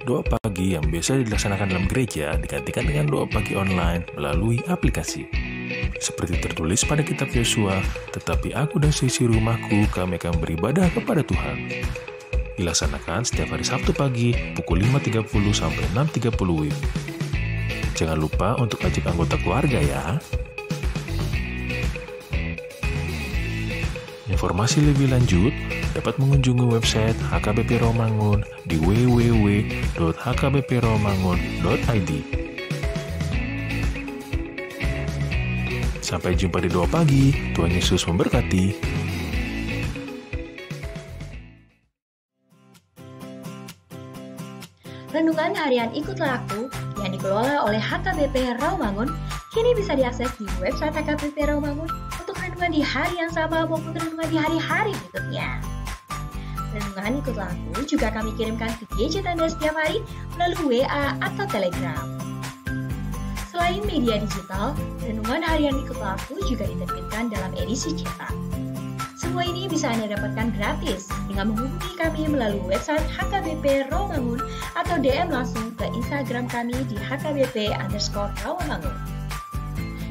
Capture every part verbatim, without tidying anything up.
Doa pagi yang biasa dilaksanakan dalam gereja digantikan dengan doa pagi online melalui aplikasi. Seperti tertulis pada kitab Yosua, "Tetapi aku dan seisi rumahku, kami akan beribadah kepada Tuhan." Dilaksanakan setiap hari Sabtu pagi pukul lima tiga puluh sampai enam tiga puluh W I B. Jangan lupa untuk ajak anggota keluarga ya. Informasi lebih lanjut dapat mengunjungi website H K B P Rawamangun di w w w dot h k b p rawamangun dot i d. Sampai jumpa di doa pagi. Tuhan Yesus memberkati. Renungan Harian Ikutlah Aku yang dikelola oleh H K B P Rawamangun kini bisa diakses di website H K B P Rawamangun untuk renungan di hari yang sama maupun renungan di hari-hari berikutnya. Renungan Ikutlah Aku juga kami kirimkan ke gadget Anda setiap hari melalui W A atau Telegram. Selain media digital, Renungan Harian Ikutlah Aku juga diterbitkan dalam edisi cetak. Semua ini bisa Anda dapatkan gratis dengan menghubungi kami melalui website H K B P Rawamangun atau D M langsung ke Instagram kami di H K B P underscore Rawamangun.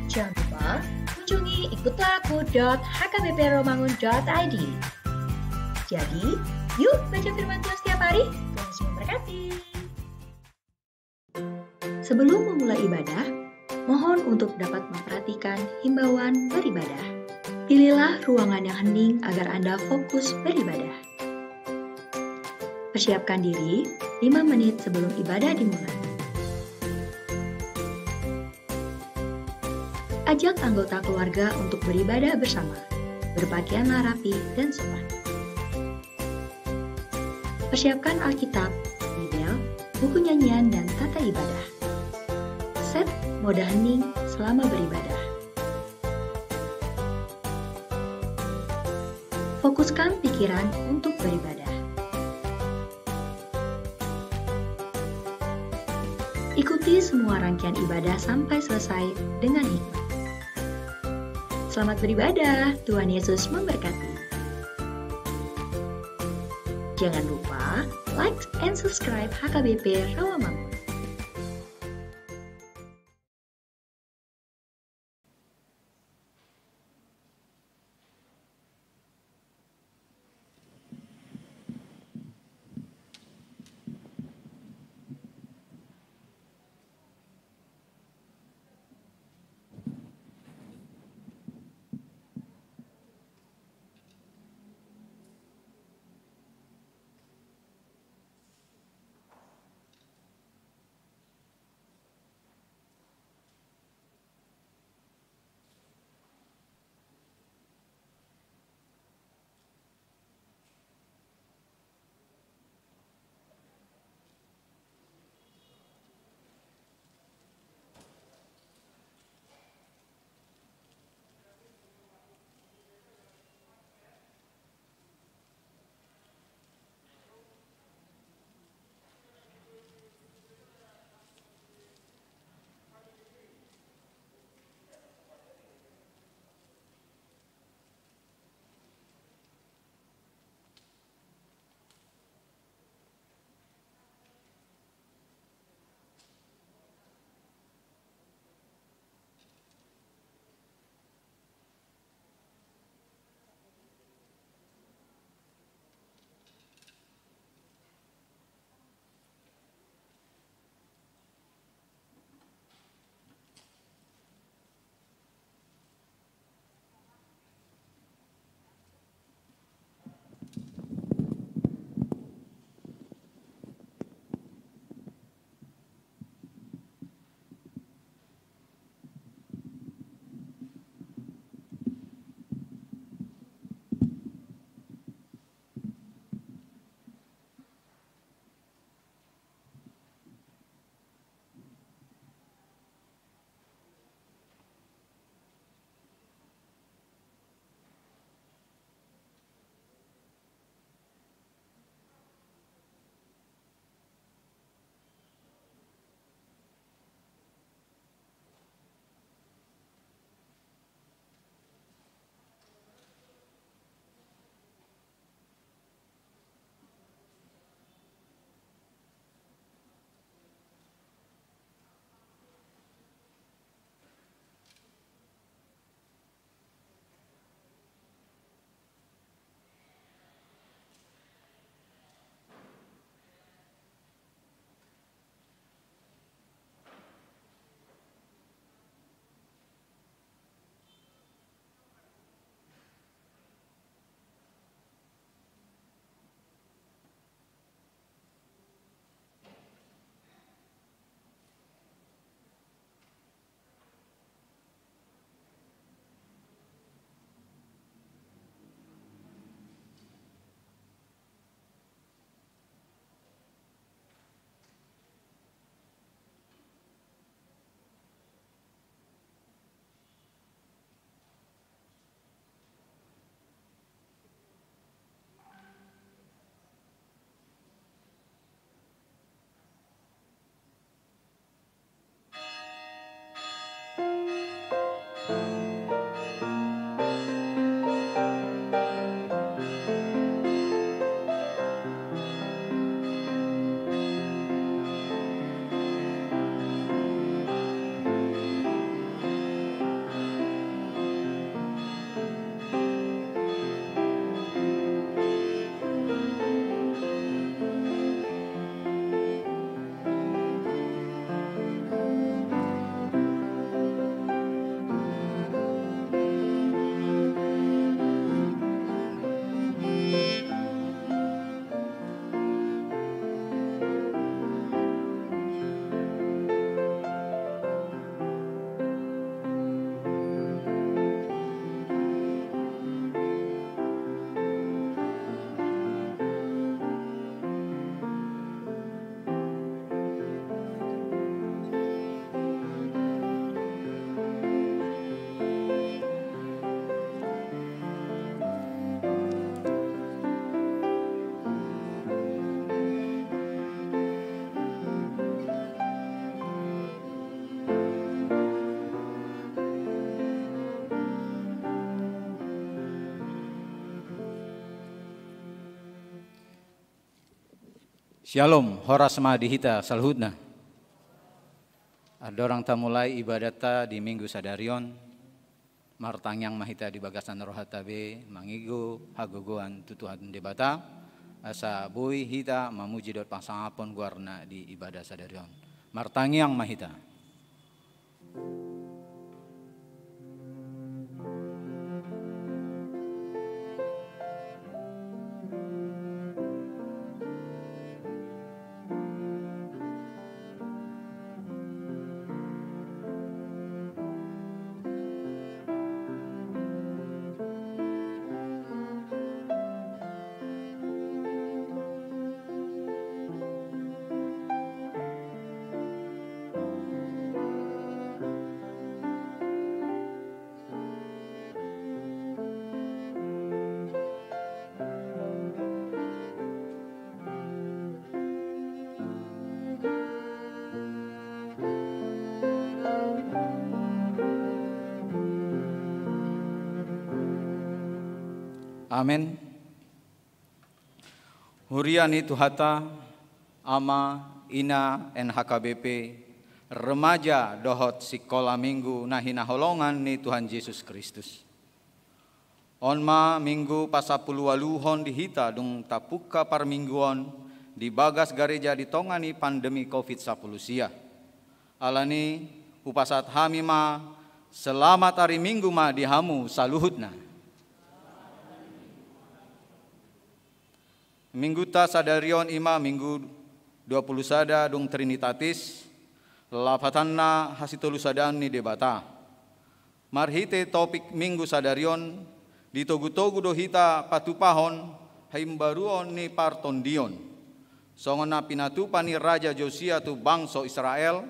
Jangan lupa kunjungi ikutlah aku dot h k b p rawamangun dot i d. Jadi, yuk baca firman Tuhan setiap hari. Tuhan Yesus memberkati. Sebelum memulai ibadah, mohon untuk dapat memperhatikan himbauan beribadah. Pilihlah ruangan yang hening agar Anda fokus beribadah. Persiapkan diri lima menit sebelum ibadah dimulai. Ajak anggota keluarga untuk beribadah bersama. Berpakaianlah rapi dan sopan. Persiapkan Alkitab, Bibel, buku nyanyian, dan tata ibadah. Set mode hening selama beribadah. Fokuskan pikiran untuk beribadah. Ikuti semua rangkaian ibadah sampai selesai dengan hikmat. Selamat beribadah, Tuhan Yesus memberkati. Jangan lupa like and subscribe H K B P Rawamangun. Syalom, horas ma di hita saluhutna. Andorang tamulai ibadatta di Minggu sadari on, martangiang ma hita di bagasan rohanta be, mangigo hagogoan tu Tuhan Debata, asa boi hita mamuji dohot pasangapon goarna di ibadah sadari on. Martangiang ma hita. Amen. Huria ni Tuhanta, ama, ina, N H K B P, remaja dohot sikola Minggu na hinaholongan ni Tuhan Jesus Kristus. On ma Minggu pasampuluualuhon di hita dung tapungka parmingguon di bagas gareja di tonga ni pandemi covid sampulu sia. Alani, hupasahat hami ma, selamat ari Minggu ma di hamu saluhutna. Mingguta sadari on i ma Minggu dua pulu sada dung Trinitatis, lapatanna hasitolusadaon ni Debata. Marhite topik Minggu sadari on, ditogutogu do hita patupahon haimbaruon ni partondion. Songon na pinatupa ni Raja Josia tu bangso Israel,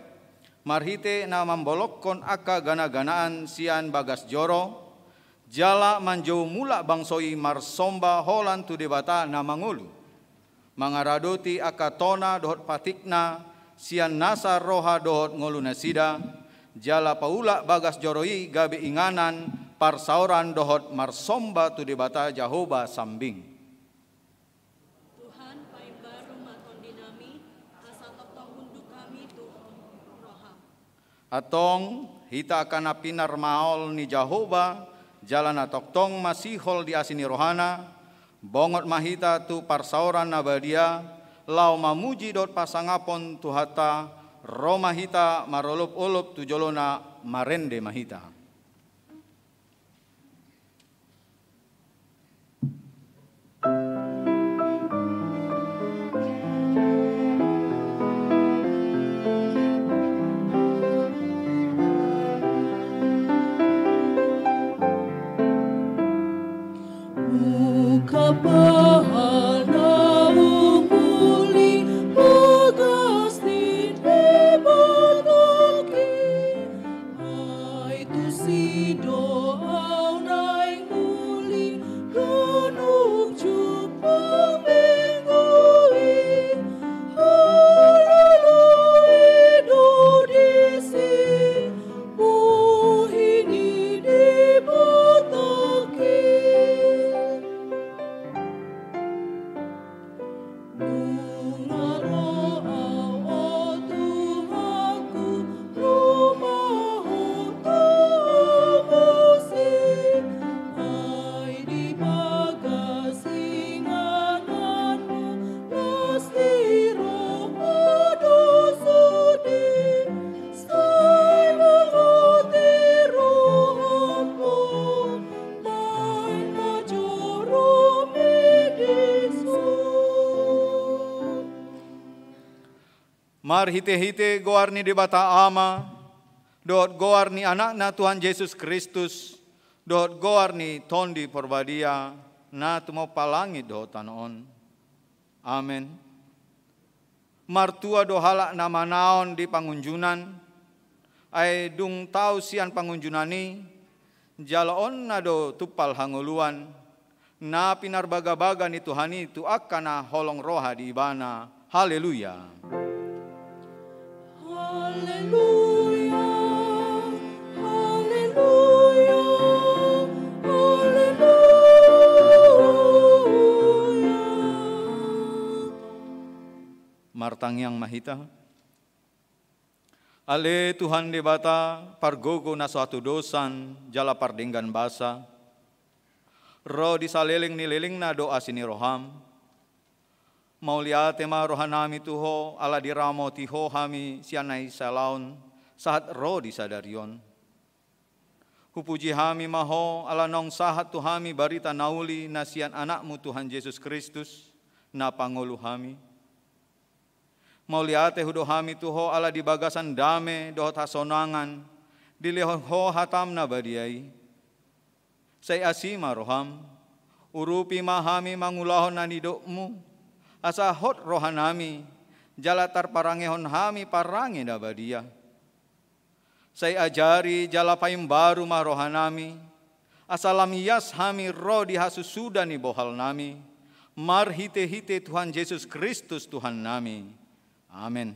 marhite na mambolongkon angka ganaganaan sian bagas joro, jala manjou mulak bangso i marsomba holan tu Debata na mangolu, mangaradoti angka tona dohot patikna sian nasa roha dohot ngolunasida, jala paulak bagas joro i gabe inganan parsaoran dohot marsomba tu Debata Jahowa sambing. Tuhan, paimbaru ma tondinami, asa tongtong unduk hami tu roham. Antong, hita angka na pinarmaol ni Jahowa, jala na tongtong masihol di asi ni rohana, bongot ma hita tu parsaoran na badia, laho mamuji dohot pasangapon Tuhanta, ro ma hita marolopolop tu jolona, marende ma hita. Ungkap ma hata na umuli, bagas ni Debata i. Ai tusi do au naeng uli, ganup jumpang minggu i. Halleluya do disi, bohi ni Debata i. Nunga ro au, o Tuhanku, ro ma Ho tu muse. Ai di bagas ingananmu, las ni roha do sude. Sai mangote rohangku, naeng ma joro midishu. Marhitehite goar ni Debata Ama, dohot goar ni Anakna Tuhan Jesus Kristus, dohot goar ni Tondi Porbadia, na tumompa langit dohot tano on. Amen. Martua do halak na manaon di pangunjunan, ai dung tau sian pangunjunan i, jaloonna do tumpal hangoluan, na pinarbagabaga ni Tuhan i tu angka na holong roha di Ibana. Haleluya. Haleluya, haleluya, haleluya. Martangiang ma hita. Ale Tuhan Debata, pargogo na so hatudosan jala pardenggan basa, ro di saleleng ni lelengna do asi ni roham. Mauliate ma rohanami tu Ho, ala diramoti Ho hami sian na isalaon sahat ro di sadari on. Hupuji hami ma Ho, ala naung sahat tu hami barita na uli na sian Anakmu Tuhan Jesus Kristus, na pangolu hami. Mauliate hudo hami tu Ho, ala di bagasan dame dohot hasonangan dilehon Ho hatam na badia i. Sai asi ma roham, urupi ma hami mangulahon na nidokmu, asa hot rohanami, jala tarparangehon hami parange na badia. Sai ajari jala paimbaru ma rohanami, asa lam ias hami ro di hasusuda ni bohalnami, marhitehite Tuhan Jesus Kristus Tuhannami. Amen.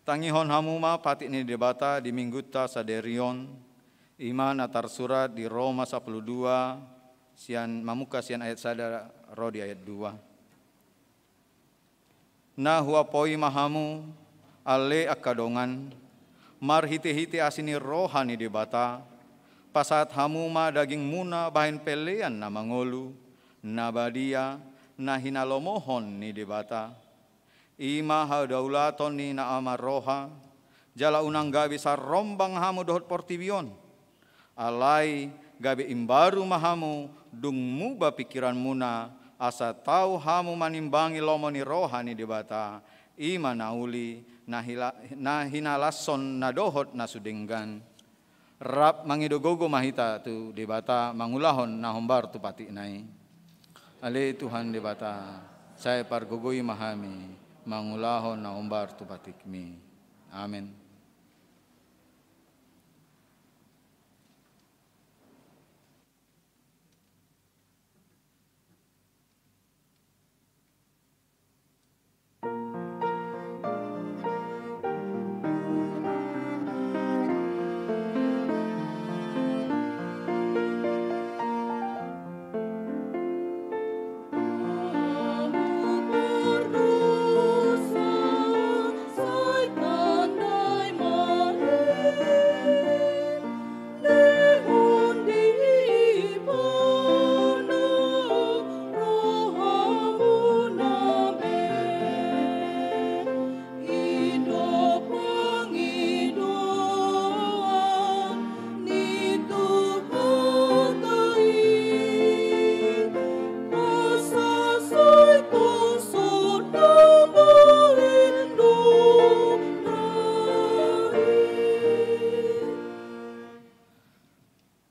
Tangihon hamu ma patik ni Debata di minggunta sadari on, i ma na tarsurat di Roma sampulu dua, sian, mamungka sian ayat sada ro di ayat dua. Na huapoi ma hamu, ale angka dongan, marhitehite asi ni roha ni Debata, pasahat hamu ma dagingmuna bahen pelean na mangolu, na badia, na hinalomohon ni Debata. I ma hadaulaton ni na marroha, jala unang gabe sarrombang hamu dohot portibi on. Alai gabe imbaru ma hamu dung muba pingkiranmuna, asa tau hamu manimbangi lomo ni roha ni Debata, i ma na uli, na hila-, na hinalashon na dohot na so denggan. Rap mangido gogo ma hita tu Debata mangulahon na hombar tu patikna i. Ale Tuhan Debata, sai pargogoi ma hami mangulahon na hombar tu patikmi. Amen.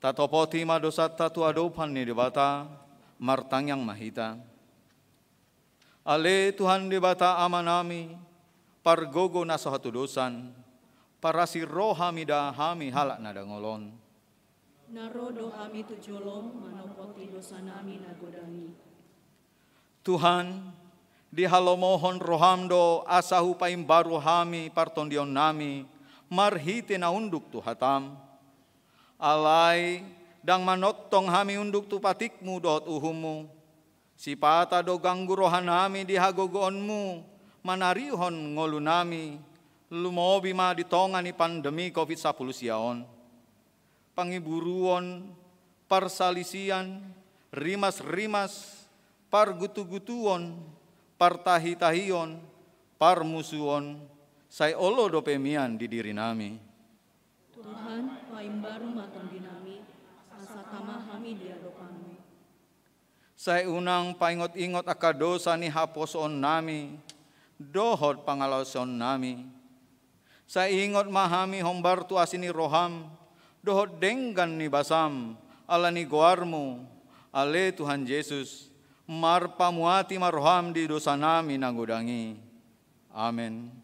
Tatopoti ma dosanta tu adopan ni Debata, martangiang ma hita. Ale Tuhan Debata Amanami, pargogo na so hatudosan, parasi roha mida hami halak na dangol on. Na ro do hami tu jolom manopoti dosanami na godang i. Tuhan, dihalomohon roham do asa hupaimbaru hami partondionnami marhite na unduk tu hatam. Alai, ndang manongtong hami unduk tu patikmu dohot uhummu. Sipata do ganggu rohanami di hagogoonmu manarihon ngolunami, lumobi ma di tonga ni pandemi covid sampulu sia on. pangiburuon, parsalisian, rimas-rimas, pargutu-gutuon, partahitahion, parmusuon, sai olo dope mian di dirinami. Tuhan, paimbaru ma tondinami, asa tama hami di adopanMu. Sai unang paingot-ingot angka dosa ni haposoonnami dohot pangalaosionnami. Sai ingot ma hami hombar tu asi ni rohaM dohot denggan ni basaM, ala ni goarMu, ale Tuhan Jesus, marpamuati ma rohaM di dosanami na godang i. Amen.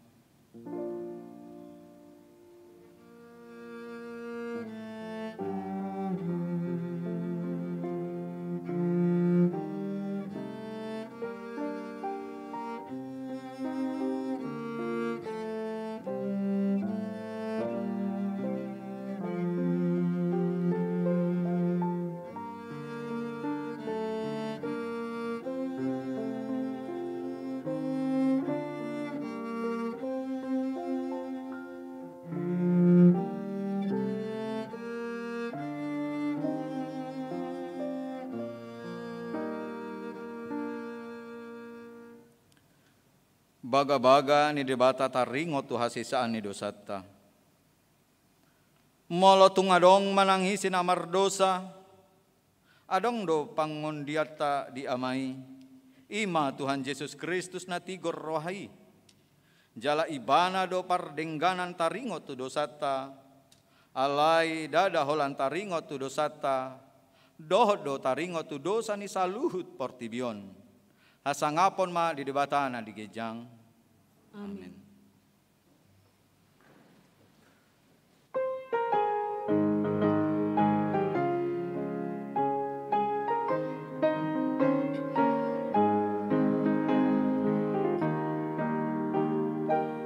Bagabaga ni Debata taringot tu hasesaan ni dosanta. Molo tung adong manang ise na mardosa, adong do pangondianta di Ama i, i ma Tuhan Jesus Kristus na tigor roha i. Jala Ibana do pardengganan taringot tu dosanta, alai ndada holan taringot tu dosanta, dohot do taringot tu dosa ni saluhut portibi on. Hasangapon ma di Debata na di ginjang. Amen. Amen.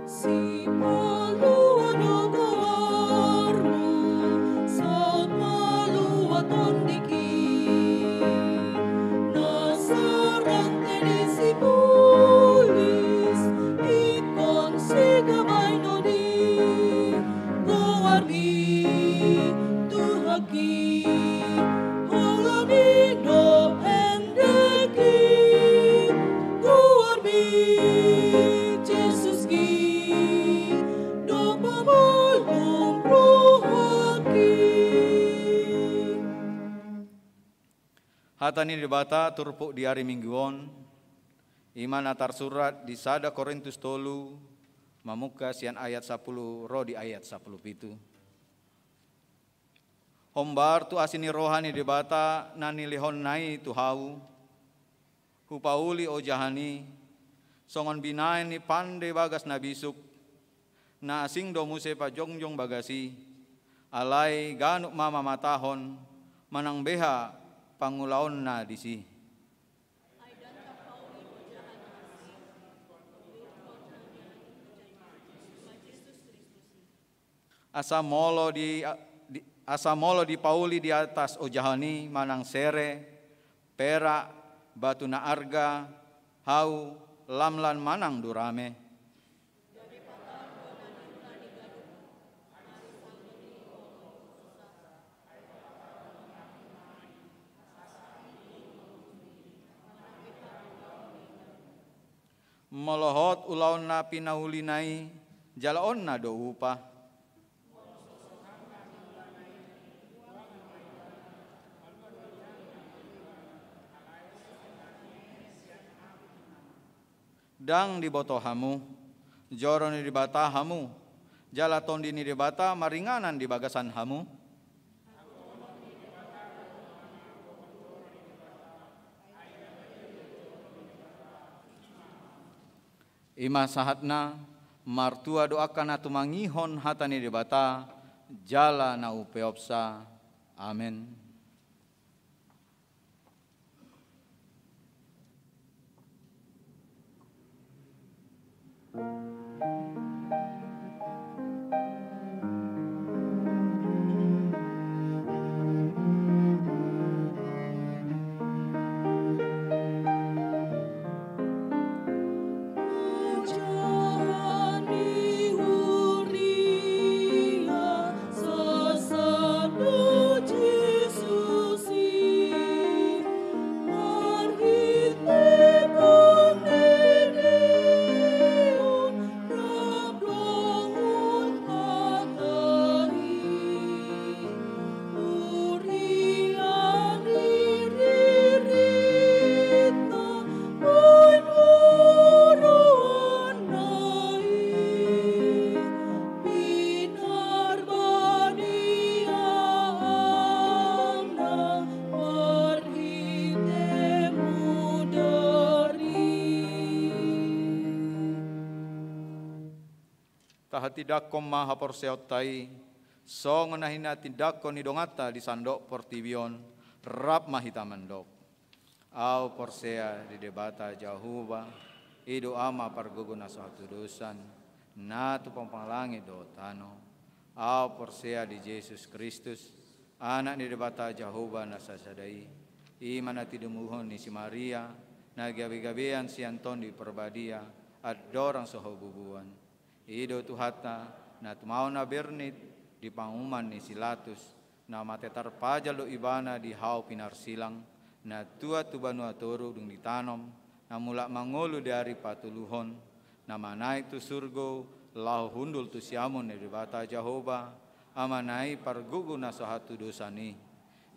Sipalua do goarMu, saut malua tondingki. Na sarante ni sibolis, ingkon sigabain do di goarMi Tuhanki. Holan i do endengki, goarMi Jesuski, do pamulung rohangki. Hata ni Debata turpuk di ari Minggu on, i ma na tarsurat di sada Korintus tolu, mamungka sian ayat sampulu ro di ayat sampulu pitu. Hombar tu asi ni roha ni Debata na nilehonNa i tu hau, hupauli ojahan i, songon binahen ni pande bagas na bisuk, na asing do muse pajongjong bagas i, alai ganup ma mamatahon, manang beha pangulaonna disi. Asa molo di, di, asa molo dipauli di atas ojahan i manang sere, perak, batu na arga, hau, lamlam manang durame. Molo hot ulaon na pinaulina i, jala onna do upa. Ndang diboto hamu, joro ni Debata hamu, jala Tondi ni Debata maringanan di bagasan hamu? I ma sahatna, martua do angka na tumangihon hata ni Debata, jala na umpeopsa. Amen. Tahatindangkon ma haporseaonta i, songon na hinatindangkon ni donganta di sandok portibi on, rap ma hita mandok. Au porsea di Debata Jahowa, i do Ama pargogo na so hatudosan, na tumompa langit dohot tano. Au porsea di Jesus Kristus, Anak ni Debata Jahowa na sasada i, i ma na tinumuhon ni si Maria, na gabegabean sian Tondi Parbadia, andorang so habubuan. I do Tuhanta, na tumaon na bernit di panguhuman ni si Latus, na mate tarpajal do Ibana di hau pinarsilang, na tuat tu banua toru dung ditanom, na mulak mangolu di ari patoluhon, na manaek tu surgo, laho hundul tu siamun ni Debata Jahowa, Amana i pargogo na so hatudosan i.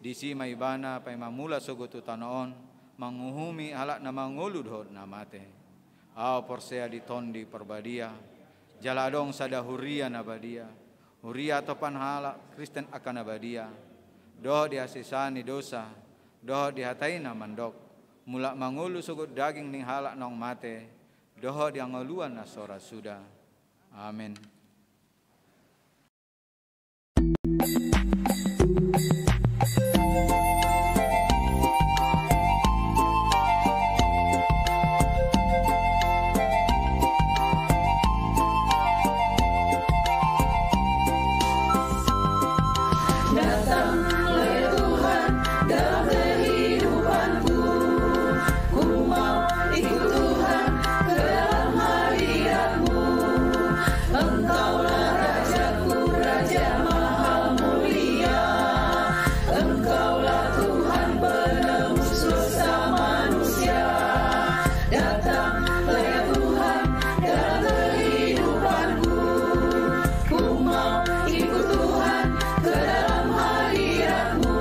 Disi ma Ibana paima mulak sogot tu tano on, manguhumi halak na mangolu dohot na mate. Au porsea di Tondi Parbadia, jala adong sada huria na badia, huria atopan halak Kristen angka na badia, dohot di hasesaan ni dosa, dohot di hata i na mandok, mulak mangolu sogot daging ni halak naung mate, dohot di hangoluan na so ra suda. Amen. Datanglah ya Tuhan dalam kehidupanku. Ku mau ikut Tuhan ke dalam hadirat-Mu. Engkaulah Rajaku, Raja Maha Mulia. Engkaulah Tuhan penebus dosa manusia. Datanglah ya Tuhan dalam kehidupanku. Ku mau ikut Tuhan ke dalam hadirat-Mu.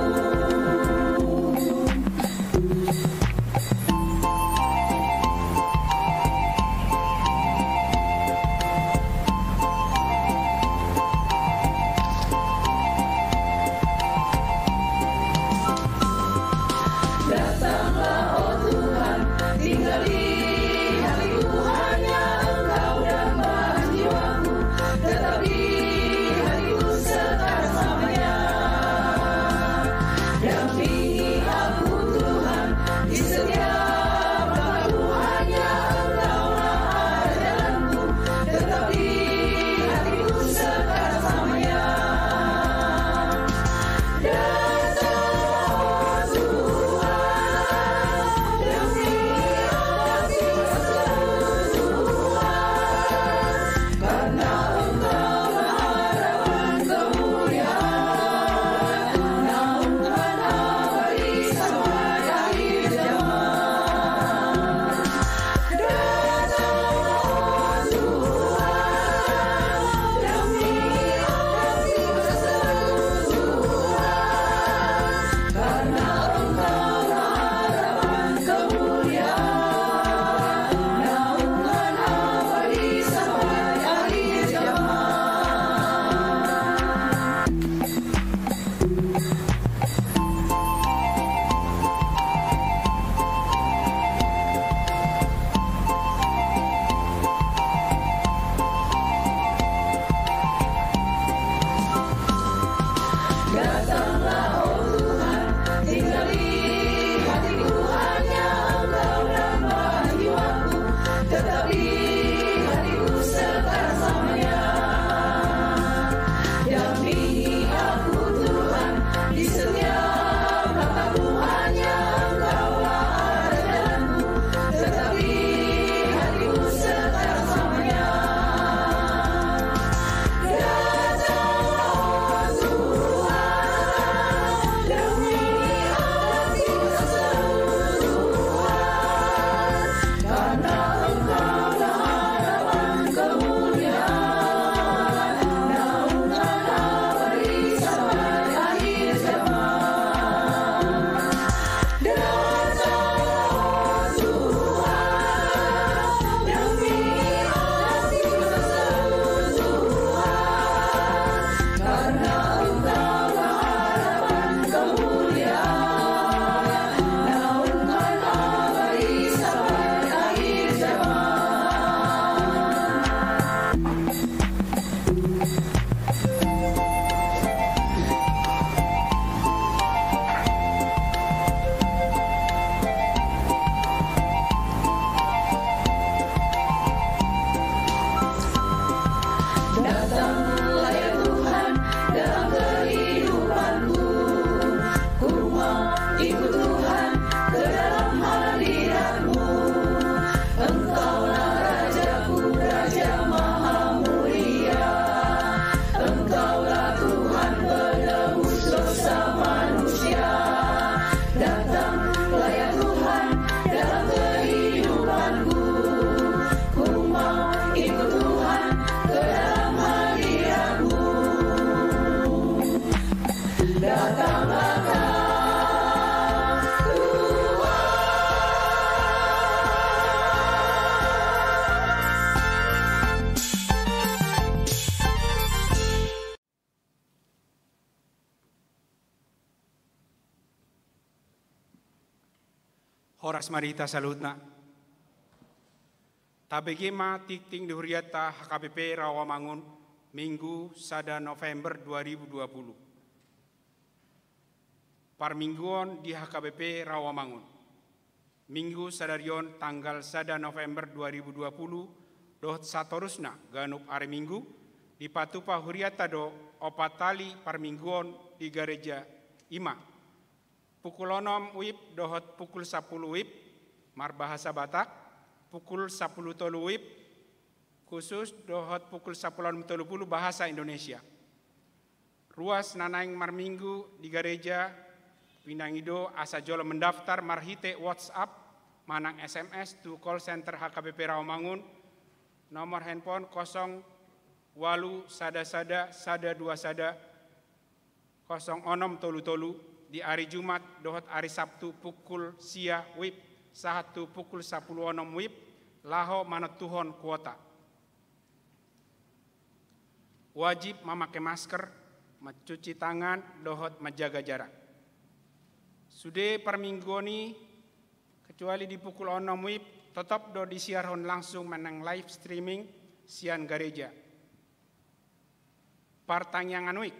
Horas ma di hita saluhutna. Tabege ma tingting di hurianta H K B P Rawamangun, Minggu sada November dua ribu dua puluh. Parmingguon di H K B P Rawamangun. Minggu sadari on tanggal sada November dua ribu dua puluh, dohot satorusna ganup ari Minggu, dipatupa hurianta do opat hali parmingguon di gareja, i ma: pukul onom wib dohot pukul sapuluh wib, marbahasa Batak, pukul sapuluh tolu wib khusus dohot pukul sapuluh onom tolu puluh bahasa Indonesia. Ruas na naeng marminggu di gareja, pinangido asa jolo mendaftar marhite WhatsApp manang S M S tu call center H K B P Rawamangun, nomor handphone kosong walu sada sada sada dua sada kosong onom tolu tolu, di ari Jumat dohot ari Sabtu pukul sia wib sahat tu pukul sapuluh onom wib, laho manontuhon kuota. Wajib mamake masker, mancuci tangan, dohot manjaga jarak. Sude parmingguon i, kecuali di pukul onom wib, totop do disiarhon langsung manang live streaming sian gareja. Partangiangan wib,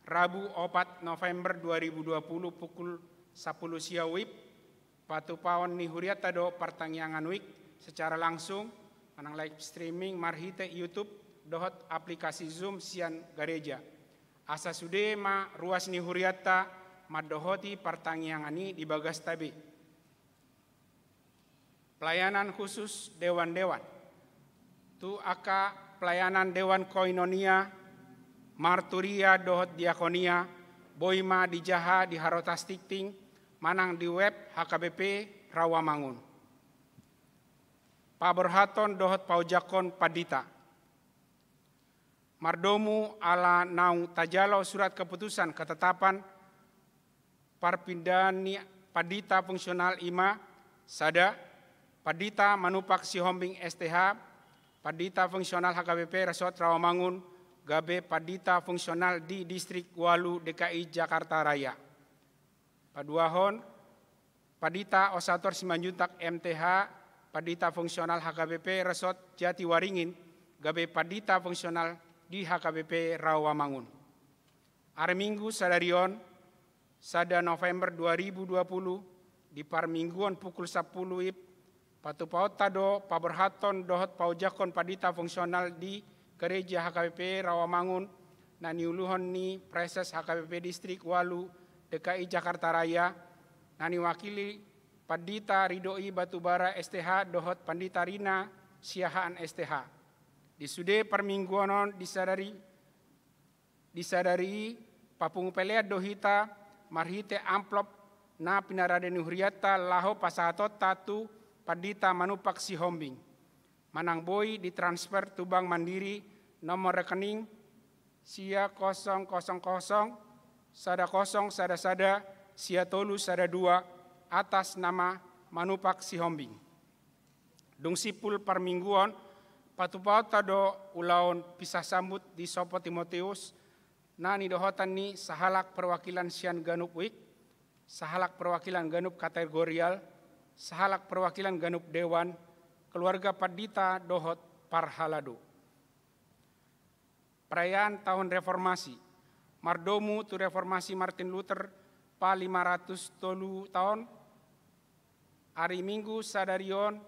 Rabu opat November dua ribu dua puluh pukul sapuluh sia wib, patupaon ni hurianta do partangiangan wib secara langsung manang live streaming marhite YouTube dohot aplikasi Zoom sian gareja. Asa sude ma ruas ni hurianta mandohoti partangiangan i di bagasta be. Pelayanan khusus dewan-dewan. Tu angka pelayanan dewan koinonia, marturia dohot diakonia, boi ma dijaha di harotas tingting manang di web H K B P Rawamangun. Paborhathon dohot paojakhon pandita. Mardomu ala naung tajalo surat keputusan ketetapan parpindahan ni pandita fungsional, i ma: sada, Pandita Manumpak Sihombing S T H, pandita fungsional H K B P Resort Rawamangun, gabe pandita fungsional di Distrik Walu D K I Jakarta Raya. Paduahon, Pandita Osator Simanjuntak M T H, pandita fungsional H K B P Resort Jatiwaringin, gabe pandita fungsional di H K B P Rawamangun. Ari Minggu sadari on, sada November dua ribu dua puluh, di parmingguon pukul sapuluh wib, patupaonta do paborhathon dohot paojakhon pandita fungsional di Gereja H K B P Rawamangun, na niuluhon ni Praeses H K B P Distrik Walu D K I Jakarta Raya, na niwakili Pandita Ridoi Batubara S T H dohot Pandita Rina Siahaan S T H. Di sude parmingguon on, di sadari, di sadari i, papungu pelean do hita marhite amplop na pinarade ni hurianta laho pasahatonta tu Pandita Manumpak Sihombing. Manang boi ditransfer tu Bank Mandiri, nomor rekening sia kosong kosong kosong sada kosong sada sada sia tolu sada dua, atas nama Manumpak Sihombing. Dung simpul parmingguon, patupaonta do ulaon pisah sambut di Sopo Timoteus, na nidohotan ni sahalak perwakilan sian ganup wik, sahalak perwakilan ganup kategorial, sahalak perwakilan ganup dewan, keluarga pandita dohot parhalado. Perayaan Taon Reformasi. Mardomu tu Reformasi Martin Luther palima ratus tolu taon. Ari Minggu sadari on,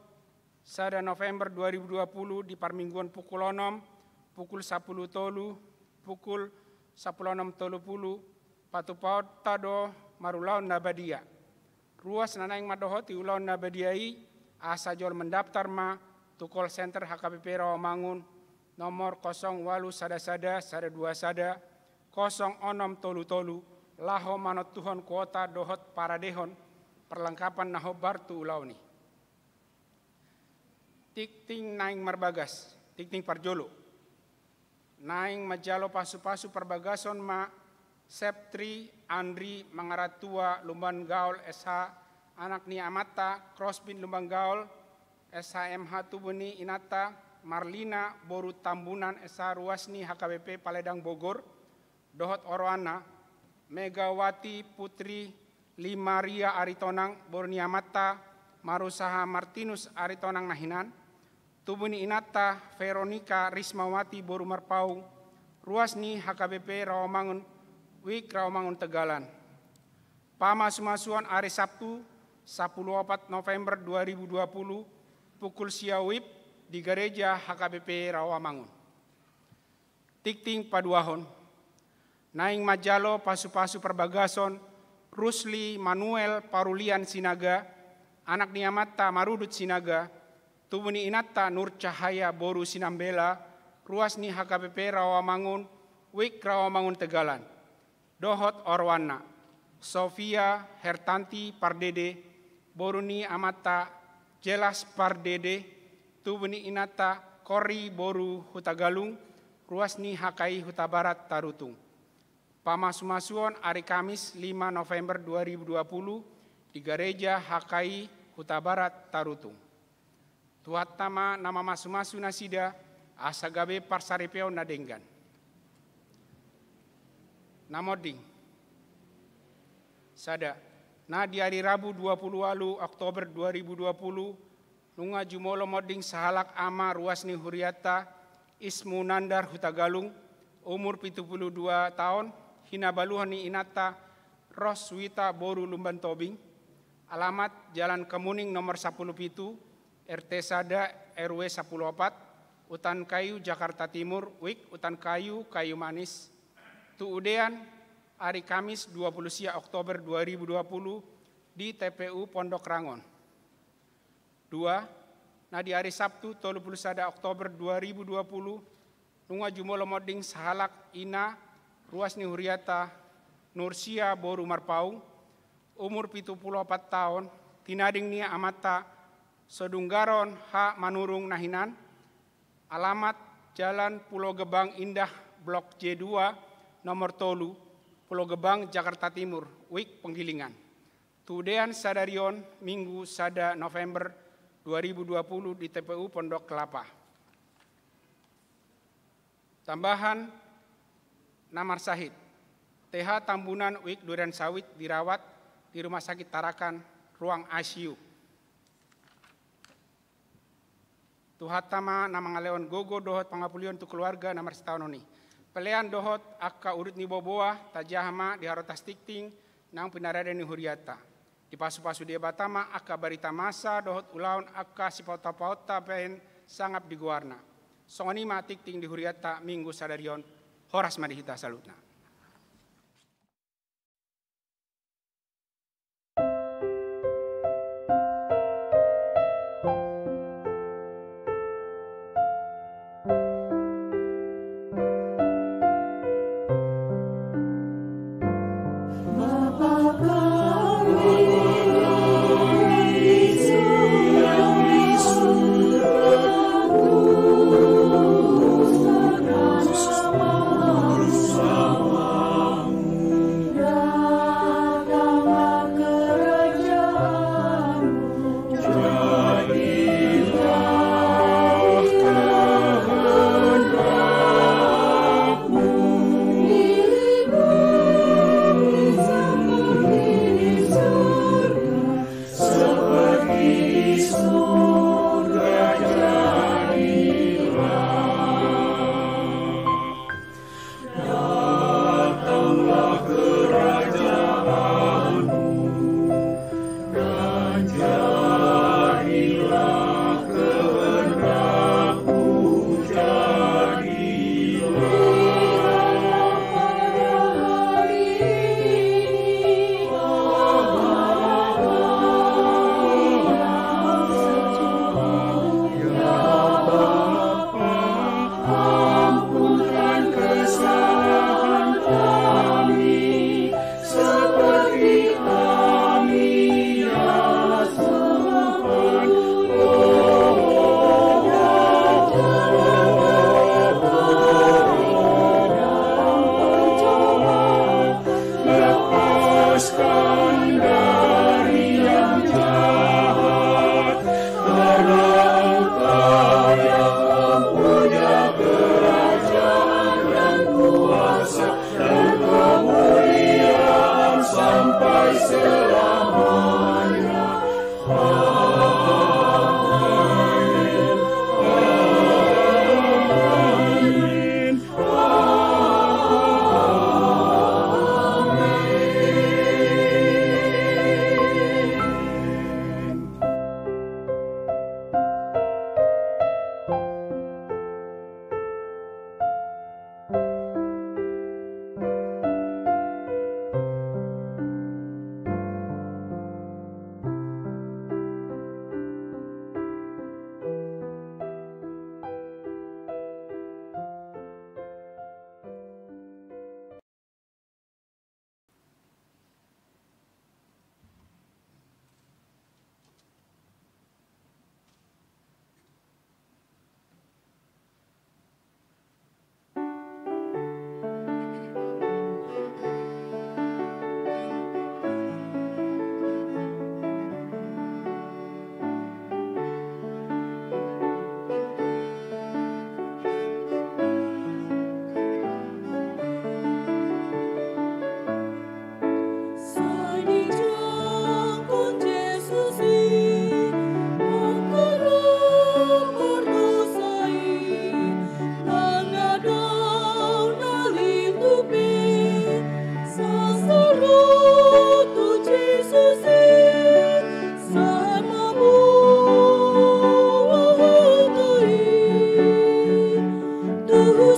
sada November dua ribu dua puluh, di parmingguon pukul onom, pukul sapuluh tolu, pukul sapuluh onom tolu puluh, patupaonta do marulaon na badia. Ruas na naeng mandohoti ulaon na badia i, asa jolo mendaftar ma tu call center H K B P Rawamangun, nomor kosong walu sada sada sada dua sada kosong onom tolu tolu, laho manontuhon kuota dohot paradehon perlengkapan na hombar tu ulaon i. Tingting naeng marbagas, tingting parjolo. Naeng manjalo pasupasu parbagason ma Septri Andri Mangarantua Lumban Gaol S H, anak ni amanta Krosbin Lumban Gaol S H M H, tubu ni inanta Marlina boru Tambunan S H, ruas ni H K B P Paledang Bogor, dohot oroanna Megawati Putri Limaria Aritonang, boru ni amanta Marusaha Martinus Aritonang na hinan, tubu ni inanta Veronika Rismawati boru Marpaung, ruas ni H K B P Rawamangun, Wik Rawamangun Tegalan. Pamasumasuon ari Sabtu, sapuluh opat November dua ribu dua puluh, pukul sia wib di Gareja H K B P Rawamangun. Tingting paduahon. Naeng manjalo pasupasu parbagason Rusli Manuel Parulian Sinaga, anak ni amanta Marudut Sinaga, tubu ni inanta Nur Cahaya boru Sinambela, ruas ni H K B P Rawamangun, Wik Rawamangun Tegalan. Dohot oroanna, Sofia Hertanti Pardede, boru ni amanta Jelas Pardede, tubu ni inanta Kori boru Hutagalung, ruas ni H K I Hutabarat Tarutung. Pamasumasuon ari Kamis lima November dua ribu dua puluh di Gareja H K I Hutabarat Tarutung. Tuhanta ma na mamasumasu nasida, asa gabe parsaripeon na denggan. Na monding. Sada, na di ari Rabu dua puluh ualu Oktober dua ribu dua puluh, nunga jumolo monding sahalak ama ruas ni hurianta, Ismu Nandar Hutagalung, umur pitu puluh dua taon, hinabaluhon ni inanta, Roswita boru Lumban Tobing, alamat Jalan Kemuning nomor sapuluh pitu, R T sada, R W sapuluh opat, Utan Kayu, Jakarta Timur, Wik Utan Kayu, Kayu Manis. Tuudean, ari Kamis dua puluh sia Oktober dua ribu dua puluh, di T P U Pondok Rangon. Dua, na di ari Sabtu tolu puluh sada Oktober dua ribu dua puluh, nunga jumolo monding sahalak ina ruas ni hurianta Nursia boru Marpaung, umur pitu puluh opat taon, tinading ni amanta Sodunggaron H Manurung na hinan, alamat Jalan Pulau Gebang Indah, Blok J dua, nomor tolu, Pulau Gebang, Jakarta Timur, Wik Penggilingan. Tuudean sadari on, Minggu sada November dua ribu dua puluh, di T P U Pondok Kelapa. Tambahan, na marsahit, T H Tambunan, Wik Duriansawit, dirawat di Rumah Sakit Tarakan, ruang I C U. Tuhanta ma na mangalehon gogo dohot pangapulion tu keluarga na marsitaonon i. Pelean dohot angka urut ni boboa, tajaha ma di harotas tingting nang pinarade ni hurianta. Dipasupasu Debata ma angka barita masa dohot ulaon angka sipaonta-paonta bahen sangap di goarna. Songon i ma tingting di hurianta Minggu sadari on. Horas ma di hita saluhutna.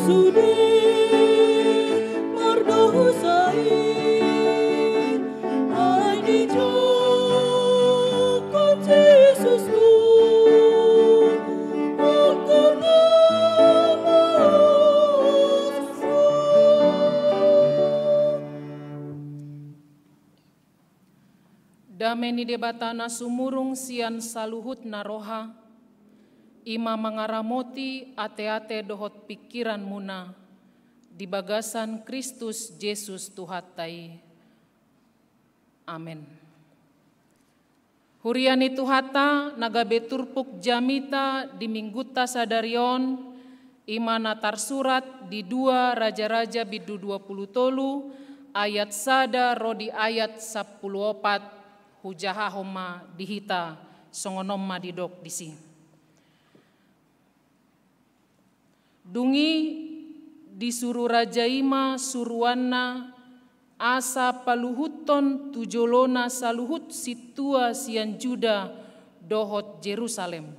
Sude mardosa i, ai dijangkon Jesus tu angka na mardosa. Dame ni Debata na sumurung sian saluhutna roha, i ma mangaramoti ateate dohot pingkiranmuna di bagasan Kristus Jesus Tuhanta i. Amen. Huria ni Tuhanta na gabe turpuk jamita di Minggunta sadari on, i ma na tarsurat di dua Raja-raja bindu dua pulu tolu, ayat sada ro di ayat sampulu opat, hujahahon ma di hita, songon on ma didok disi. Dung i disuru raja i ma suruanna asa paluhuthon tu jolona saluhut sintua sian Juda dohot Jerusalem.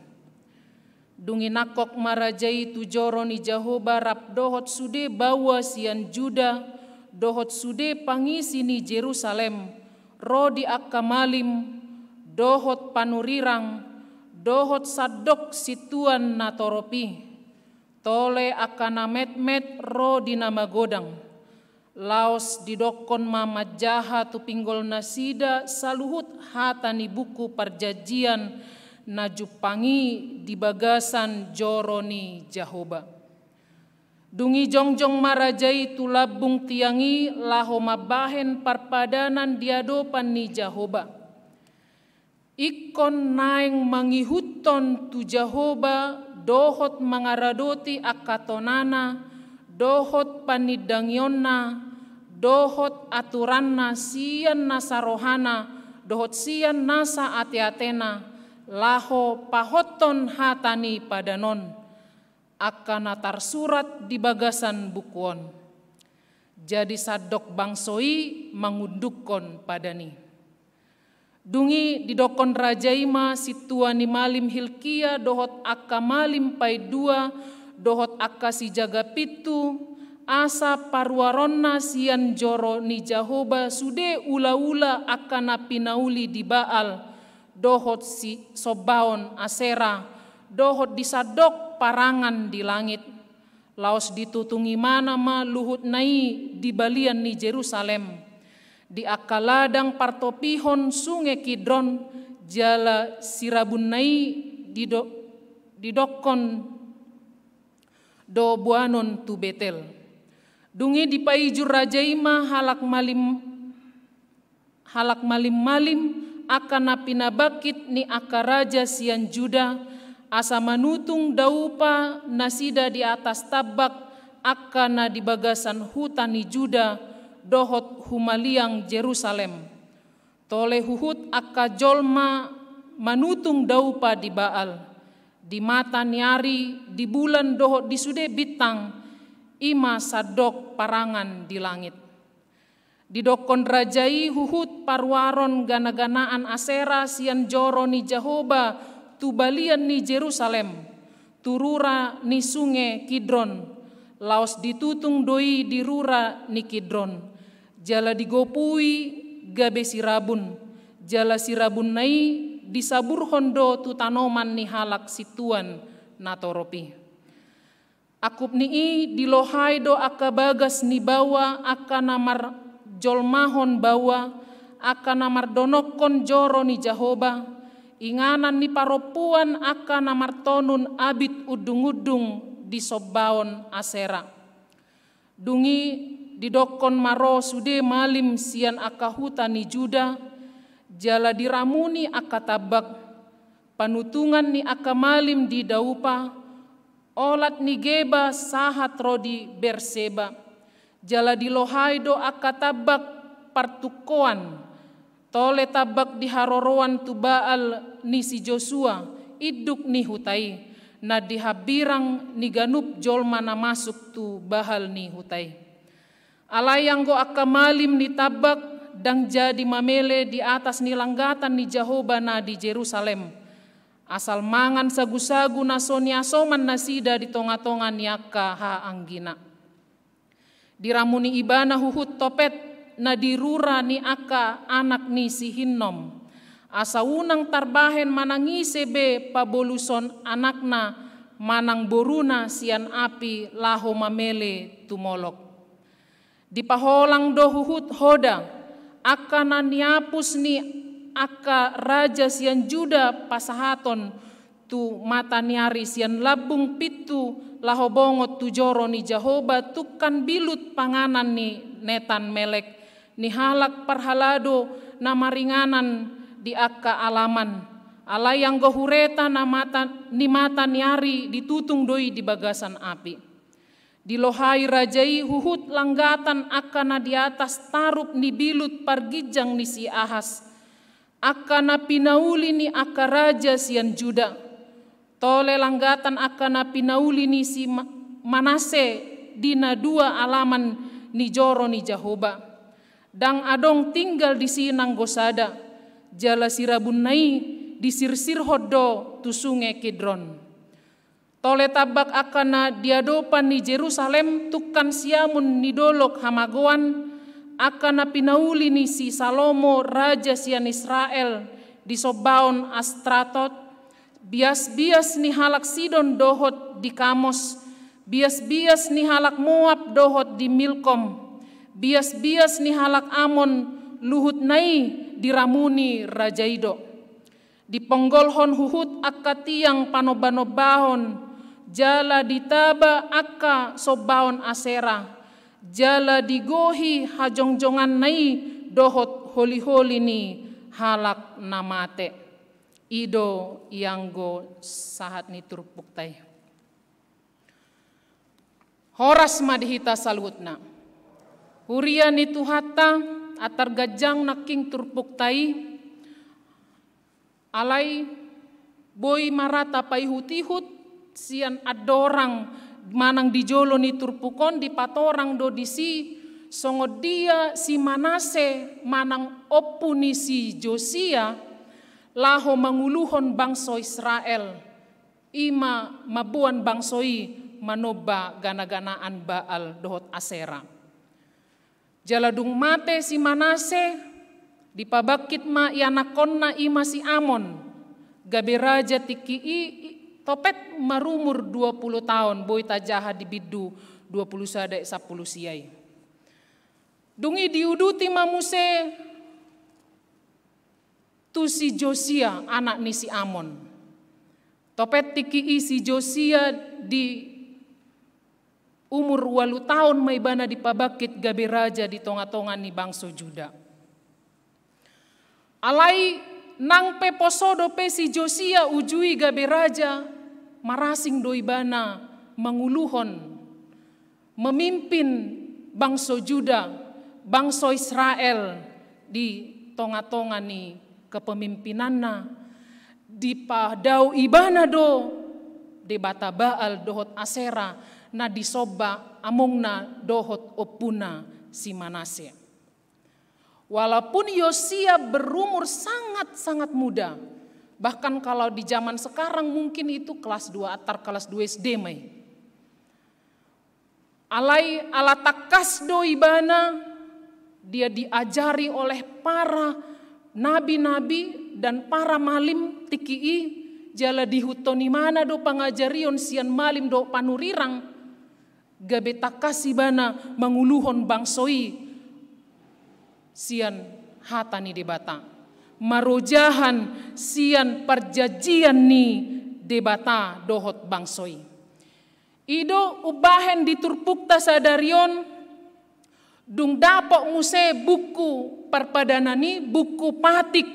Dung i nangkok ma raja i tu joro ni Jahowa rap dohot sude baoa sian Juda dohot sude pangisi ni Jerusalem, ro di angka malim, dohot panurirang, dohot sandok sintua na torop i, tole angka na metmet ro di na magodang. Laos didokkon ma manjaha tu pinggolnasida saluhut hata ni buku parjanjian na jumpang i di bagasan joro ni Jahowa. Dung i jongjong ma raja i tu lambung tiang i laho mambahen parpadanan di adopan ni Jahowa. Ingkon naeng mangihuthon tu Jahowa dohot mangaradoti angka tonana, dohot panindangionna, dohot aturanna sian nasa rohana, dohot sian nasa ateatena, laho pahothon hata ni padan on. Angka na tarsurat di bagasan buku on. Jadi sandok bangso i mangundukhon padan i. Dung i didokkon raja i ma sintua ni malim Hilkia dohot angka malim paindua dohot angka sijaga pintu, asa paruaronna sian joro ni Jahowa sude ulaula angka na pinauli di Baal, dohot sisombaon Asera, dohot di sandok parangan di langit. Laos ditutung ibana ma luhutna i di balian ni Jerusalem, di angka ladang partopihon sunge Kidron, jala sirabunna i dido-, didokkon do boanon tu Betel. Dung i dipaijur raja i ma halak malim, halak malim-malim, angka na pinabangkit ni angka raja sian Juda, asa manutung daupa nasida di atas tambak angka na di bagasan huta ni Juda, dohot humaliang Jerusalem. Tole huhut angka jolma manutung daupa di Baal, di mata ni ari, di bulan dohot di sude bintang, i ma sandok parangan di langit. Didokkon raja i huhut paruaron gana-ganaan Asera sian joro ni Jahowa tu balian ni Jerusalem, tu rura ni sunge Kidron, laos ditutung do i di rura ni Kidron, jala digopui gabe sirabun, jala sirabunna i disaburhon do tu tanoman ni halak sintua na torop i. Angkup ni i dilohai do angka bagas ni baoa, angka na marjolmahon baoa, angka na mardonokkon joro ni Jahowa, inganan ni parompuan angka na martonun abit undung-undung di sombaon Asera. Dung i didokkon ma ro sude malim sian angka huta ni Juda, jala diramuni angka tambak, panutungan ni angka malim di daupa, olat ni Geba sahat ro di Berseba, jala dilohai do angka tambak partungkoan, tole tambak di haroroan tu Baal ni si Josua, induk ni huta i, na di hambirang ni ganup jolma na masuk tu bahal ni huta i. Alai anggo angka malim ni tambak ndang jadi mamele di atas ni langgatan ni Jahowa na di Jerusalem, Asal mangan sagu-sagu na so niasoman nasida di tonga-tonga ni angka hahaanggina. Diramuni ibana huhut Topet na di rura ni angka anak ni si Hinnom, asa unang tarbahen manang ise be pabolushon anakna manang boruna sian api laho mamele tu Molok. Dipaholang do huhut Hoda, angka na niapus ni angka raja sian Juda pasahaton tu mata ni ari sian lambung pintu laho bongot tu joro ni Jahowa tungkan bilut panganan ni Netan Melek ni halak parhalado na maringanan di angka alaman, alai anggo hureta na mata, ni mata ni ari ditutung do i di bagasan api. Dilohai raja i huhut langgatan angka na di atas tarup ni bilut parginjang ni si Ahas, angka na pinauli ni angka raja sian Juda. Tole langgatan angka na pinauli ni si Ma-, Manasse di na dua alaman ni joro ni Jahowa. Ndang adong tinggal disi nanggo sada, jala sirabunna i disirsirhon do tu sunge Kidron. Tole tambak angka na di adopan ni Jerusalem tungkan siamun ni dolok hamagoan, angka na pinauli ni si Salomo raja sian Israel di sombaon Astarot, bias-bias ni halak Sidon dohot di Kamos, bias-bias ni halak Moab dohot di Milkom, bias-bias ni halak Amon, luhutna i diramuni raja i do. Diponggolhon huhut angka tiang panomba-nombahon, jala ditaba angka sombaon Asera, jala digohi hajongjonganna i dohot holi-holi ni halak na mate. I do ianggo sahat ni turpukta i. Horas ma di hita saluhutna. Huria ni Tuhanta, antar ganjang nangkin turpukta i, alai boi ma ra tapaihut-ihut sian andorang manang di jolo ni turpuk on dipatorang do disi songon dia si Manasse manang ompu ni si Josia laho manguluhon bangso Israel. I ma mamboan bangso i manomba gana-ganaan Baal dohot Asera. Jala dung mate si Manasse, dipabangkit ma ianakhonna i ma si Amon, gabe raja tingki i, i, Topet marumur dua pulu taon, boi tajaha di bindu dua pulu sada sampulu sia i. Dung i diuduti ma muse tu si Josia, anak ni si Amon. Topet tingki i si Josia di umur ualu taon ma ibana dipabangkit gabe raja di tonga-tonga ni bangso Juda. Alai nang pe poso dope si Josia uju i gabe raja, marasing do ibana manguluhon, memimpin bangso Juda, bangso Israel di tonga-tonga ni kepemimpinanna, dipadao ibana do debata Baal dohot Asera na disomba amongna dohot ompuna si Manasse. Walaupun Yosia berumur sangat-sangat muda, bahkan kalau di zaman sekarang mungkin itu kelas dua, antar kelas dua S D ma i. Alai ala tangkas do ibana, dia diajari oleh para nabi-nabi dan para malim tingki i, jala diihuthon ibana do pangajarion sian malim dohot panurirang, gabe tangkas ibana manguluhon bangso i sian hata ni Debata, marojahan sian parjanjian ni Debata dohot bangso i. I do umbahen di turpukta sadari on, dung dapot muse buku parpadanan i, buku patik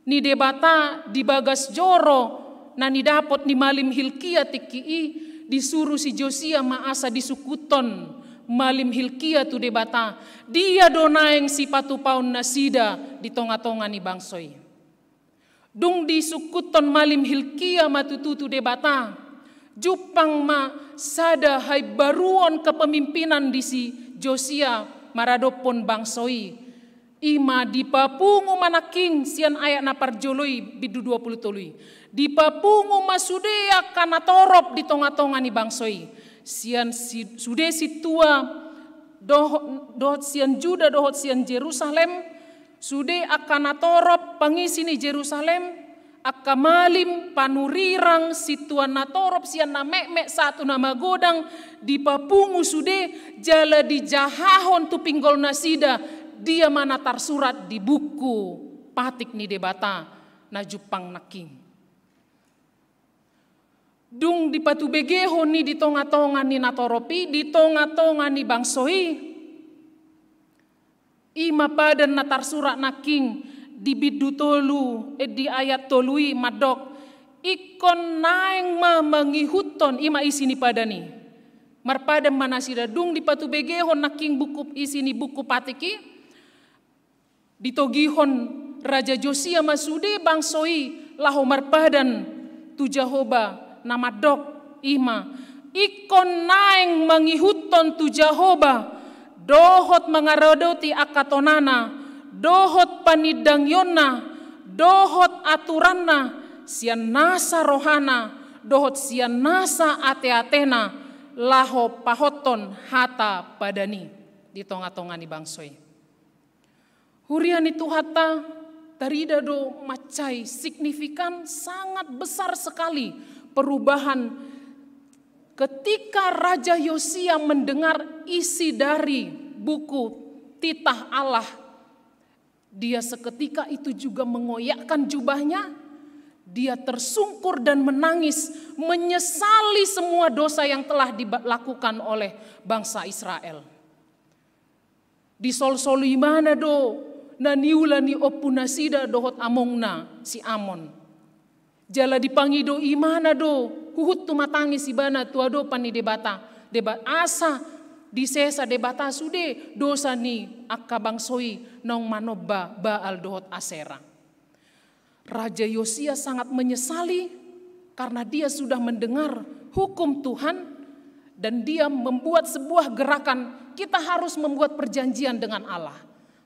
ni Debata di bagas joro na nidapot ni malim Hilkia tingki i, disuru si Josia ma asa disungkunhon malim Hilkia tu Debata, dia do naeng sipatupaon nasida di tonga-tonga ni bangso i. Dung disungkunhon malim Hilkia ma tutu tu Debata, jumpang ma sada haimbaruon kepemimpinan di si Josia maradophon bangso i. I ma dipapungu ma nangkin sian ayat na parjolo i, bindu dua pulu tolu i. Dipapungu ma sude angka natorop di tonga-tonga ni bangso i. Sian si, sude sintua dohot, dohot sian Juda dohot sian Jerusalem, sude angka natorop pangisi ni Jerusalem, angka malim, panurirang, sintua natorop sian na metmet sahat tu na magodang, dipapungu sude jala dijahahon tu pinggol nasida, dia ma na tarsurat di buku patik ni Debata na jumpang nangkin. Dung dipatubegehon i di tonga-tonga ni natorop i, di tonga-tonga ni bangso i, i ma padan na tarsurat nangkin di bindu tolu, eh, di ayat tolu i mandok, ingkon naeng ma mangihuthon, i ma isi ni padan i. Marpadan ma nasida dung dipatubegehon nangkin buku, isi ni buku patik i, ditogihon Raja Josia ma sude bangso i laho marpadan tu Jahowa na mandok, i ma, ingkon naeng mangihuthon tu Jahowa, dohot mangaradoti angka tonana, dohot panindangionna, dohot aturanna, sian nasa rohana, dohot sian nasa ate-atena, laho pahothon hata padan i di tonga-tonga ni bangso i. Huria ni Tuhanta, tarida do mansai signifikan, sangat besar sekali perubahan ketika Raja Yosia mendengar isi dari buku titah Allah. Dia seketika itu juga mengoyakkan jubahnya, dia tersungkur dan menangis, menyesali semua dosa yang telah dilakukan oleh bangsa Israel. Disolsol ibana do na niula ni ompunasida dohot amongna si Amon. Jala dipangido ibana do huhut tumatangis ibana tu adopan ni Debata, Deba-, asa disesa Debata sude dosa ni angka bangso i naung manomba Baal dohot Asera. Raja Yosia sangat menyesali karena dia sudah mendengar hukum Tuhan dan dia membuat sebuah gerakan, kita harus membuat perjanjian dengan Allah.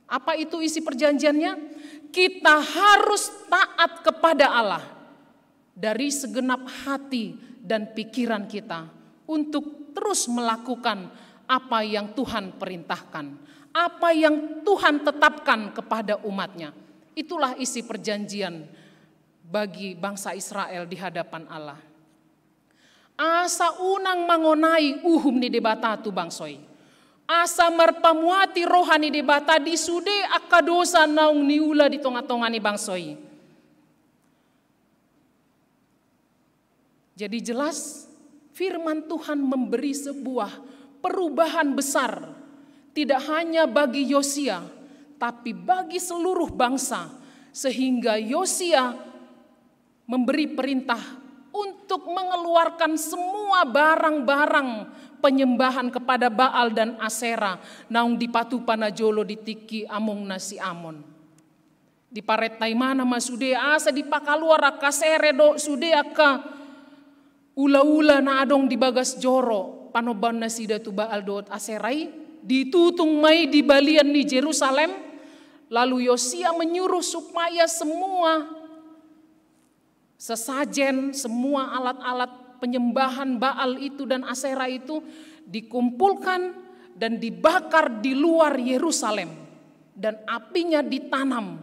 Apa itu isi perjanjiannya? Kita harus taat kepada Allah dari segenap hati dan pikiran kita untuk terus melakukan apa yang Tuhan perintahkan, apa yang Tuhan tetapkan kepada umat-Nya. Itulah isi perjanjian bagi bangsa Israel di hadapan Allah. Asa unang mangonai uhum ni Debata tu bangso i. Asa marpamuati roha ni Debata di sude angka dosa naung niula di tonga-tonga ni bangso i. Jadi jelas, firman Tuhan memberi sebuah perubahan besar, tidak hanya bagi Yosia, tapi bagi seluruh bangsa, sehingga Yosia memberi perintah untuk mengeluarkan semua barang-barang penyembahan kepada Baal dan Asera naung dipatupa najolo di tingki amongna si Amon. Diparenta ibana ma sude asa dipakaluar angka sere dohot sude angka ula-ula na adong di bagas joro panombaon nasida tu Baal dohot Asera i, ditutung ma i di balian ni Jerusalem. Lalu Yosia menyuruh supaya semua sesajen, semua alat-alat penyembahan Baal itu dan Asera itu dikumpulkan dan dibakar di luar Yerusalem, dan apinya ditanam.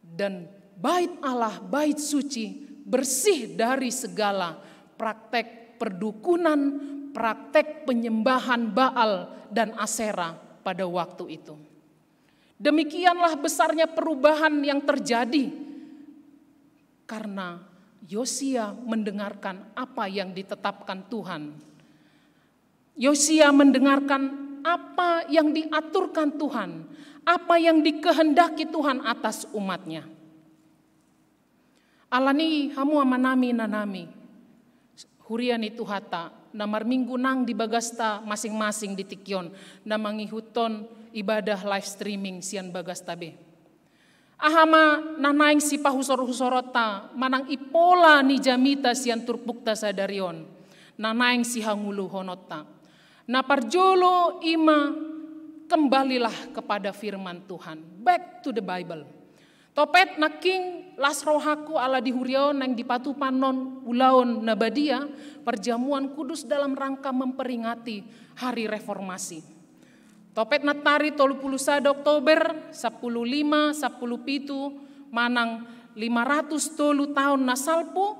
Dan bait Allah, bait suci, bersih dari segala praktek perdukunan, praktek penyembahan Baal dan Asera pada waktu itu. Demikianlah besarnya perubahan yang terjadi karena Yosia mendengarkan apa yang ditetapkan Tuhan. Yosia mendengarkan apa yang diaturkan Tuhan, apa yang dikehendaki Tuhan atas umat-Nya. Alani i hamu amanami, inanami, huria ni Tuhanta, na marminggu nang di bagasta masing-masing di tingki on, na mangihuthon ibadah live streaming sian bagasta be. Aha ma na naeng sipahusor-husoronta manang impola ni jamita sian turpukta sadari on, na naeng sihangoluhononta? Na parjolo i ma Kembalilah kepada firman Tuhan. Back to the Bible. Topet nangkin las rohangku ala di huria on naeng dipatupa annon ulaon na badia, perjamuan kudus dalam rangka memperingati hari reformasi. Topet nantari tolu pulu sada Oktober, sampulu lima, sampulu pitu, manang lima ratus tolu taon na salpu,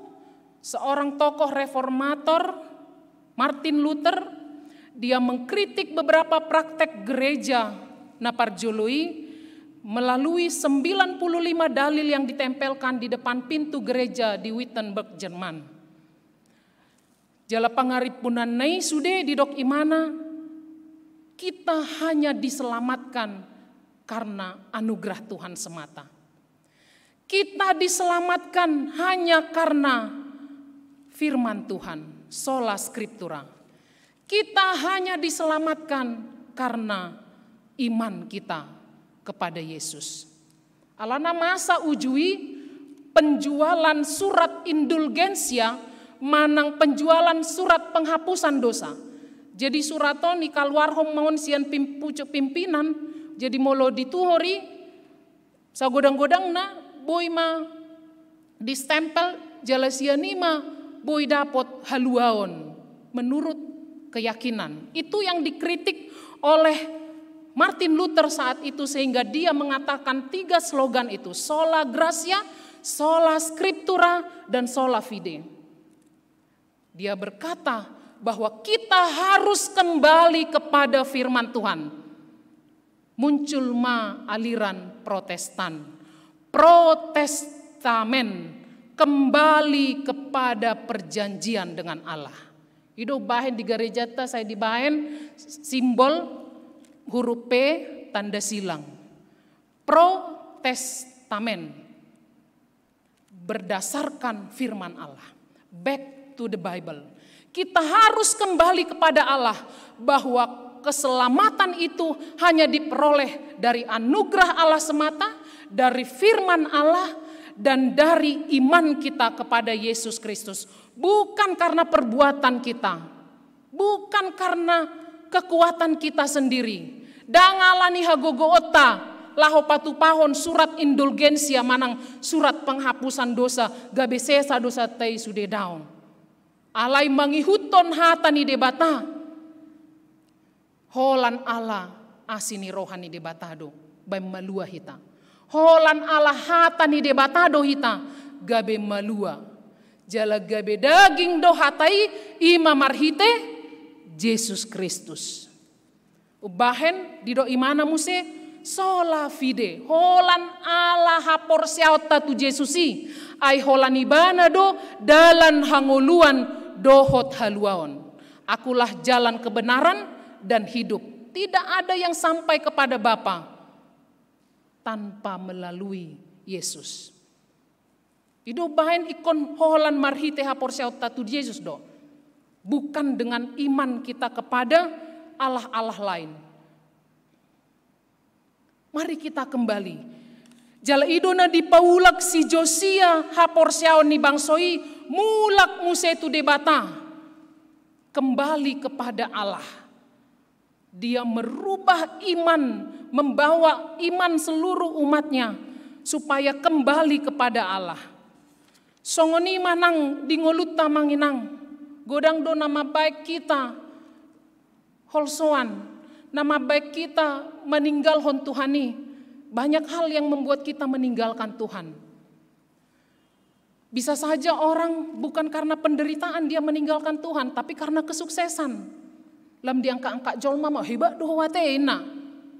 seorang tokoh reformator, Martin Luther, dia mengkritik beberapa praktek gereja na parjolo i melalui sembilan puluh lima dalil yang ditempelkan di depan pintu gereja di Wittenberg, Jerman. Jala pangarimpunanna i sude didok imana, kita hanya diselamatkan karena anugerah Tuhan semata. Kita diselamatkan hanya karena firman Tuhan, sola scriptura. Kita hanya diselamatkan karena iman kita kepada Yesus. Alana masa uju i penjualan surat indulgensia manang penjualan surat penghapusan dosa. Jadi surat on dikaluarhon ma on sian pim-, pucuk pimpinan, jadi molo dituhor i, sagodang-godangna boi ma distempel, jala sian i ma boi dapot haluaon menurut keyakinan. Itu yang dikritik oleh Martin Luther saat itu, sehingga dia mengatakan tiga slogan itu, sola gratia, sola scriptura, dan sola fide. Dia berkata bahwa kita harus kembali kepada firman Tuhan. Muncul ma aliran Protestan. Protestamen, kembali kepada perjanjian dengan Allah. I do bahen di garejanta sai dibahen simbol huruf P tanda silang. Protestamen. Berdasarkan firman Allah. Back to the Bible. Kita harus kembali kepada Allah bahwa keselamatan itu hanya diperoleh dari anugerah Allah semata, dari firman Allah, dan dari iman kita kepada Yesus Kristus. Bukan karena perbuatan kita. Bukan karena kekuatan kita sendiri. Ndang ala ni hagogoonta laho patupahon surat indulgensia manang surat penghapusan dosa, gabe sesa dosanta i sude, daong. Alai mangihuthon hata ni Debata. Holan ala asi ni roha ni Debata do baen malua hita. Holan ala hata ni Debata do hita gabe malua. Jala gabe daging do hata i, i ma marhite Jesus Kristus. Umbahen didok imana muse sola fide, holan ala haporseaonta tu Jesus i, ai holan ibana do dalan hangoluan dohot haluaon. Akulah jalan kebenaran dan hidup. Tidak ada yang sampai kepada Bapa tanpa melalui Yesus. I do bahen ingkon holan marhite haporseaonta tu Jesus do. Bukan dengan iman kita kepada allah-allah lain. Mari kita kembali. Jala i do na dipaulak si Josia haporseaon ni bangso i, mulak muse tu Debata. Kembali kepada Allah. Dia merubah iman, membawa iman seluruh umatnya supaya kembali kepada Allah. Songon i ma nang di ngolunta, amang inang, godang do na mambaen hita holsoan, na mambaen hita maninggalhon Tuhan i. Banyak hal yang membuat kita meninggalkan Tuhan. Bisa saja orang bukan karena penderitaan dia meninggalkan Tuhan, tapi karena kesuksesan. Lam diangkat-angkat jolma ma, hebat do ho ate, inna.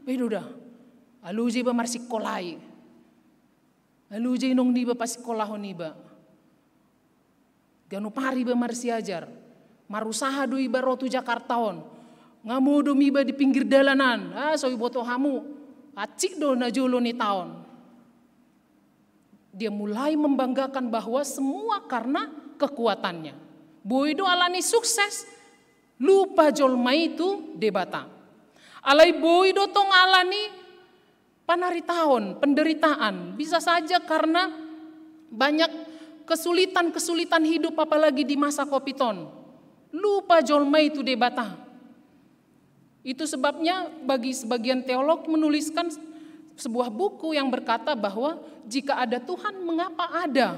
Bedo da. Aluji ba marsikola i. Aluji inong niba pasikolahon iba. Ganup ari iba marsiajar. Marusaha do iba ro tu Jakarta on. Nga modom iba di pinggir dalanan. Ah, so iboto hamu. Acik do na jolo ni taon. Dia mulai membanggakan bahwa semua karena kekuatannya. Boi do alani sukses, lupa jolma i tu Debata. Alai boi do tong alani panaritaon, penderitaan. Bisa saja karena banyak kesulitan-kesulitan hidup, apalagi di masa covid on. Lupa jolma i tu Debata. Itu sebabnya bagi sebagian teolog menuliskan sebuah buku yang berkata bahwa jika ada Tuhan, mengapa ada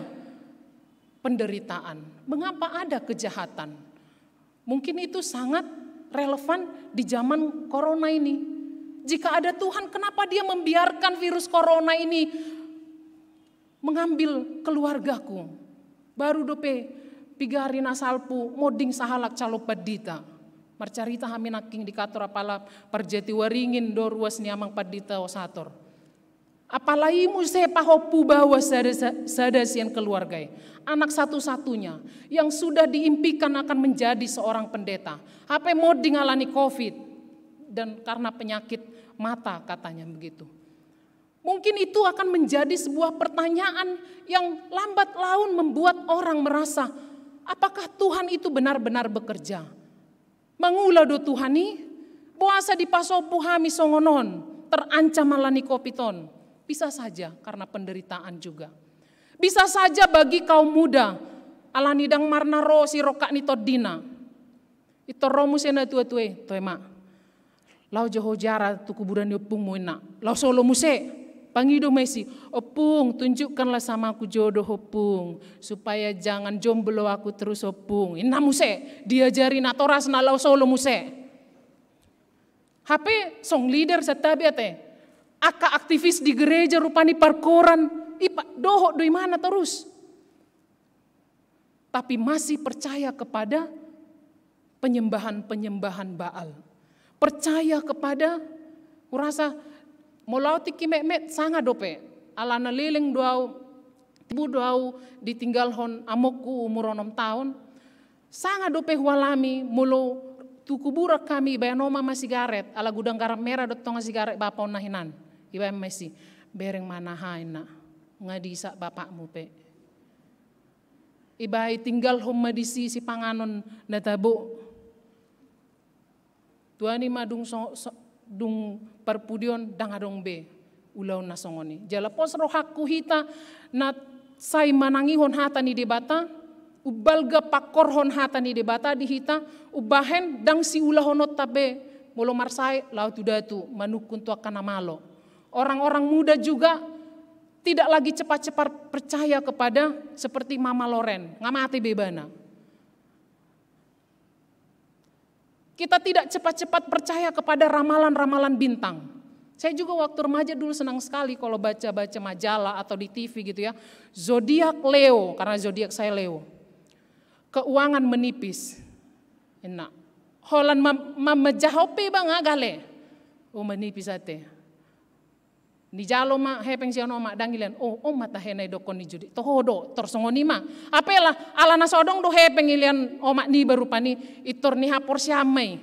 penderitaan? Mengapa ada kejahatan? Mungkin itu sangat relevan di zaman corona ini. Jika ada Tuhan, kenapa Dia membiarkan virus corona ini mengambil keluargaku? Baru dope piga ari na salpu, monding sahalak calon pandita. Marcarita hami nangkin di kantor, apala Parjati Waringin do ruas ni amang pandita Osator. Apala i muse pahompu baoa sada, sada sian keluarga i. Anak satu-satunya yang sudah diimpikan akan menjadi seorang pendeta. Hape monding alani covid dan karena penyakit mata, katanya begitu. Mungkin itu akan menjadi sebuah pertanyaan yang lambat laun membuat orang merasa, apakah Tuhan itu benar-benar bekerja? Mangula do Tuhan i? Boasa dipasombu hami songon on, terancam alani covid on? Bisa saja karena penderitaan juga. Bisa saja bagi kaum muda, alani ndang marna ro sirongkap ni tondina. Pintor ro muse na tua-tua i, toe ma, laho jo ho ziarah tu kuburan ni ompungmu, ninna. Laos olo muse. Pangido ma i, "Ompung, tunjukkanlah sama aku jodoh, Ompung, supaya jangan jomblo aku terus, Ompung," ninna muse. Diajari natorasna, laos olo muse. Hape song leader, santabi ate, angka aktivis di gereja rupani, parkoran, i pa, dohot do imana torus. Tapi masih percaya kepada penyembahan-penyembahan Baal. Percaya kepada, hurasa, molo au tingki metmet sanga dope. Alana leleng do au, tibu do au ditinggalhon amongku umur onom taon. Sanga dope hualami, molo tu kuburan hami, ibaen omak ma sigaret, ala godang garam merah do tongon sigaret bapa on na hinan. Ibaen ma disi, "Bereng ma, naha," ninna, "nga diisap bapakmu pe." Ibaen tinggalhon ma disi sipanganon na tabo. Tuani ma dung so, so, dung parpudi on ndang adong be ulaon na songon i. Jala pos rohangku hita na sai manangihon hata ni Debata, umbalga pangkorhon hata ni Debata di hita, umbahen ndang siulahononta be molo marsae laho tu datu manungkun tu angka na malo. Orang-orang muda juga tidak lagi cepat-cepat percaya kepada seperti Mama Loren, nga mate be ibana. Kita tidak cepat-cepat percaya kepada ramalan-ramalan bintang. Saya juga waktu remaja dulu senang sekali kalau baca-baca majalah atau di T V gitu ya. Zodiak Leo, karena zodiak saya Leo. "Keuangan menipis," ninna. Holan ma, ma, majaho pe iba nga gale. "Oh, menipis ate." Nijalo ma hepeng sian omak, ndang ilean. "Oh, on ma tahe na didokkon ni zodiak." Toho do, tor songon i ma. Apela, ala na so adong do hepeng ilean omak niba rupani, pintor nihaporseaan ma i.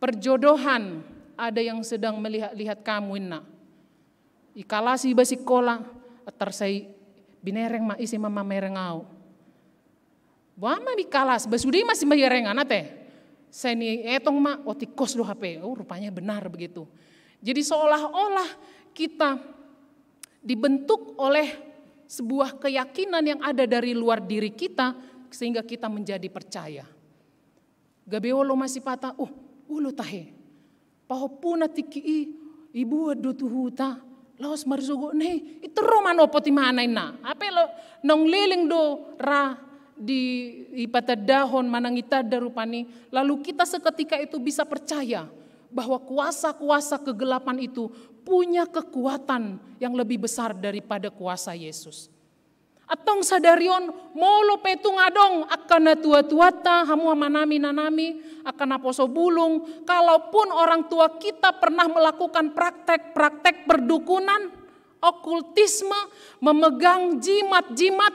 "Perjodohan, ada yang sedang melihat-lihat kamu," ninna. Ikalasi iba sikola, antar sai binereng ma, ise ma mamereng au. Boha ma i kalas, ba sude ma simahiarengan ate. Sai nietong ma, o tingkos do hape. Oh, rupanya benar begitu. Jadi seolah-olah kita dibentuk oleh sebuah keyakinan yang ada dari luar diri kita, sehingga kita menjadi percaya. Gabe olo ma sipata, "Oh, olo tahe. Pahompuna tingki i, ibuat do tu huta, laos marsogot na i, pintor ro manopot imana," ninna. Hape lo, naung leleng do ra di, dipatandahon manang ditanda rupani, lalu kita seketika itu bisa percaya bahwa kuasa-kuasa kegelapan itu punya kekuatan yang lebih besar daripada kuasa Yesus. Antong sadari on, molo pe tung adong angka natua-tuanta, hamu amanami, inanami, angka naposo bulung, kalaupun orang tua kita pernah melakukan praktek-praktek perdukunan, okultisme, memegang jimat-jimat,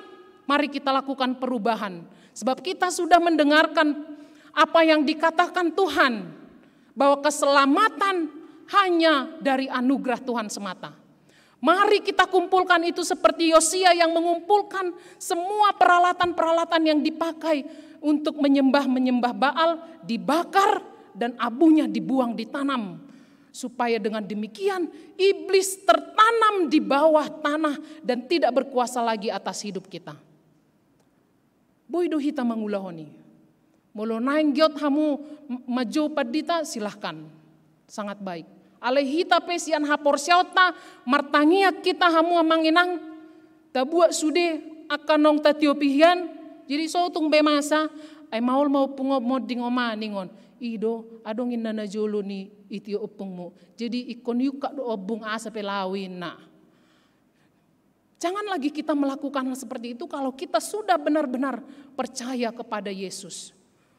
mari kita lakukan perubahan. Sebab kita sudah mendengarkan apa yang dikatakan Tuhan, bahwa keselamatan hanya dari anugerah Tuhan semata. Mari kita kumpulkan itu seperti Yosia yang mengumpulkan semua peralatan-peralatan yang dipakai untuk menyembah-menyembah Baal, dibakar, dan abunya dibuang di tanam. Supaya dengan demikian, iblis tertanam di bawah tanah dan tidak berkuasa lagi atas hidup kita. Boi do hita mangulahon i. Molo naeng giot hamu m-, manjou pandita, silahkan. Sangat baik. Alai hita pe sian haporseaonta, martangiang hita hamu amang inang, tabuat sude angka naung tatiop hian, jadi so tung be masa, ai maol ma ompung on monding oma ningon. I do, adong inna na jolo ni i tiop ompungmu. Jadi ingkon iungkap do ompung asa pe laho inna. Jangan lagi kita melakukan hal seperti itu kalau kita sudah benar-benar percaya kepada Yesus.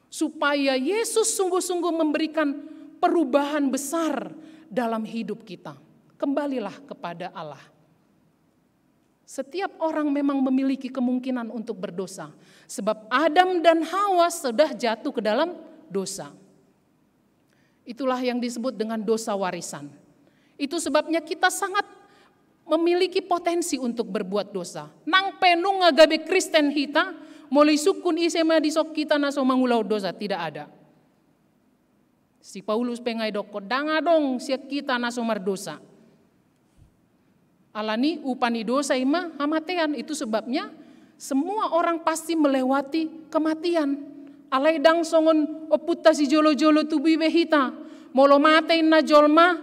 Supaya Yesus sungguh-sungguh memberikan perubahan besar dalam hidup kita. Kembalilah kepada Allah. Setiap orang memang memiliki kemungkinan untuk berdosa. Sebab Adam dan Hawa sudah jatuh ke dalam dosa. Itulah yang disebut dengan dosa warisan. Itu sebabnya kita sangat memiliki potensi untuk berbuat dosa. Nang pe nunga gabe Kristen hita, molo isungkun ise ma dison hita na so mangulahon dosa, tidak ada. Si Paulus pe nga didokkon, ndang adong sian hita na so mardosa. Alani upa ni dosa i ma hamatean, itu sebabnya semua orang pasti melewati kematian. Alai ndang songon ompunta sijolo-jolo tubu i be hita. Molo mate inna jolma,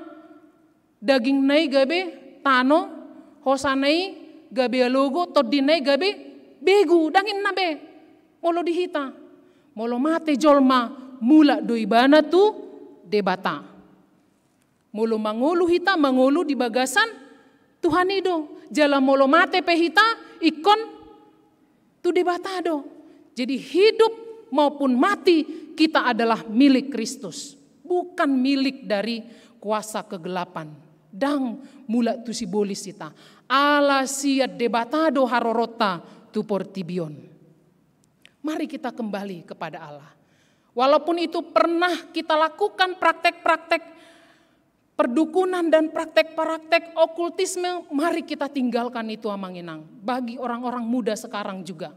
dagingna i gabe tano, hosana i gabe alogo, tondina i gabe begu, ndang inna be. Molo di hita, molo mate jolma, mulak do ibana tu Debata. Molo mangolu hita, mangolu di bagasan Tuhan i do. Jala molo mate pe hita, ingkon tu Debata do. Jadi hidup maupun mati, kita adalah milik Kristus. Bukan milik dari kuasa kegelapan. Ndang, mulak tu sibolis hita. Ala sian Debata do haroronta tu portibi on. Mari kita kembali kepada Allah. Walaupun itu pernah kita lakukan praktek-praktek perdukunan dan praktek-praktek okultisme, mari kita tinggalkan itu, amang inang. Bagi orang-orang muda sekarang juga,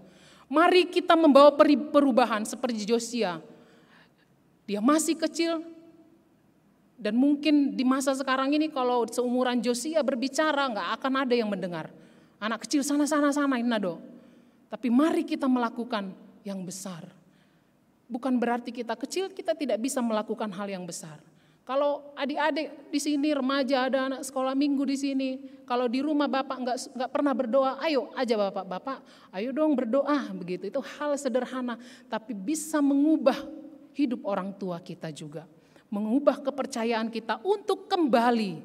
mari kita membawa peri-, perubahan seperti Josia. Dia masih kecil, dan mungkin di masa sekarang ini, kalau seumuran Josia berbicara, nggak akan ada yang mendengar. Anak kecil sana, sana, sana, inna do. Tapi mari kita melakukan yang besar. Bukan berarti kita kecil, kita tidak bisa melakukan hal yang besar. Kalau adik-adik di sini, remaja, ada anak sekolah minggu di sini, kalau di rumah bapak nggak, nggak pernah berdoa, ayo aja bapak, "Bapak, ayo dong berdoa," begitu. Itu hal sederhana, tapi bisa mengubah hidup orang tua kita juga. Mengubah kepercayaan kita untuk kembali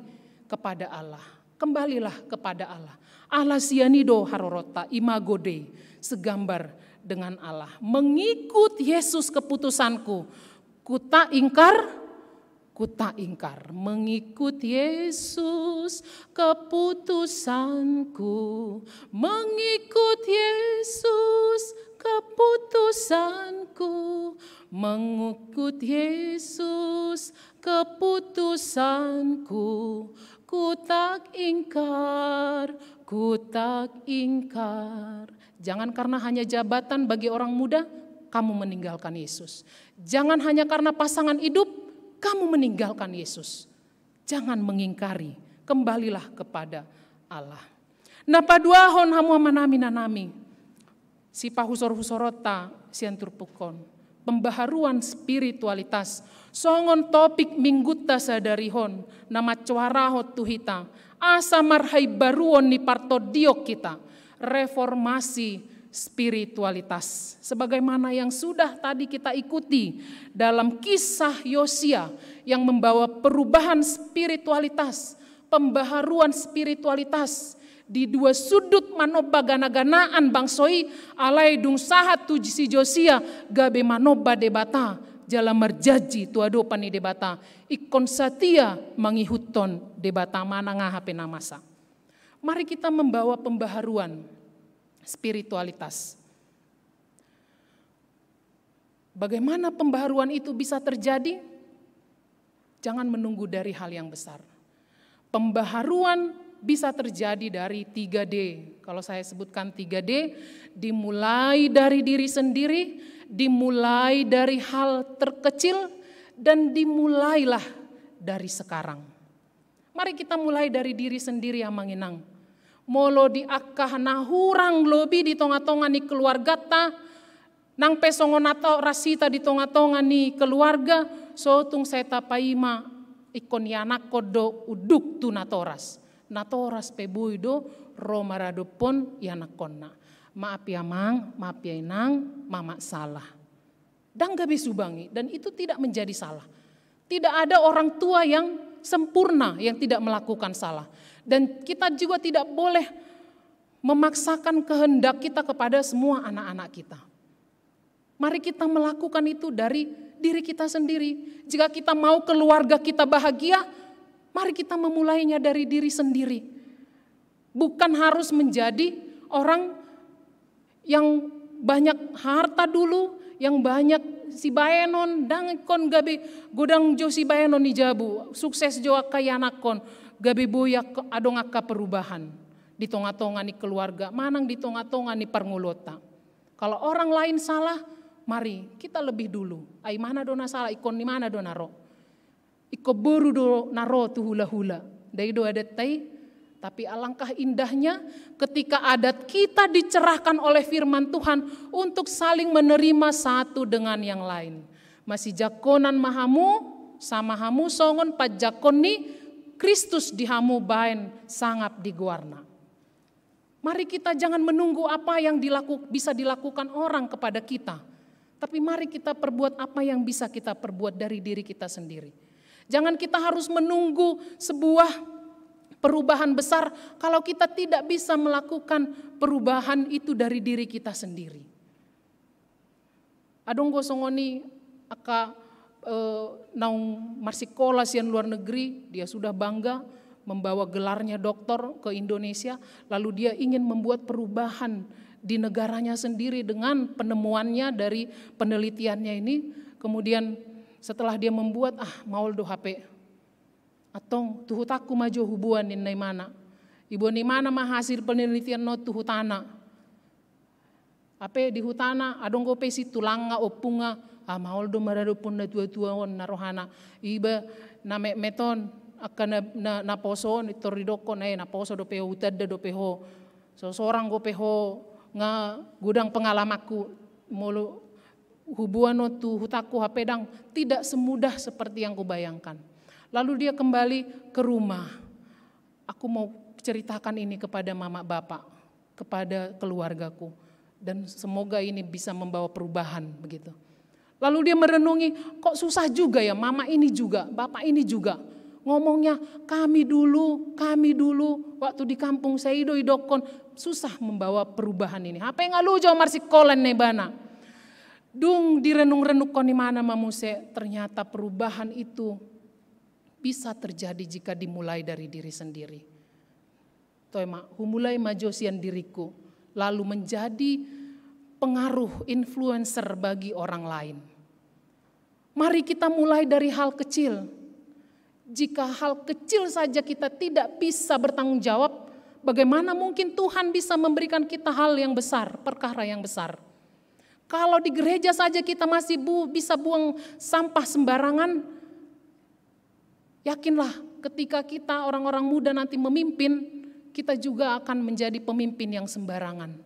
kepada Allah. Kembalilah kepada Allah. Ala sian i do haroronta, imago Dei, segambar dengan Allah. Mengikut Yesus keputusanku, ku tak ingkar, ku tak ingkar. Mengikut Yesus keputusanku, mengikut Yesus keputusanku, mengikut Yesus keputusanku, ku tak ingkar, ku tak ingkar. Jangan karena hanya jabatan bagi orang muda, kamu meninggalkan Yesus. Jangan hanya karena pasangan hidup, kamu meninggalkan Yesus. Jangan mengingkari, kembalilah kepada Allah. Na paduahon hamu amanami, inanami, sipahusorhusoronta sian turpuk on. Pembaharuan spiritualitas. Songon topik minggunta sadari on, na mancoarahon tu hita. Asa marhaimbaruon ni partondion hita. Reformasi spiritualitas. Sebagaimana yang sudah tadi kita ikuti dalam kisah Yosia yang membawa perubahan spiritualitas, pembaharuan spiritualitas, di dua sundut manomba ganaganaan bangso i, alai dung sahat tu si Josia gabe manomba Debata, jala marjanji tu adopan ni Debata, ingkon satia mangihuthon Debata manang aha pe na masa. Mari kita membawa pembaharuan spiritualitas. Bagaimana pembaharuan itu bisa terjadi? Jangan menunggu dari hal yang besar. Pembaharuan bisa terjadi dari tiga D. Kalau saya sebutkan tiga D, dimulai dari diri sendiri, dimulai dari hal terkecil, dan dimulailah dari sekarang. Mari kita mulai dari diri sendiri, amang inang. Molo di angka na hurang lobi di tongatonga ni keluargata, Nang pe songon natoras hita di tonga-tonga ni keluarga, so tung sai tapaima ingkon ianakhon do unduk tu natoras. Natoras pe boi do ro maradophon ianakhonna. Maaf ya amang, maaf ya inang, mama salah. Ndang gabe subangi, dan itu tidak menjadi salah. Tidak ada orang tua yang sempurna, yang tidak melakukan salah. Dan kita juga tidak boleh memaksakan kehendak kita kepada semua anak-anak kita. Mari kita melakukan itu dari diri kita sendiri. Jika kita mau keluarga kita bahagia, mari kita memulainya dari diri sendiri. Bukan harus menjadi orang yang banyak harta dulu, yang banyak sibaenon, ndang ingkon gabe godang jo sibaenon i jabu, sukses jo angka ianakhon, gabe boi angka, adong angka perubahan di tonga-tonga ni keluarga, manang di tonga-tonga ni parngoluonta. Kalau orang lain salah, mari kita lebih dulu. Ai imana do na salah, ingkon imana do na ro. Ingkon boru do na ro tu hula-hula. Ndai do adatta i, tapi alangkah indahnya ketika adat kita dicerahkan oleh firman Tuhan untuk saling menerima satu dengan yang lain. Masijangkonan ma hamu, sama hamu songon panjangkon ni Kristus di hamu baen sangap di goarna. Mari kita jangan menunggu apa yang dilaku-, bisa dilakukan orang kepada kita. Tapi mari kita perbuat apa yang bisa kita perbuat dari diri kita sendiri. Jangan kita harus menunggu sebuah perubahan besar kalau kita tidak bisa melakukan perubahan itu dari diri kita sendiri. Adong do songon i angka, eh, naung marsikola sian luar negeri, dia sudah bangga membawa gelarnya doktor ke Indonesia, lalu dia ingin membuat perubahan di negaranya sendiri dengan penemuannya dari penelitiannya ini. Kemudian setelah dia membuat, ah, maol do hape. Antong, tu hutangku ma jo huboan, ninna imana. Iboan imana ma hasil penelitian on tu hutana. Hape di hutana, adong do pe situlang nga ompung nga, ah, maol do maradophon na tua-tua on, ninna rohana. Iba na metmet on, angka na, na, naposo on, pintor didokkon, eh, naposo dope ho, hutanda dope ho. So sorang dope ho, nga godang pengalamanku, molo huboan on tu hutangku hape ndang, tidak semudah seperti yang kubayangkan. Lalu dia kembali ke rumah. Aku mau ceritakan ini kepada mama bapak, kepada keluargaku. Dan semoga ini bisa membawa perubahan, begitu. Lalu dia merenungi, kok susah juga ya, mama ini juga, bapak ini juga. Ngomongnya, kami dulu, kami dulu, waktu di kampung sai do didokkon, susah membawa perubahan ini. Hape nga loja marsikola, ninna ibana. Dung direnung-renungkon imana ma muse, ternyata perubahan itu bisa terjadi jika dimulai dari diri sendiri. Toe ma, humulai ma jo sian diriku, lalu menjadi pengaruh, influencer bagi orang lain. Mari kita mulai dari hal kecil. Jika hal kecil saja kita tidak bisa bertanggung jawab, bagaimana mungkin Tuhan bisa memberikan kita hal yang besar, perkara yang besar? Kalau di gereja saja kita masih bu-, bisa buang sampah sembarangan, yakinlah, ketika kita orang-orang muda nanti memimpin, kita juga akan menjadi pemimpin yang sembarangan,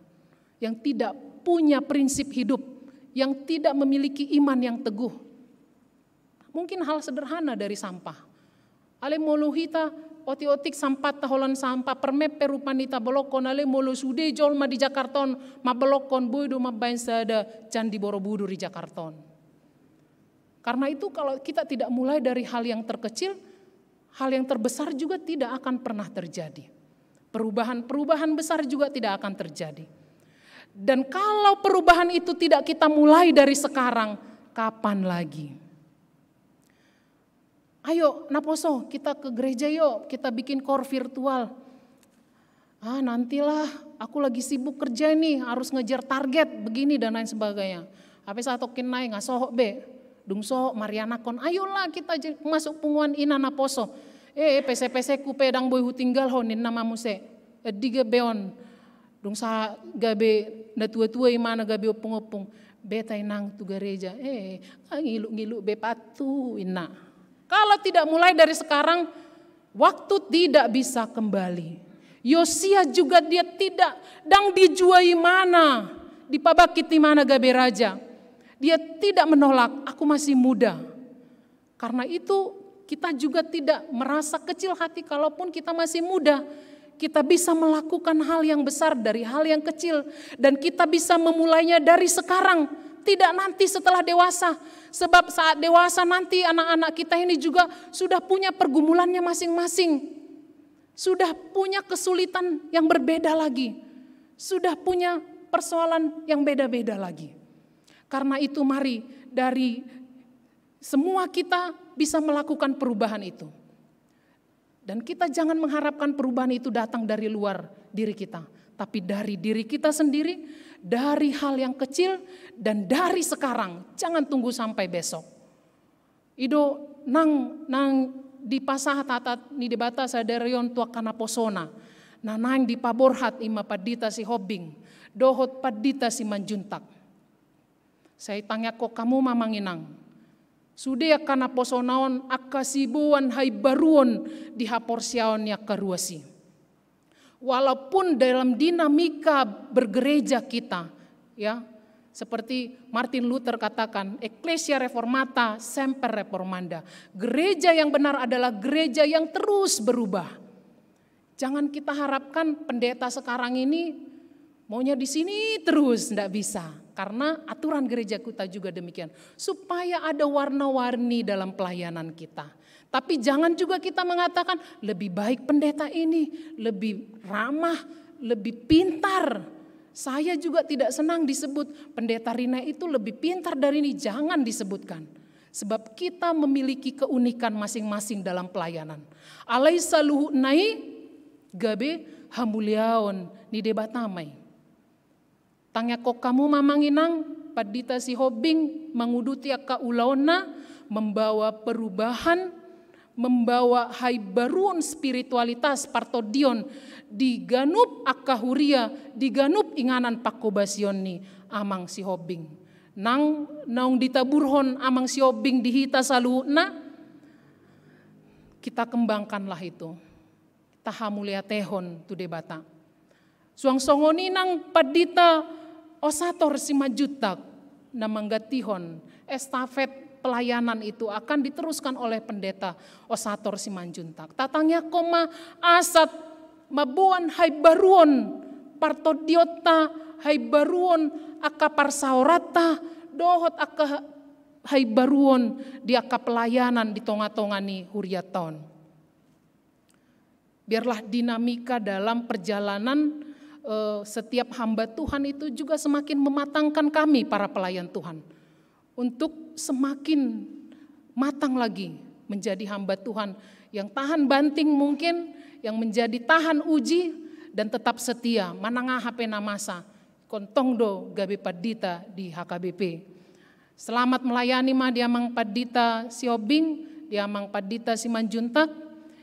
yang tidak punya prinsip hidup, yang tidak memiliki iman yang teguh. Mungkin hal sederhana dari sampah. Alai molo hita otik-otik sampahta holan sampah permen pe rupani tabolokkon, alai molo sude jolma di Jakarta on mambolongkon, boi do mambaen sada Candi Borobudur di Jakarta on. Karena itu, kalau kita tidak mulai dari hal yang terkecil, hal yang terbesar juga tidak akan pernah terjadi. Perubahan-perubahan besar juga tidak akan terjadi. Dan kalau perubahan itu tidak kita mulai dari sekarang, kapan lagi? Ayo, naposo, kita ke gereja yuk, kita bikin koor virtual. Ah, nantilah, aku lagi sibuk kerja ini, harus ngejar target, begini dan lain sebagainya. Hape satongkin nai nga sohot be, dung sohot marianakhon, ayolah kita je-, masuk punguan ina naposo. Eh, pese-peseku pe ndang boi hutinggalhon, ninna ma muse. Edi gabe on, dung sa gabe natua-tua imana gabe ompung-ompung. Beta inang tu gareja, eh, ah, ngilu-ngilu be patu, ninna. Kalau tidak mulai dari sekarang, waktu tidak bisa kembali. Yosia juga dia tidak, ndang dijua imana. dipabangkit imana gabe raja. Dia tidak menolak, "Aku masih muda." Karena itu, kita juga tidak merasa kecil hati kalaupun kita masih muda. Kita bisa melakukan hal yang besar dari hal yang kecil, dan kita bisa memulainya dari sekarang, tidak nanti setelah dewasa. Sebab saat dewasa nanti, anak-anak kita ini juga sudah punya pergumulannya masing-masing, sudah punya kesulitan yang berbeda lagi, sudah punya persoalan yang beda-beda lagi. Karena itu, mari dari semua kita bisa melakukan perubahan itu. Dan kita jangan mengharapkan perubahan itu datang dari luar diri kita, tapi dari diri kita sendiri, dari hal yang kecil, dan dari sekarang. Jangan tunggu sampai besok. I do nang, nang dipasahat hata ni Debata sadari on tu angka naposona, na naeng dipaborhat i ma Pandita Sihombing dohot Pandita Simanjuntak. Sai tangiangkon hamu ma amang inang, sude angka naposona on angka siboan haimbaruon di haporseaon ni angka ruas i. Walaupun dalam dinamika bergereja kita, ya, seperti Martin Luther katakan, "Ecclesia reformata semper reformanda." Gereja yang benar adalah gereja yang terus berubah. Jangan kita harapkan pendeta sekarang ini maunya di sini terus, ndak bisa. Karena aturan gereja kita juga demikian. Supaya ada warna-warni dalam pelayanan kita. Tapi jangan juga kita mengatakan, "Lebih baik pendeta ini, lebih ramah, lebih pintar." Saya juga tidak senang disebut, "Pendeta Rina itu lebih pintar dari ini." Jangan disebutkan. Sebab kita memiliki keunikan masing-masing dalam pelayanan. Alai saluhutna i gabe hamuliaon ni Debata ma i. Tangiangkon hamu ma amang inang, Pandita Sihombing manguduti angka ulaonna, membawa perubahan, membawa haimbaruon spiritualitas partondion di ganup angka huria, di ganup inganan pangkobasion ni amang Sihombing. Nang naung ditaburhon amang Sihombing di hita saluhutna, kita kembangkanlah itu. Tahamauliatehon tu Debata. Suang songon i nang Pandita Osator Simanjuntak na manggantihon estafet pelayanan itu akan diteruskan oleh Pendeta Osator Simanjuntak. Tatangiangkon ma asa mamboan haimbaruon partondionta, haimbaruon angka parsaoranta, dohot angka haimbaruon di angka pelayanan di tonga-tonga ni hurianta on. Biarlah dinamika dalam perjalanan, eh, setiap hamba Tuhan itu juga semakin mematangkan kami, para pelayan Tuhan, untuk semakin matang lagi menjadi hamba Tuhan yang tahan banting mungkin, yang menjadi tahan uji, dan tetap setia manang aha pe na masa. Ingkon tong do gabe pandita di H K B P. Selamat melayani ma di amang Pandita Sihombing, di amang Pandita Simanjuntak.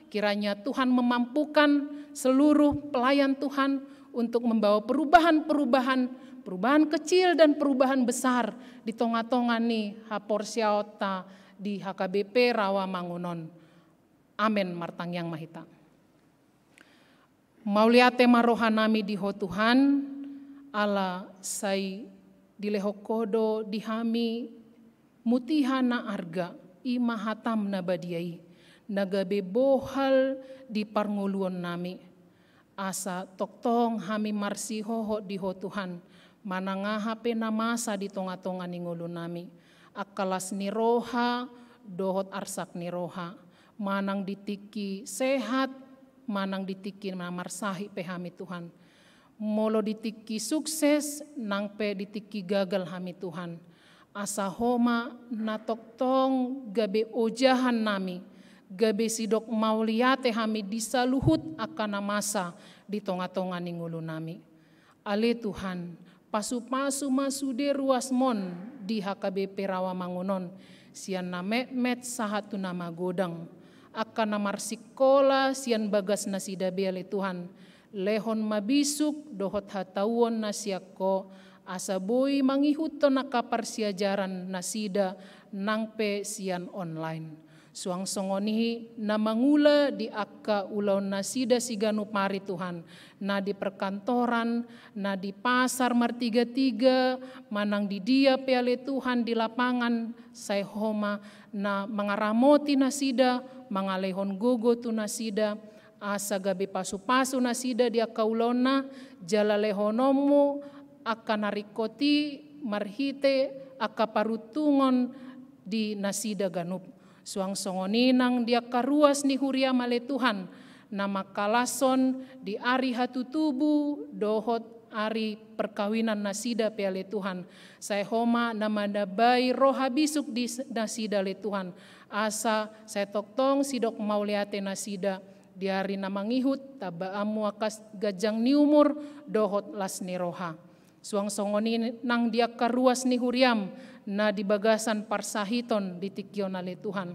Kiranya Tuhan memampukan seluruh pelayan Tuhan untuk membawa perubahan-perubahan, perubahan kecil dan perubahan besar di tonga-tonga ni haporseaonta di H K B P Rawamangun on. Amen. Martangiang ma hita. Mauliate ma rohanami di Ho Tuhan, ala sai dilehon Ho do di hami mutiha na arga, i ma hataM na badia i, na gabe bohal di parngoluonnami. Asa tongtong hami marsihohot di Ho Tuhan, manang aha pe na masa di tonga-tonga ni ngolunami, angka las ni roha dohot arsak ni roha, manang di tingki sehat, manang di tingki na marsahit pe hami Tuhan. Molo di tingki sukses, nang pe di tingki gagal hami Tuhan. Asa Ho ma na tongtong gabe ojahannami, gabe sidok mauliate hami di saluhut angka na masa di tonga-tonga ni ngolunami. Ale Tuhan, pasu-pasu ma sude ruasMon di H K B P Rawamangun on, sian na metmet sahat tu na magodang. Angka na marsingkola sian bagas nasida be ale Tuhan, lehon ma bisuk dohot hatauon na sian Ho, asa boi mangihuthon angka parsiajaran nasida nang pe sian online. Suang songon i na mangula di angka ulaonnasida siganup ari Tuhan, na di perkantoran, na di pasar martigatiga, manang di dia pe ale Tuhan di lapangan, sai Ho ma na mangaramoti nasida, mangalehon gogo tu nasida, asa gabe pasupasu nasida di angka ulaonna, jala lehononmu angka na ringkot i marhite angka paruntungon di nasida ganup. Suang songon i nang di angka ruas ni huriam ale Tuhan, na mangkalashon di ari hatutubu dohot ari perkawinan nasida pe ale Tuhan. Sai Ho ma na manambai roha bisuk di nasida ale Tuhan. Asa sai tongtong sidok mauliate nasida di ari na mangihut, tambaanmu angka ganjang ni umur dohot las ni roha. Suang songon i nang di angka ruas ni huriam na di bagasan parsahiton di tingki on ale Tuhan.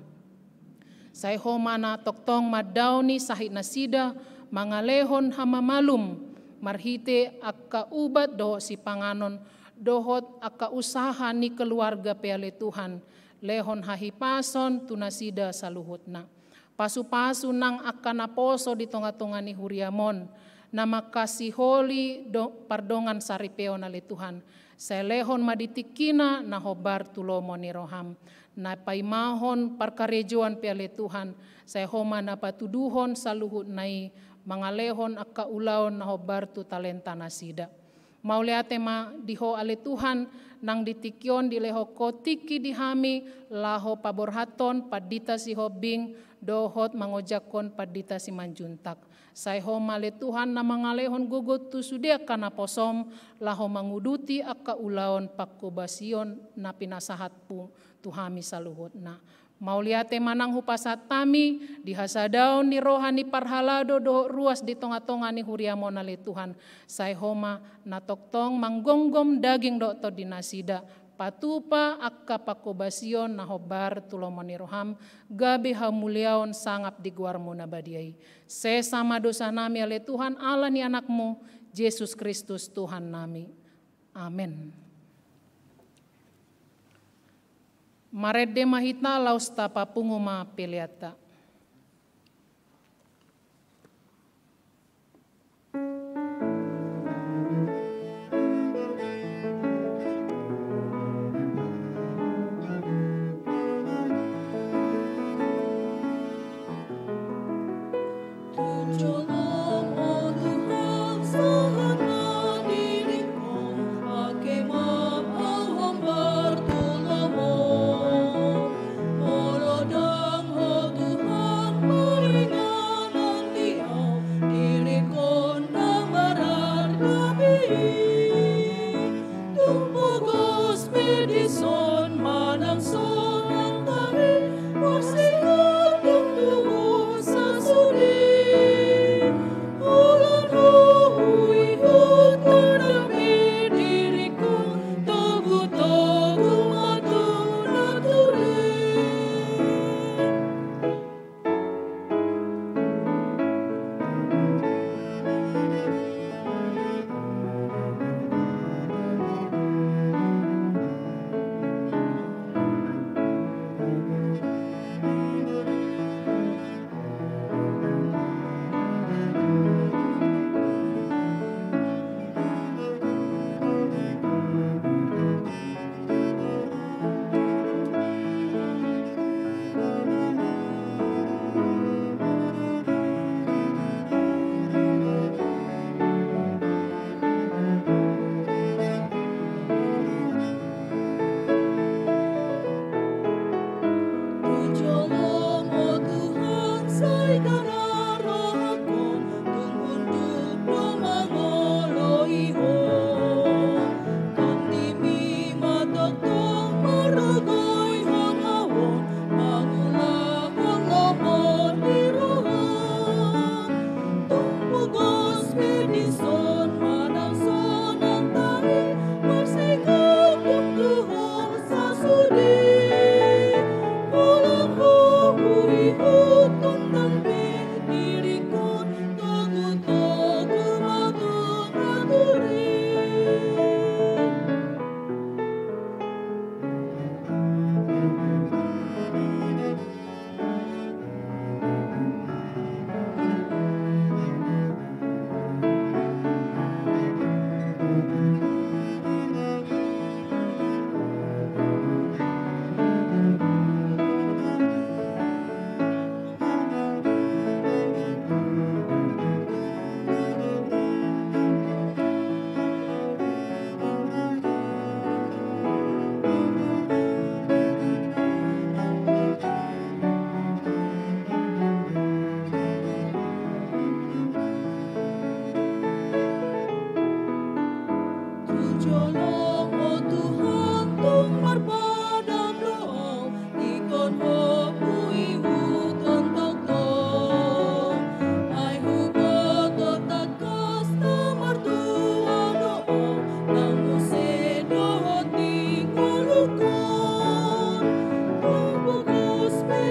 Sai Ho ma na tongtong mandaoni sahit nasida mangalehon hamamalum marhite angka ubat dohot sipanganon dohot angka usaha ni keluarga pe ale Tuhan. Lehon hahipason tu nasida saluhutna. Pasupasu nang angka naposo di tongatonga ni huriam on, na mangkasiholi do-, pardongan saripeon ale Tuhan. Sai lehon ma di tingkina na hombar tu lomo ni roham, na paimahon parkarejoan pe ale Tuhan, sai Ho ma na patuduhon saluhutna i mangalehon angka ulaon na hombar tu talenta nasida. Mauliate ma di Ho ale Tuhan, nang di tingki on dilehon Ho tingki di hami laho paborhathon pandita Sihombing dohot mangojakhon pandita Simanjuntak. Sai Ho ma ale Tuhan na mangalehon gogo tu sude angka naposom laho manguduti angka ulaon pangkobasion na pinasahatmu tu hami saluhutna. Mauliate ma nang hupasahat hami di hasadaon ni roha ni parhalado dohot ruas di tongatonga ni huriam on ale Tuhan. Sai Ho ma na tongtong manggomgom daging dohot tondi nasida. Patupa angka pangkobasion na hombar tu lomo ni roham, gabe hamuliaon sangap di goarmu na badia i. Sesa ma dosanami ale Tuhan, ala ni Anakmu, Jesus Kristus Tuhannami. Amen. Marende ma hita laos tapapungu ma peleanta.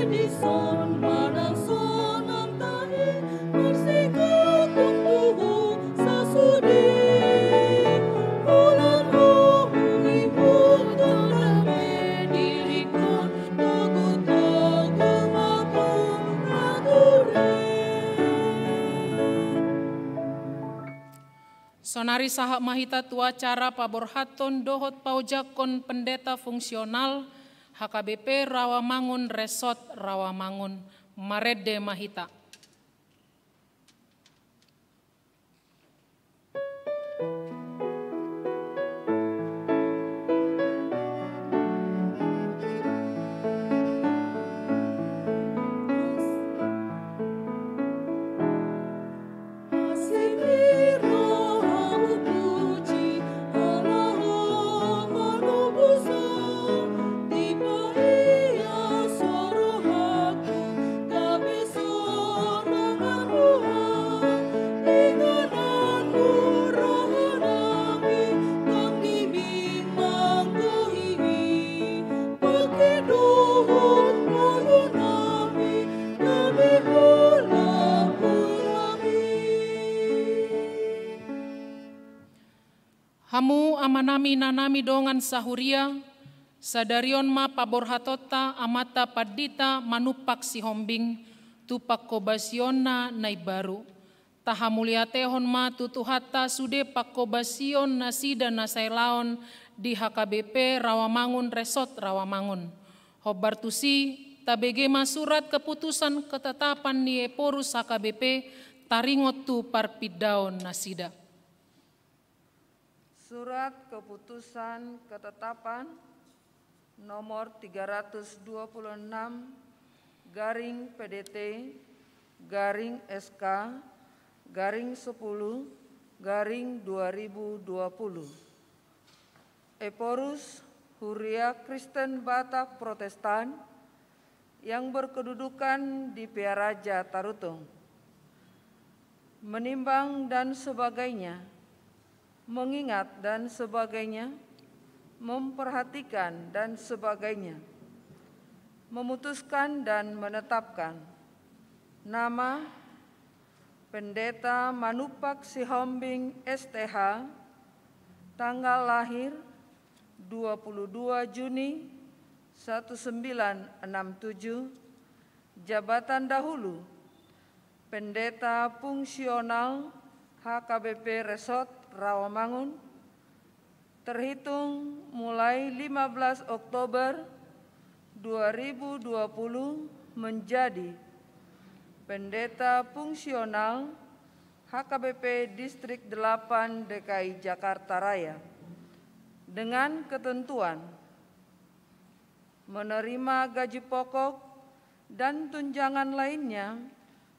Dison manang sonang tahe, marsigantung tu ho sasude. Holan ho huihuthon dame diringkon, togutogu ma tu ature. Sonari sahat ma hita tu acara paborhathon dohot paojakhon pendeta fungsional H K B P Rawamangun Resort Rawamangun. Marende ma hita. Hamu amanami, inanami dongan sahuria, sadari on ma paborhatonta Amanta Pandita Manumpak Sihombing tu pangkobasionna na imbaru. Tahamauliatehon ma tu Tuhanta sude pangkobasion nasida na sailaon di H K B P Rawamangun Resort Rawamangun. Hombar tusi, tabege ma surat keputusan ketetapan ni Ephorus H K B P taringot tu parpindaon nasida. Surat keputusan ketetapan nomor tiga ratus dua puluh enam garing P D T garing S K garing sepuluh garing dua ribu dua puluh. Ephorus, Huria Kristen Batak Protestan, yang berkedudukan di Pearaja Tarutung. Menimbang dan sebagainya, mengingat dan sebagainya, memperhatikan dan sebagainya, memutuskan dan menetapkan. Nama: Pendeta Manumpak Sihombing S T H, tanggal lahir dua puluh dua Juni seribu sembilan ratus enam puluh tujuh, jabatan dahulu, Pendeta Fungsional H K B P Resort Rawamangun, terhitung mulai lima belas Oktober dua ribu dua puluh, menjadi Pendeta Fungsional H K B P Distrik delapan D K I Jakarta Raya, dengan ketentuan: menerima gaji pokok dan tunjangan lainnya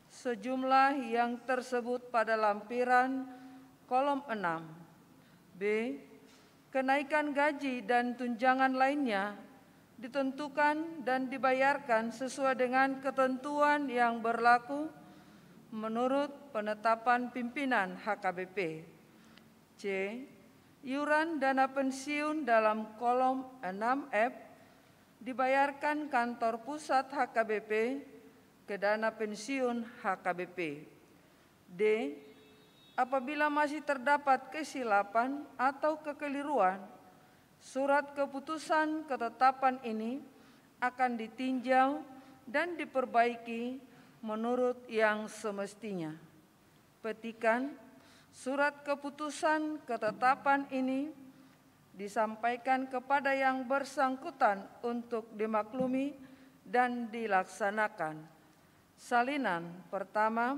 sejumlah yang tersebut pada lampiran kolom enam. B. Kenaikan gaji dan tunjangan lainnya ditentukan dan dibayarkan sesuai dengan ketentuan yang berlaku menurut penetapan pimpinan H K B P. C. Iuran dana pensiun dalam kolom enam F dibayarkan kantor pusat H K B P ke dana pensiun H K B P. D. Apabila masih terdapat kesilapan atau kekeliruan, surat keputusan ketetapan ini akan ditinjau dan diperbaiki menurut yang semestinya. Petikan: surat keputusan ketetapan ini disampaikan kepada yang bersangkutan untuk dimaklumi dan dilaksanakan. Salinan: pertama,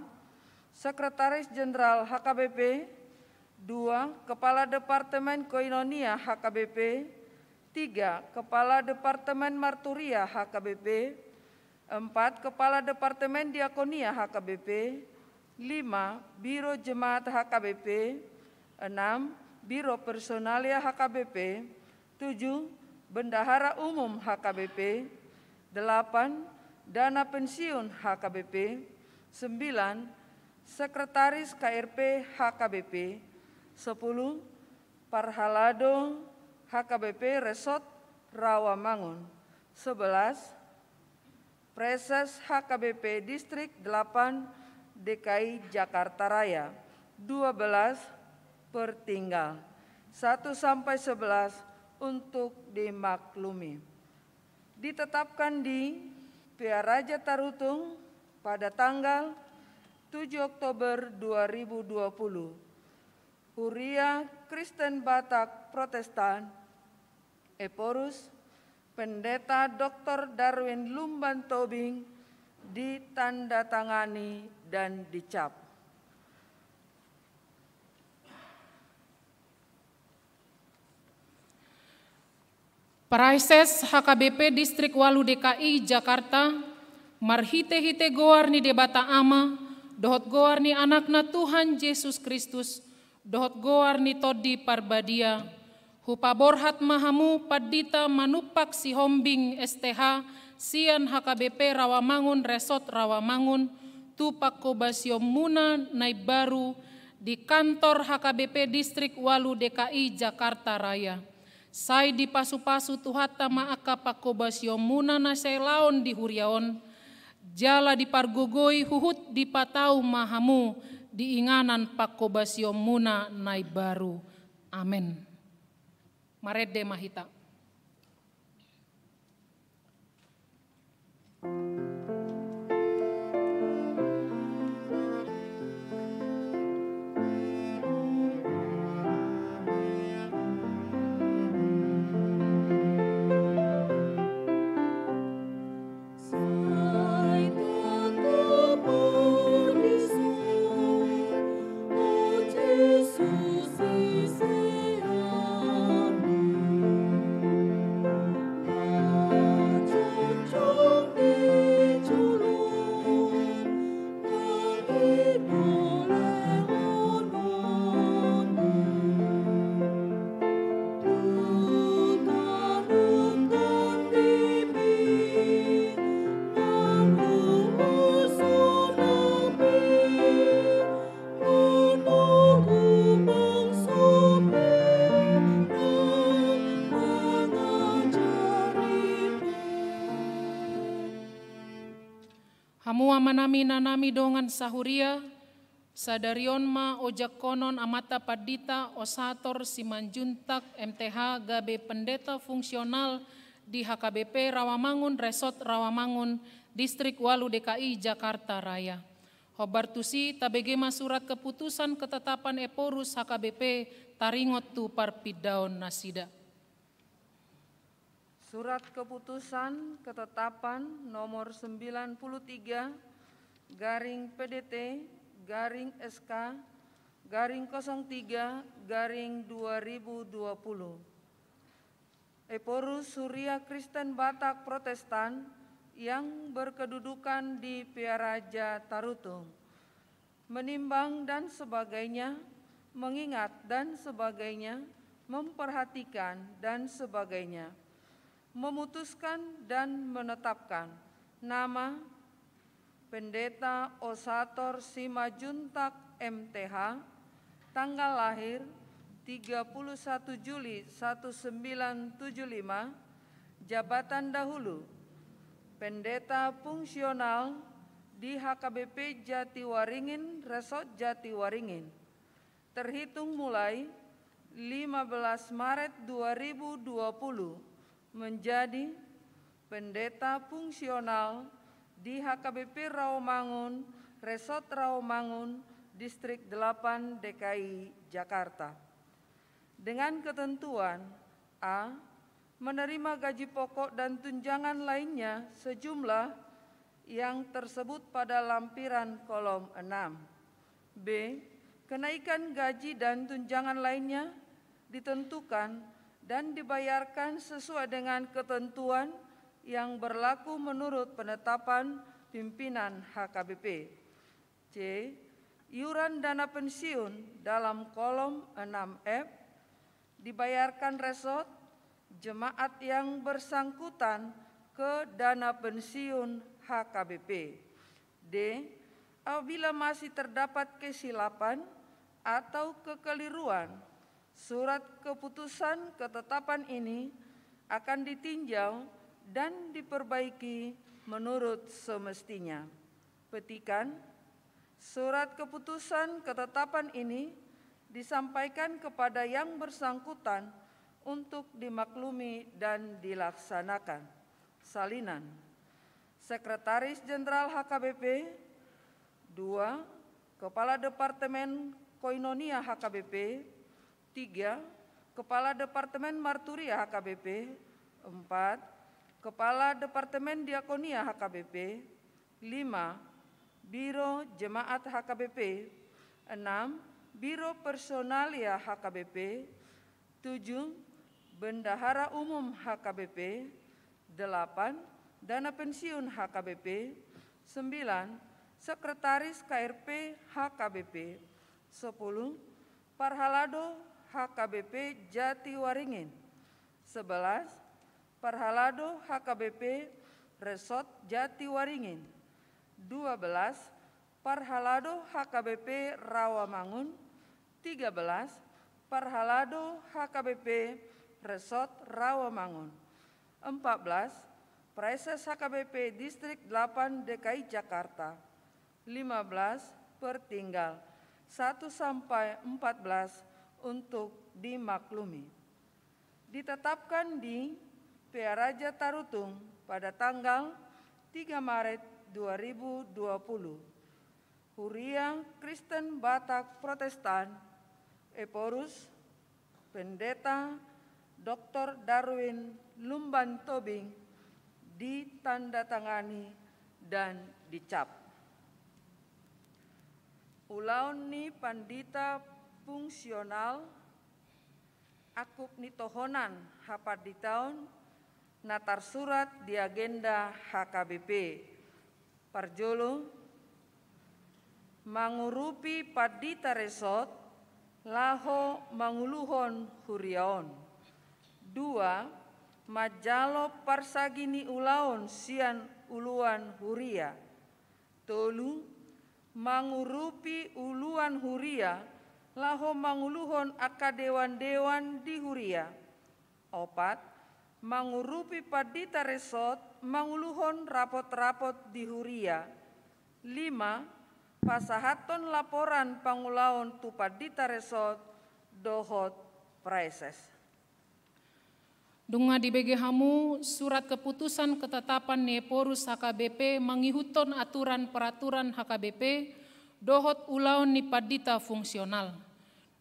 Sekretaris Jenderal H K B P. Dua, Kepala Departemen Koinonia H K B P. Tiga, Kepala Departemen Marturia H K B P. Empat, Kepala Departemen Diakonia H K B P. Lima, Biro Jemaat H K B P. Enam, Biro Personalia H K B P. Tujuh, Bendahara Umum H K B P. Delapan, Dana Pensiun H K B P. Sembilan, Sekretaris K R P H K B P. Sepuluh, Parhalado H K B P Resort Rawamangun. Sebelas, Preses H K B P Distrik delapan D K I Jakarta Raya, dua belas per tinggal, satu sampai sebelas untuk dimaklumi. Ditetapkan di Pearaja Tarutung pada tanggal tujuh Oktober dua ribu dua puluh. Huria Kristen Batak Protestan, Ephorus, Pendeta Doktor Darwin Lumban Tobing, ditandatangani dan dicap. Praeses H K B P Distrik ualu D K I Jakarta, marhite-hite goar ni Debata Ama, dohot goar ni Anakna Tuhan Jesus Kristus, dohot goar ni Tondi Parbadia, hupaborhat ma hamu pandita manumpak Sihombing S T H sian H K B P Rawamangun Resort Rawamangun, tu pangkobasionmuna na imbaru di kantor H K B P Distrik ualu D K I Jakarta Raya. Sai dipasu-pasu Tuhanta ma angka pangkobasionmuna na sai laon di huria on, jala dipargogoi huhut dipatau ma hamu di inganan pangkobasionmuna na imbaru. Amen. Marende ma hita. Hamu amanami, inanami, dongan sahuria, sadari on ma ojakkonon amanta pandita Osator Simanjuntak M T H gabe pendeta fungsional di H K B P Rawamangun Resort Rawamangun, Distrik ualu D K I Jakarta Raya. Hombar tusi, tabege ma surat keputusan ketetapan Ephorus H K B P taringot tu parpindaon nasida. Surat keputusan ketetapan nomor sembilan puluh tiga garing P D T garing S K garing kosong tiga garing dua ribu dua puluh. Ephorus Huria Kristen Batak Protestan yang berkedudukan di Pearaja Tarutung, menimbang dan sebagainya, mengingat dan sebagainya, memperhatikan dan sebagainya, memutuskan dan menetapkan nama Pendeta Osator Simanjuntak M T H, tanggal lahir tiga puluh satu Juli seribu sembilan ratus tujuh puluh lima, jabatan dahulu, Pendeta fungsional di H K B P Jatiwaringin, Resort Jatiwaringin, terhitung mulai lima belas Maret dua ribu dua puluh, menjadi Pendeta fungsional di H K B P Rawamangun, Resort Rawamangun, Distrik delapan D K I Jakarta. Dengan ketentuan, A, menerima gaji pokok dan tunjangan lainnya sejumlah yang tersebut pada lampiran kolom enam. B, kenaikan gaji dan tunjangan lainnya ditentukan dan dibayarkan sesuai dengan ketentuan yang berlaku menurut penetapan pimpinan H K B P. C, iuran dana pensiun dalam kolom enam F dibayarkan resort jemaat yang bersangkutan ke dana pensiun H K B P. D, apabila masih terdapat kesilapan atau kekeliruan, surat keputusan ketetapan ini akan ditinjau dan diperbaiki menurut semestinya. Petikan, surat keputusan ketetapan ini disampaikan kepada yang bersangkutan untuk dimaklumi dan dilaksanakan. Salinan, Sekretaris Jenderal H K B P, dua, Kepala Departemen Koinonia H K B P, tiga, Kepala Departemen Marturia H K B P, empat, Kepala Departemen Diakonia H K B P, lima, Biro Jemaat H K B P, enam, Biro Personalia H K B P, tujuh, Bendahara Umum H K B P, delapan, Dana Pensiun H K B P, sembilan, Sekretaris K R P H K B P, sepuluh, Parhalado H K B P Jatiwaringin, sebelas, Parhalado H K B P Resort Jatiwaringin, dua belas, Parhalado H K B P Rawamangun, tiga belas, Parhalado H K B P Resort Rawamangun, empat belas, Praeses H K B P Distrik delapan D K I Jakarta, lima belas, Pertinggal, satu sampai empat belas, untuk dimaklumi. Ditetapkan di Pearaja Tarutung pada tanggal tiga Maret dua ribu dua puluh. Huria Kristen Batak Protestan, Ephorus, Pendeta Doktor Darwin Lumban Tobing, ditandatangani dan dicap. Ulaon ni pandita fungsional, angkup ni tohonan hapanditaon na tarsurat di agenda H K B P. Parjolo, mangurupi pandita resort laho manguluhon huria on. Dua, manjalo parsagi ni ulaon sian uluan huria. Tolu, mangurupi uluan huria laho manguluhon angka dewan-dewan di huria. Opat, mangurupi pandita resort manguluhon rapot-rapot di huria. Lima, pasahathon laporan pangulaon tu pandita resort dohot praeses. Nunga dibege hamu surat keputusan ketetapan ni Ephorus H K B P mangihuthon aturan peraturan H K B P dohot ulaon ni pandita fungsional.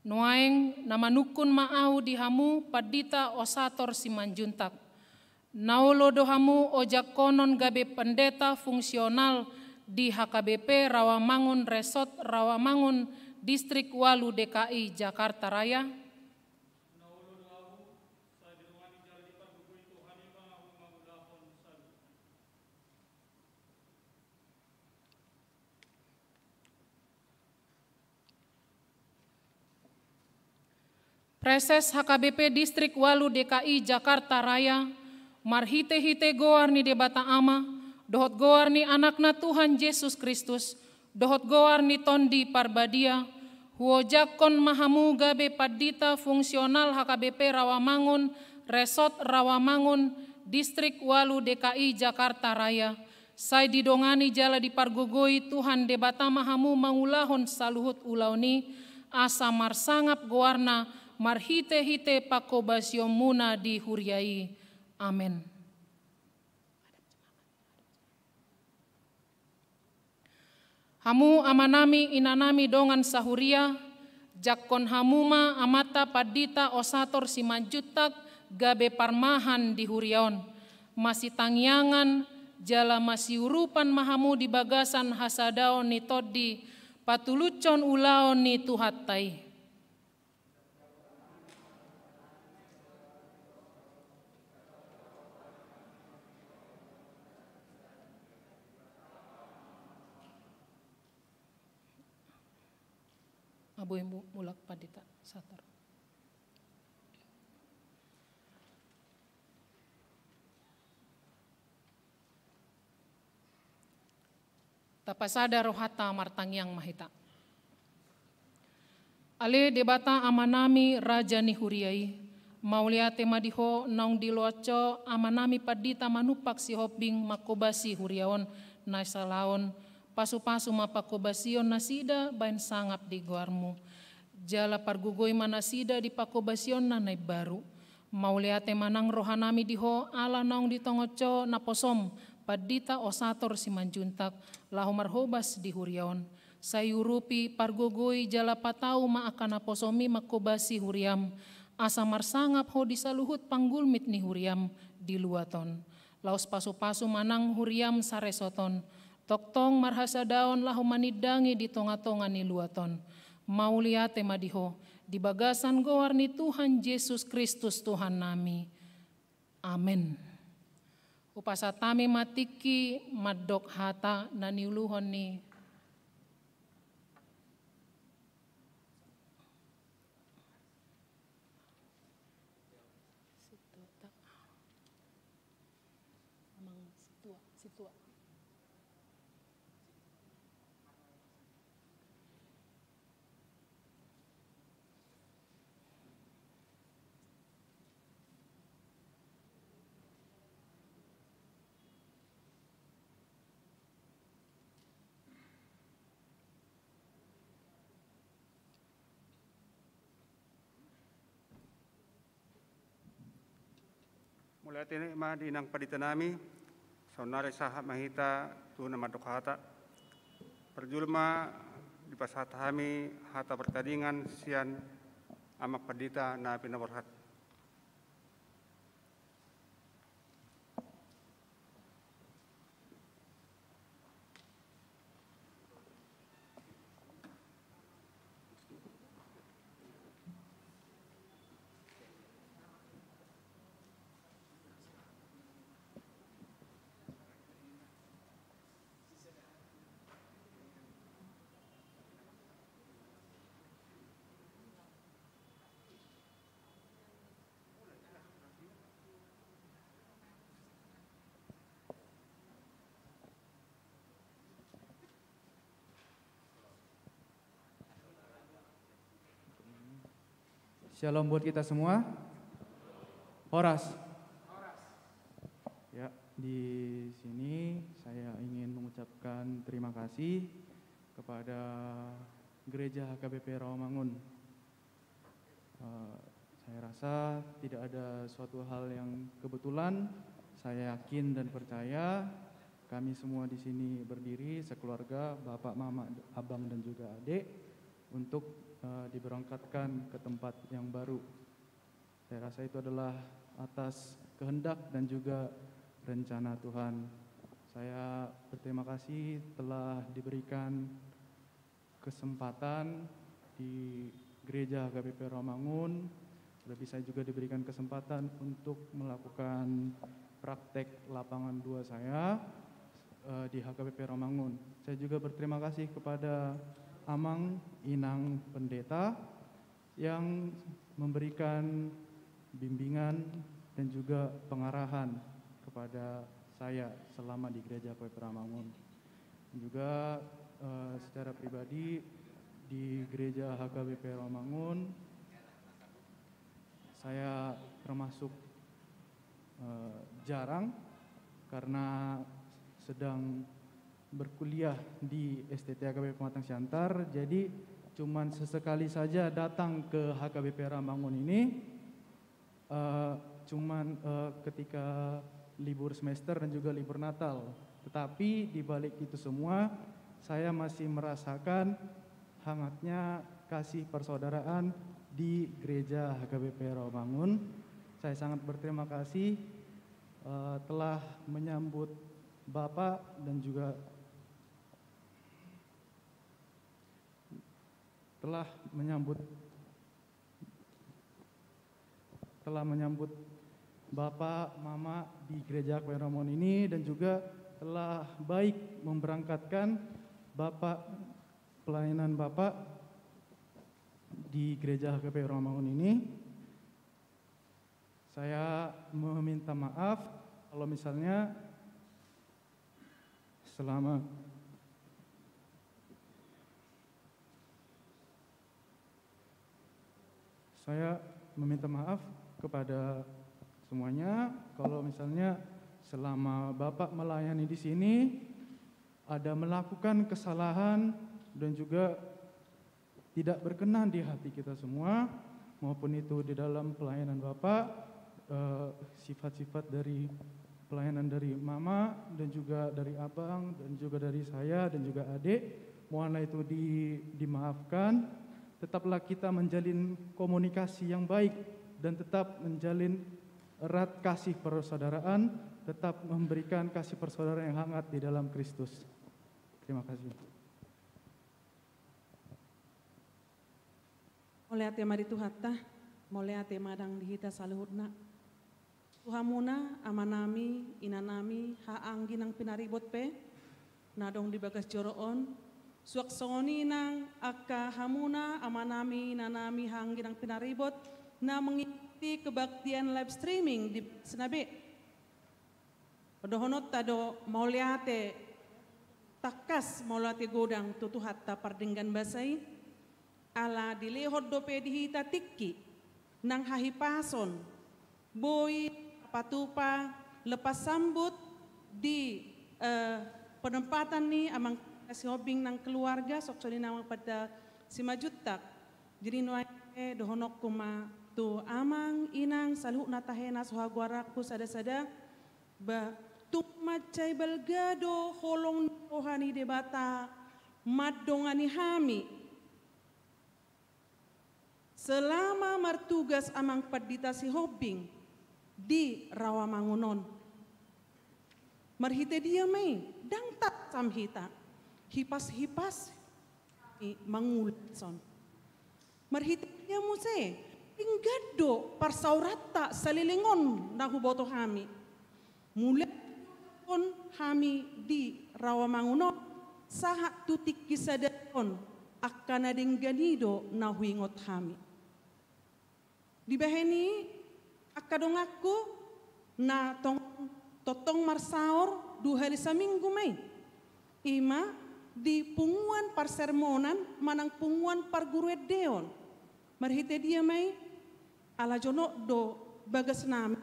Nuaeng na manungkun ma ahu di hamu pandita Osator Simanjuntak. Na olo do hamu ojangkonon gabe pendeta fungsional di H K B P Rawamangun Resort Rawamangun Distrik ualu D K I Jakarta Raya? Praeses H K B P Distrik ualu D K I Jakarta Raya, marhite-hite goar ni Debata Ama, dohot goar ni Anakna Tuhan Jesus Kristus, dohot goar ni Tondi Parbadia, huojangkon ma hamu gabe pandita fungsional H K B P Rawamangun, Resort Rawamangun, Distrik ualu D K I Jakarta Raya, sai didongani jala dipargogoi Tuhan Debata ma hamu mangulahon saluhut ulaon i, asa marsangap goarna marhite-hite panghobasionmuna di huria i. Amen. Hamu amanami, inanami dongan sahuria, jangkon hamu ma amanta pandita Osator Simanjuntak gabe parmahan di huria on. Masitangiangan jala masiurupan ma hamu di bagasan hasadaon ni Tondi patulushon ulaon ni Tuhanta i. Abui mu-, mulak pandita sator. Tapasada rohanta, martangiang ma hita. Ale Debata Amanami, Raja ni huria i, Mauliate ma di Ho naung diloas Ho Amanami Pandita Manumpak Sihombing mangkobasi huria on na sala on. Pasupasu ma pangkobasion nasida bahen sangap di goarMu. Jala pargogoi ma nasida di pangkobasionna na imbaru. Mauliate ma nang rohanami di Ho ala naung ditongon Ho naposoM Pandita Osator Simanjuntak laho marhobas di huria on. Sai urupi, pargogoi jala patau ma angka naposoMi mangkobasi huriaM, asa marsangap Ho di saluhut panggulmit ni huriaM di luat on. Laos pasupasu ma nang huriaM saresort on, tongtong marhasadaon laho manindangi di tongatonga ni luat on. Mauliate ma di Ho, di bagasan goar ni Tuhan Jesus Kristus Tuhannami. Amen. Hupasahat hami ma tingki mandok hata na niuluhon ni Amang Sintua, Sintua. Mauliate ma di inang pandita nami. Saonnari sahat ma hita tu na mandok hata. Parjolo ma dipasahat hami hata partadingan sian amang pandita na pinaborhat. Shalom buat kita semua. Horas. Ya, di sini saya ingin mengucapkan terima kasih kepada Gereja H K B P Rawamangun. Eh, saya rasa tidak ada suatu hal yang kebetulan. Saya yakin dan percaya kami semua di sini berdiri sekeluarga, bapak, mama, abang, dan juga adik, untuk, eh, diberangkatkan ke tempat yang baru. Saya rasa itu adalah atas kehendak dan juga rencana Tuhan. Saya berterima kasih telah diberikan kesempatan di Gereja H K B P Rawamangun, lebih saya juga diberikan kesempatan untuk melakukan praktek lapangan dua saya, eh, di H K B P Rawamangun. Saya juga berterima kasih kepada Amang Inang Pendeta yang memberikan bimbingan dan juga pengarahan kepada saya selama di Gereja H K B P Rawamangun. Juga, eh, secara pribadi di Gereja H K B P Rawamangun, saya termasuk, eh, jarang karena sedang berkuliah di S T T H K B P Pematang Siantar, jadi cuman sesekali saja datang ke H K B P Rawamangun ini, eh, cuman, eh, ketika libur semester dan juga libur Natal. Tetapi di balik itu semua, saya masih merasakan hangatnya kasih persaudaraan di Gereja H K B P Rawamangun. Saya sangat berterima kasih, eh, telah menyambut Bapak dan juga telah menyambut, telah menyambut Bapak, Mama di Gereja H K B P Rawamangun ini, dan juga telah baik memberangkatkan Bapak, pelayanan Bapak di Gereja H K B P Rawamangun ini. Saya meminta maaf kalau misalnya selama, saya meminta maaf Kepada semuanya, kalau misalnya selama Bapak melayani di sini ada melakukan kesalahan dan juga tidak berkenan di hati kita semua, maupun itu di dalam pelayanan Bapak, eh, sifat-sifat dari pelayanan dari Mama dan juga dari Abang dan juga dari saya dan juga Adik, mohonlah itu di-, dimaafkan. Tetaplah kita menjalin komunikasi yang baik dan tetap menjalin erat kasih persaudaraan, tetap memberikan kasih persaudaraan yang hangat di dalam Kristus. Terima kasih. Mauliate ma di Tuhanta, mauliate ma nang di hita saluhutna. Tu hamuna, amanami, inanami, haha anggi nang pinaribot pe, na adong di bagas joro on, suang songon i nang angka hamuna, amanami, inanami, haha anggi nang pinaribot, na mengikuti kebaktian live streaming di bagasna be. Dohononta do mauliate tangkas, mauliate godang tu Tuhanta pardenggan basa i, ala dilehon dope di hita tingki nang hahipason, boi tapatupa lepas sambut di, eh, penempatan ni Amang Sihombing nang keluarga, suang songon i nang Amang Pandita Simanjuntak. Jadi nuaeng pe dohononku ma tu amang inang saluhutna tahe na so hagoaranku sada-sada, ba tung mansai balga do holong ni roha ni Debata mandongani hami selama martugas Amang Pandita Sihombing di Rawamangun on. Marhite dia ma i? Ndang tarsam hita. Hipas-hipas hami mangula dison. Marhite dia muse? Denggan do parsaoranta saleleng on na huboto hami. Mulai on hami di Rawamangun on, sahat tu tingki sadari on, angka na denggan i do na huingot hami. Dibahen i, angka donganku, na tong-, tongtong marsaor dua hali saminggu ma i. I ma di punguan parsermonan manang punguan parguruendeon. Marhite dia ma i? Ala jonok do bagasnami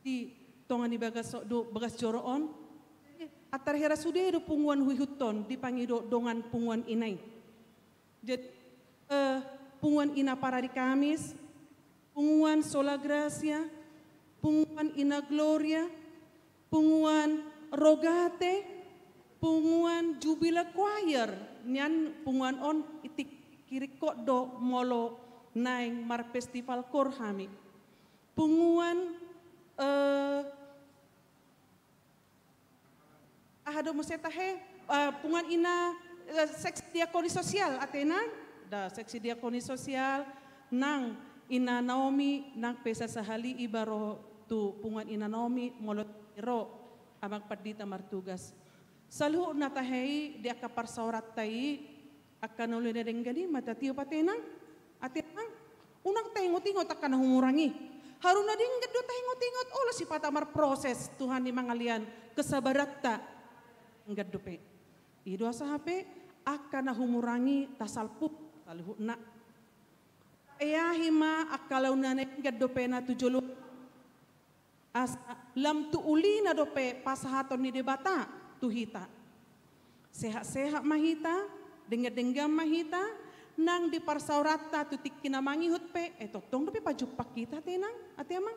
di tonga ni bagas, do bagas joro on. Antar hira sude do punguan huihuthon dipangido dongan punguan ina i. Jadi, eh, punguan ina Paradi Kamis, punguan Sola Gratia, punguan ina Gloria, punguan Rogate, punguan Jubila Choir, nian punguan on i tingki ringkot do molo naeng marfestival koor hami. Punguan, eh, aha do muse tahe, eh, punguan ina, eh, seksi diakoni sosial, ate nang? Da, seksi diakoni sosial, nang ina Naomi, nang pe sasahali iba ro tu punguan ina Naomi, molo ro, Amang Pandita martugas. Saluhutna tahe i di angka parsaoranta i, angka na uli na denggan i ma tatiop ate nang, ate nang, unang taingot-ingot angka na humurang i. Haru na denggan do taingot-ingot, olo sipata marproses Tuhan i mangalean kesabaranta. Denggan dope. I do asa hape angka na humurang i tasalpu saluhutna. Taeahi ma angka na uli na denggan dope na tu jolo. Asa lam tu ulina dope pasahaton ni Debata tu hita. Sehat-sehat ma hita, denggan-denggan ma hita, nang di parsaoranta tu tingki na mangihut pe, eh, tongtong dope pajumpang hita ate nang, ate amang.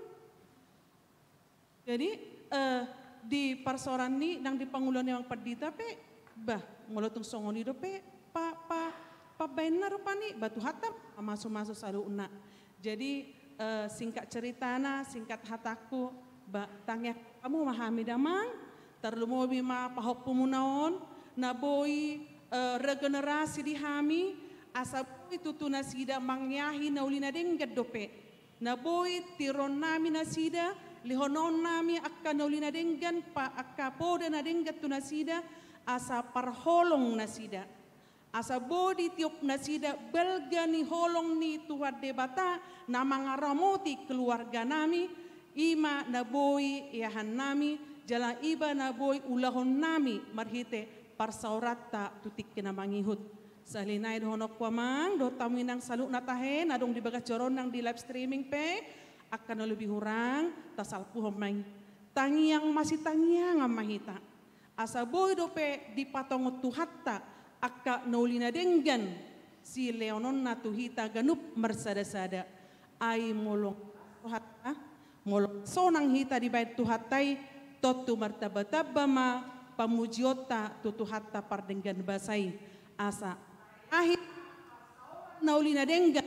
Jadi, eh, di parsaoran ni nang di pangula ni Amang Pandita pe, bah, molo tung songon i dope, pa, pa, pambahenna rupani, bah, Tuhanta mamasu-masu saluhutna. Jadi, eh, singkat ceritana, singkat hatangku, ba, tangiang hamu ma hami damang, tarlumobi ma pahompumuna on, na boi, eh, regenerasi di hami, asa boi tutu nasida mangeahi na uli na denggan dope. Na boi tironnami nasida, lehononnami angka na uli na denggan, pa, angka poda na denggan tu nasida, asa parholong nasida. Asa boi ditiop nasida balga ni holong ni Tuhan Debata na mangaramoti keluarganami, i ma na boi eahannami, jala iba na boi ulahonnami marhite parsaoranta tu tingki na mangihut. Sahali nai dohononku amang, dohot hamu inang saluhutna tahe, na adong di bagas joro on nang di live streaming pe, Angka na lobi hurang, tasalpuhon ma i. Tangiang masitangiangan ma hita. Asa boi dope dipatongon Tuhanta angka na uli na denggan silehononna tu hita ganup marsada-sada. Ai molo rohanta, molo sonang hita dibahen Tuhanta i, tontu martamba-tamba ma pamujionta tu Tuhanta pardenggan basa i. Asa akhir na uli na denggan,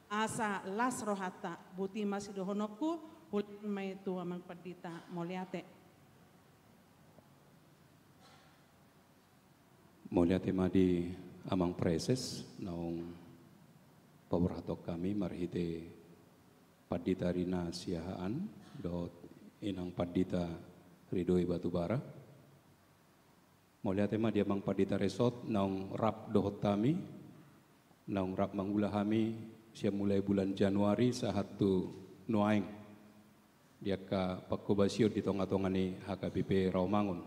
asa las rohanta. Boti ma sidohononku, hulehon ma i tu Amang Pandita. Mauliate. Mauliate ma di Amang Praeses naung paborhathon hami marhite Pandita Rina Siahaan dohot Inang Pandita Ridhoi Batubara. Mauliate ma di Amang Pandita Resort naung rap dohot hami, naung rap mangula hami sian mulai bulan Januari sahat tu nuaeng di angka pangkobasion di tonga-tonga ni H K B P Rawamangun.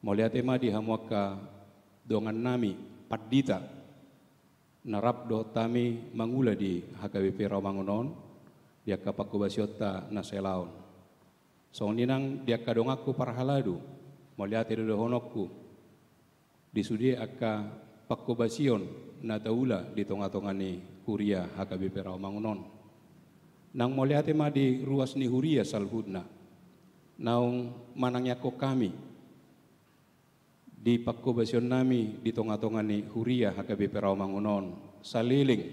Mauliate ma di hamu angka dongannami pandita na rap dohot hami mangula di H K B P Rawamangun on, di angka pangkobasionta na saelaon. Songon i nang di angka donganku parhalado, mauliate do dohononku di sude angka pangkobasion na taula di tonga-tonga ni huria H K B P Rawamangun on. Nang mauliate ma di ruas ni huria saluhutna naung manangiangkon hami di pangkobasionnami di tonga-tonga ni huria H K B P Rawamangun on saleleng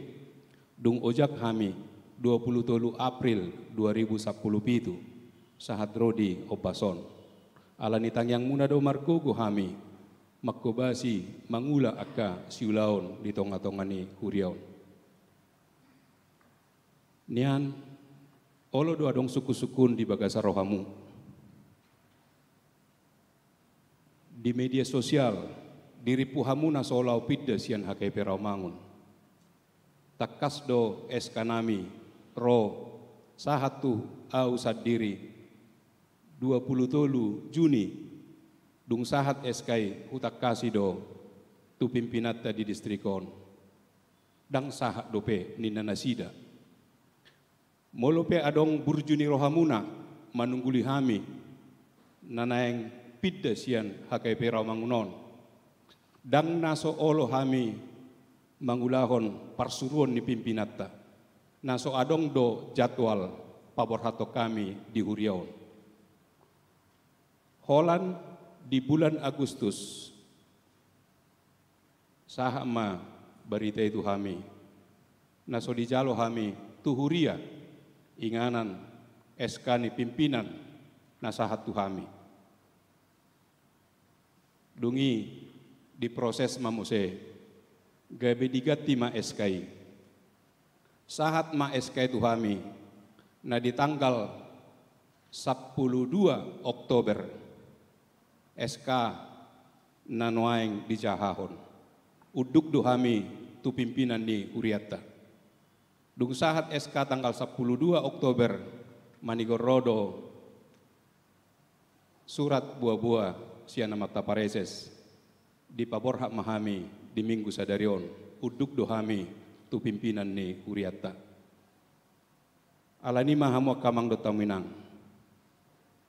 dung ojak hami dua pulu tolu April dua ribu sampulu pitu sahat ro di ombas on. Ala ni tangiangmuna do margogo hami mangkobasi mangula angka siulaon di tonga-tonga ni huria on. Nian, olo do adong sungkun-sungkun di bagasan rohamu. Di media sosial dirimpu hamu na so laho pinda sian H K B P Rawamangun. Tangkas do S K nami ro sahat tu au sandiri dua pulu tolu Juni, dung sahat S K i hutangkasi do tu pimpinanta di distrik on. Ndang sahat dope ninna nasida. Molo pe adong burju ni rohamuna manungguli hami na naeng pinda sian H K B P Rawamangun on, ndang na so olo hami mangulahon parsuruon ni pimpinanta. Na so adong do jadwal paborhathon hami di huria on. Holan di bulan Agustus, sahat ma barita i tu hami, na so dijalo hami tu huria inganan S K ni pimpinan na sahat tu hami. Dung i diproses ma muse, gabe diganti ma S K i. Sahat ma S K i tu hami, na di tanggal sampulu dua Oktober, S K na nuaeng dijahahon. Unduk do hami tu pimpinan ni hurianta. Dung sahat S K tanggal sampulu dua Oktober, manigor ro do surat boa-boa sian amanta pareses, dipaborhat ma hami di Minggu sadari on, unduk do hami tu pimpinan ni hurianta. Alani i ma hamu angka amang dohot hamu inang,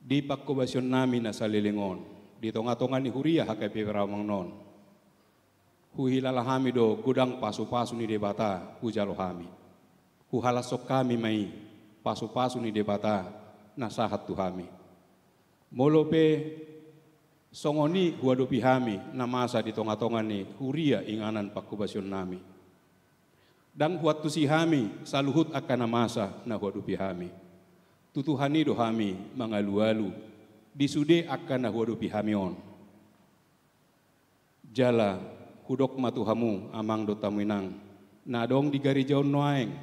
di pangkobasionnami na saleleng on, di tonga-tonga ni huria H K B P Rawamangun on, huhilala hami do godang pasu-pasu ni Debata hujalo hami. Huhalashon hami ma i pasu-pasu ni Debata na sahat tu hami. Molo pe songon i huadopi hami na masa di tonga-tonga ni huria inganan pangkobasionnami, ndang huantusi hami saluhut angka na masa na huadopi hami. Tu Tuhan i do hami mangalu-alu di sude angka na huadopi hami on. Jala hudok ma tu hamu amang dohot hamu inang na adong di gareja on nuaeng,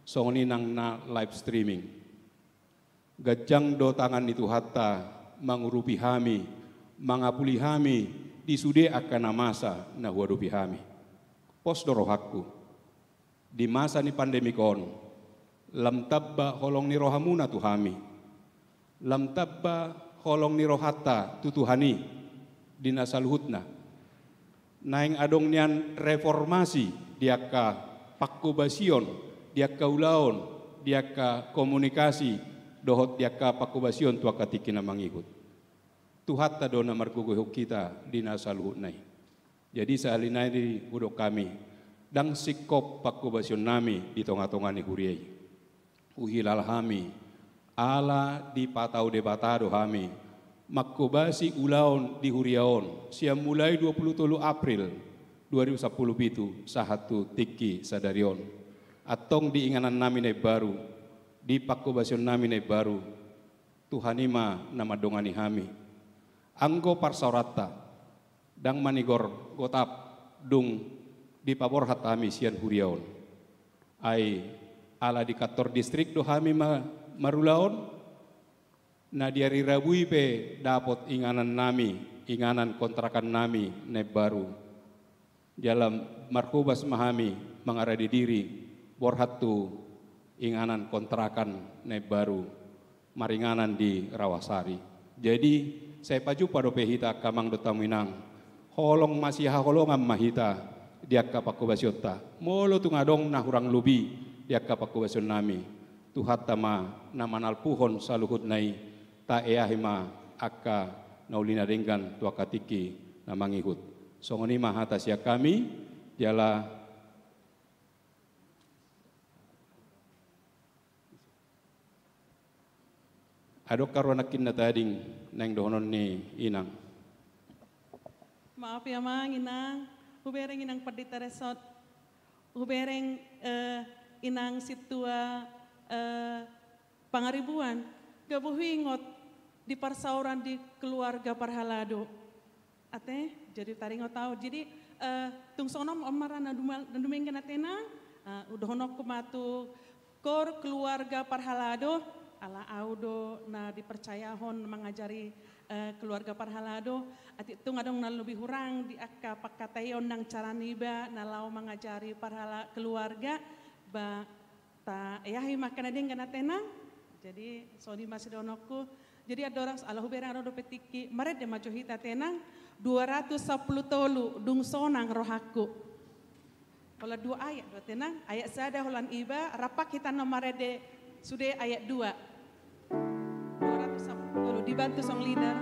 songon i nang na live streaming. Ganjang do tangan ni Tuhanta mangurupi hami, mangapuli hami di sude angka na masa na huadopi hami. Pos do rohangku, di masa ni pandemik on, lam tamba holong ni rohamuna tu hami, lam tamba holong ni rohanta tu Tuhan i di na saluhutna. Naeng adong nian reformasi di angka pangkobasion, di angka ulaon, di angka komunikasi dohot di angka pangkobasion tu angka tingki na mangihut. Tuhanta do na margogoihon hita di na saluhutna i. Jadi sahali nai hudok hami, ndang singkop pangkobasion nami di tonga-tonga ni huria i. Huhilala hami, ala dipatau Debata do hami mangkobasi ulaon di huria on sian mulai dua pulu tolu April dua ribu sampulu pitu sahat tu tingki sadari on. Antong di inganan nami na imbaru, di pangkobasion nami na imbaru, Tuhan i ma na mandongani hami. Anggo parsaoranta, ndang manigor gotap dung dipaborhat hami sian huria on. Ai ala di kantor distrik do hami ma-, marulaon, na di ari Rabu i pe dapot inganan nami, inganan kontrakan nami na imbaru. Jala marhobas ma hami mangarade diri borhat tu inganan kontrakan na imbaru maringanan di Rawasari. Jadi, sai pajumpa dope hita angka amang dohot hamu inang. Holong masihaholongan ma hita di angka pangkobasionta. Molo tung adong na hurang lobi di angka pangkobasion nami, Tuhanta ma na manalpuhon saluhutna i, taeahi ma angka na uli na denggan tu angka tingki na mangihut. Songon i ma hata sian hami, jala adong haroa nangkin na tading naeng dohonon ni inang. Maaf ya, Mang, Inang. Hubereng Inang Pandita Resot. Hubereng, eh, Inang Sintua, eh, Pangaribuan. Gabe huingot di parsaoran di keluarga parhalado. Ate, jadi taringot au. Jadi, eh, tung songon on ma ra na duma-, na dumenggan ate nang, eh, hudohononku ma tu kor keluarga parhalado, ala au do na dipercayahon mangajari, eh, keluarga parhalado, atik tung adong na lobi hurang di angka pangkataion nang cara niba na laho mangajari parhala-, keluarga, ba, taeahi ma angka na denggan ate nang. Jadi, songon i ma sidohononku. Jadi, andorang, ala hubereng adong dope tingki, marende ma jo hita ate nang, dua ratus sampulu tolu, Dung Sonang Rohangku. Holan dua ayat do ate nang, ayat sada holan iba, rap hita annon marende sude ayat dua. Dua ratus sampulu tolu, dibantu song leader.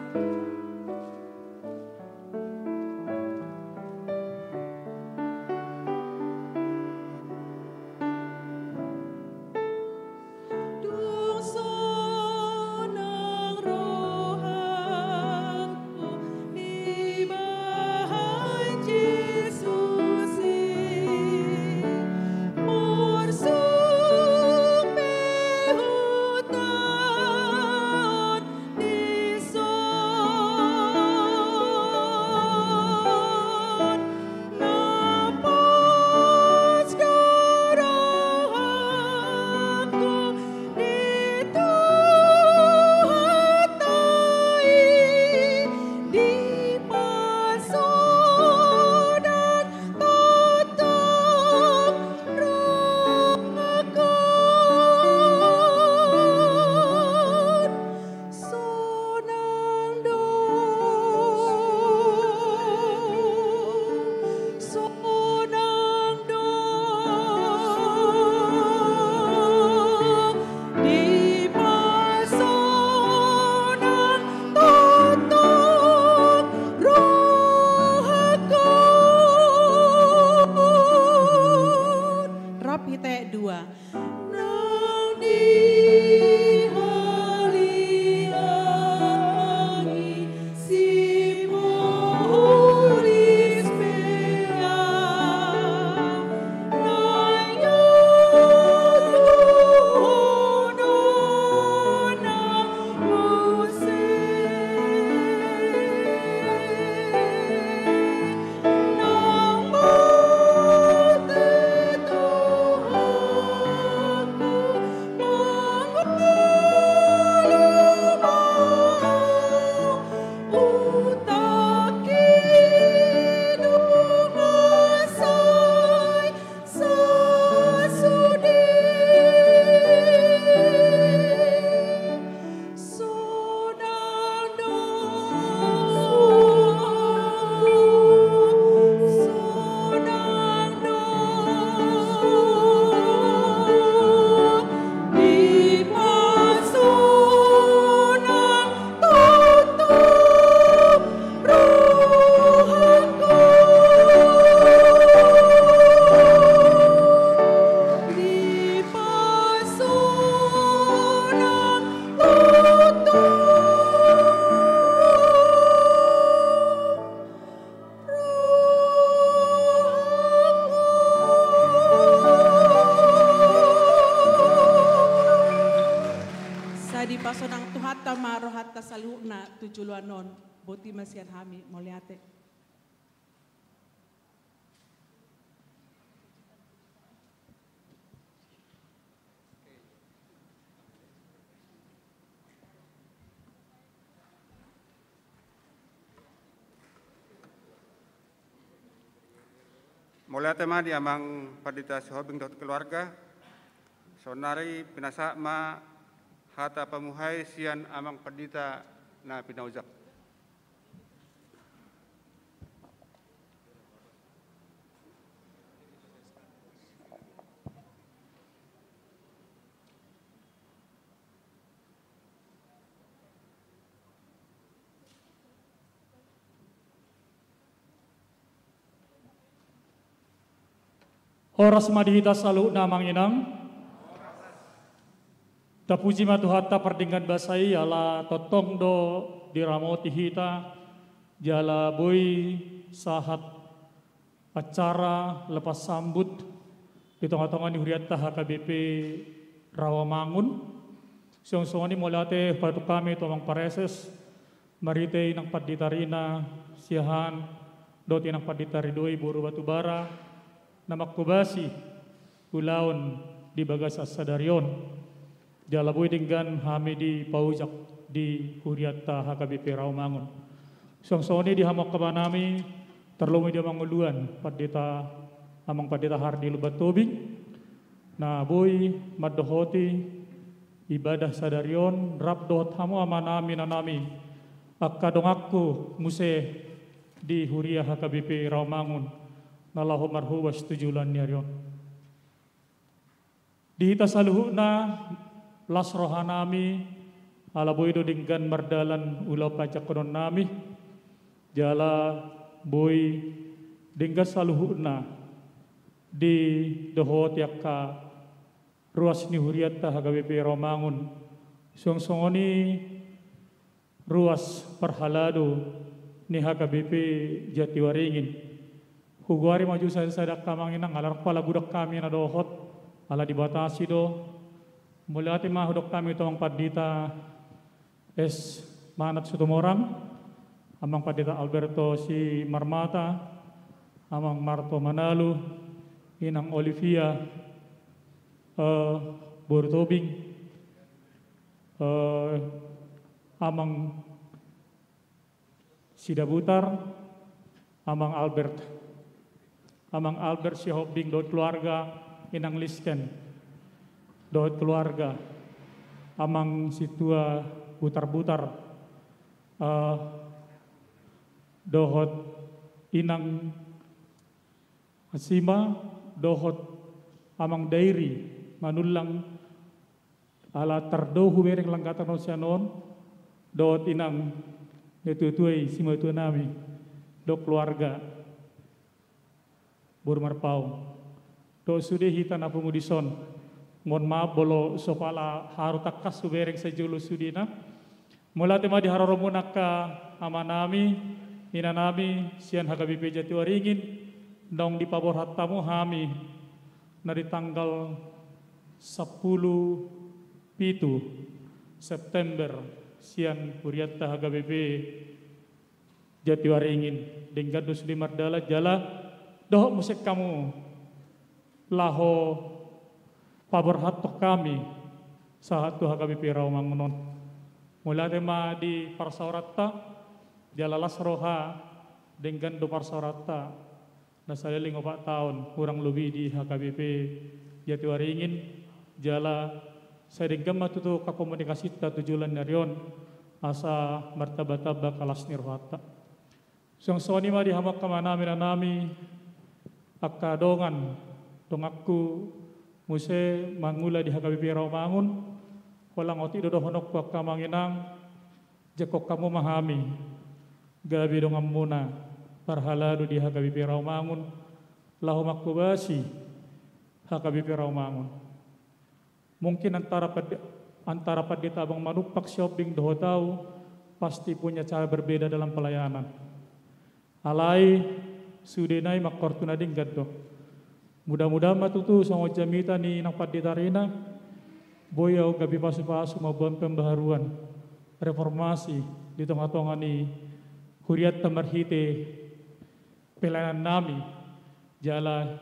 tu joloan on, boti ma sian hami, mauliate. Mauliate ma di amang pandita Sihombing dohot keluarga. Saonnari pinasahat ma hata pamuhai sian amang pandita na pinaujak. Horas ma di hita saluhutna amang inang. Tapuji ma Tuhanta pardenggan basa i ala tongtong do diramoti hita jala boi sahat acara lepas sambut di tonga-tonga ni hurianta H K B P Rawamangun. Songon songon i mauliate pasahaton hami tu amang pareses, marhite inang pandita Rina Siahaan dohot inang pandita Ridhoi boru Batubara na manghobasi ulaon di bagasan sadari on. Jala boi denggan hami dipaujak di hurianta H K B P Rawamangun. Songon songon i di hamu angka amanami, tarlumobi di amang uluan pandita, amang pandita Hardi Lumban Tobing, na boi mandohoti ibadah sadari on rap dohot hamu amanami inanami angka donganku muse di huria H K B P Rawamangun na laho marhobas tu joloan ni ari on. Di hita saluhutna las rohanami ala boi do denggan mardalan ulaon panjangkononnami jala boi denggan saluhutna didohoti angka ruas ni hurianta H K B P Rawamangun. Songon songon i ruas parhalado ni H K B P Jatiwaringin. Hugoari ma jo sada-sada angka amang inang ala rap ala budak hami na dohot ala dibatasi do. Mauliate ma hudok hami tu amang pandita S Manat Situmorang, amang pandita Alberto Simarmata, amang Marto Manalu, inang Olivia eh, boru Tobing, eh, amang Sidabutar, amang Albert, amang Albert Sihombing dohot keluarga, inang Lisken dohot keluarga, amang Situa Butarbutar, eh, dohot inang Asima dohot amang Dairi Manullang ala tardao hubereng langgatan on sian on dohot inang natuatua i simatuanami dohot keluarga boru Marpaung dohot sude hita na pungu dison. Mohon maaf molo so pala haru tangkas hubereng sai jolo sudena. Mauliate ma di haroromuna angka amanami, inanami sian H K B P Jatiwaringin, naung dipaborhat hamu hami na di tanggal sampulu pitu September sian hurianta H K B P Jatiwaringin, denggan do sude mardalan jala dohot muse hamu laho paborhathon hami sahat tu H K B P Rawamangun on. Mauliate ma di parsaoranta, jala las roha denggan do parsaoranta na saleleng opat taon hurang lobi di H K B P Jatiwaringin, jala sai denggan ma tutu angka komunikasinta tu joloan ni ari on asa martambatamba angka las ni rohanta. Songon songon i ma di hamu angka amanami, inanami, angka dongan, donganku muse mangula di H K B P Rawamangun, holan otik do dohononku angka amang inang, jangkon hamu ma hami gabe donganmuna parhalado di H K B P Rawamangun laho manghobasi H K B P Rawamangun. Mungkin antara pand-, antara Pandita Abang Manumpak Sihombing dohot au pasti punya cara berbeda dalam pelayanan. Alai sudena i manghorhon tu na denggan do. Mudah-mudahan ma tutu songon jamita ni inang pandita Rina, boi au gabe pasu-pasu mamboan pembaharuan, reformasi, di tonga-tonga ni hurianta marhite pelayanan nami, jala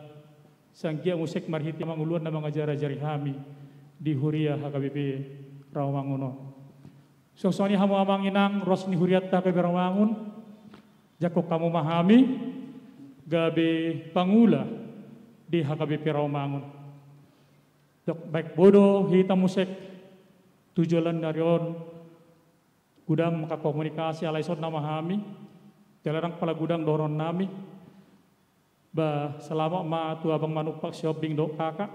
sanggiat muse marhite manguluan na mangajar-ajari hami di huria H K B P Rawamangun on. Suang songon i hamu amang inang, ruas ni hurianta H K B P Rawamangun, jangkon hamu ma hami gabe pangula di H K B P Rawamangun. Dok baik bodo hita muse tu joloan ni ari on, godang manghakomunikasi, alai songon i ma hami, jala ndang pola godang dohonon nami. Ba, selamat ma tu abang Manumpak, Sihombing dohot kakak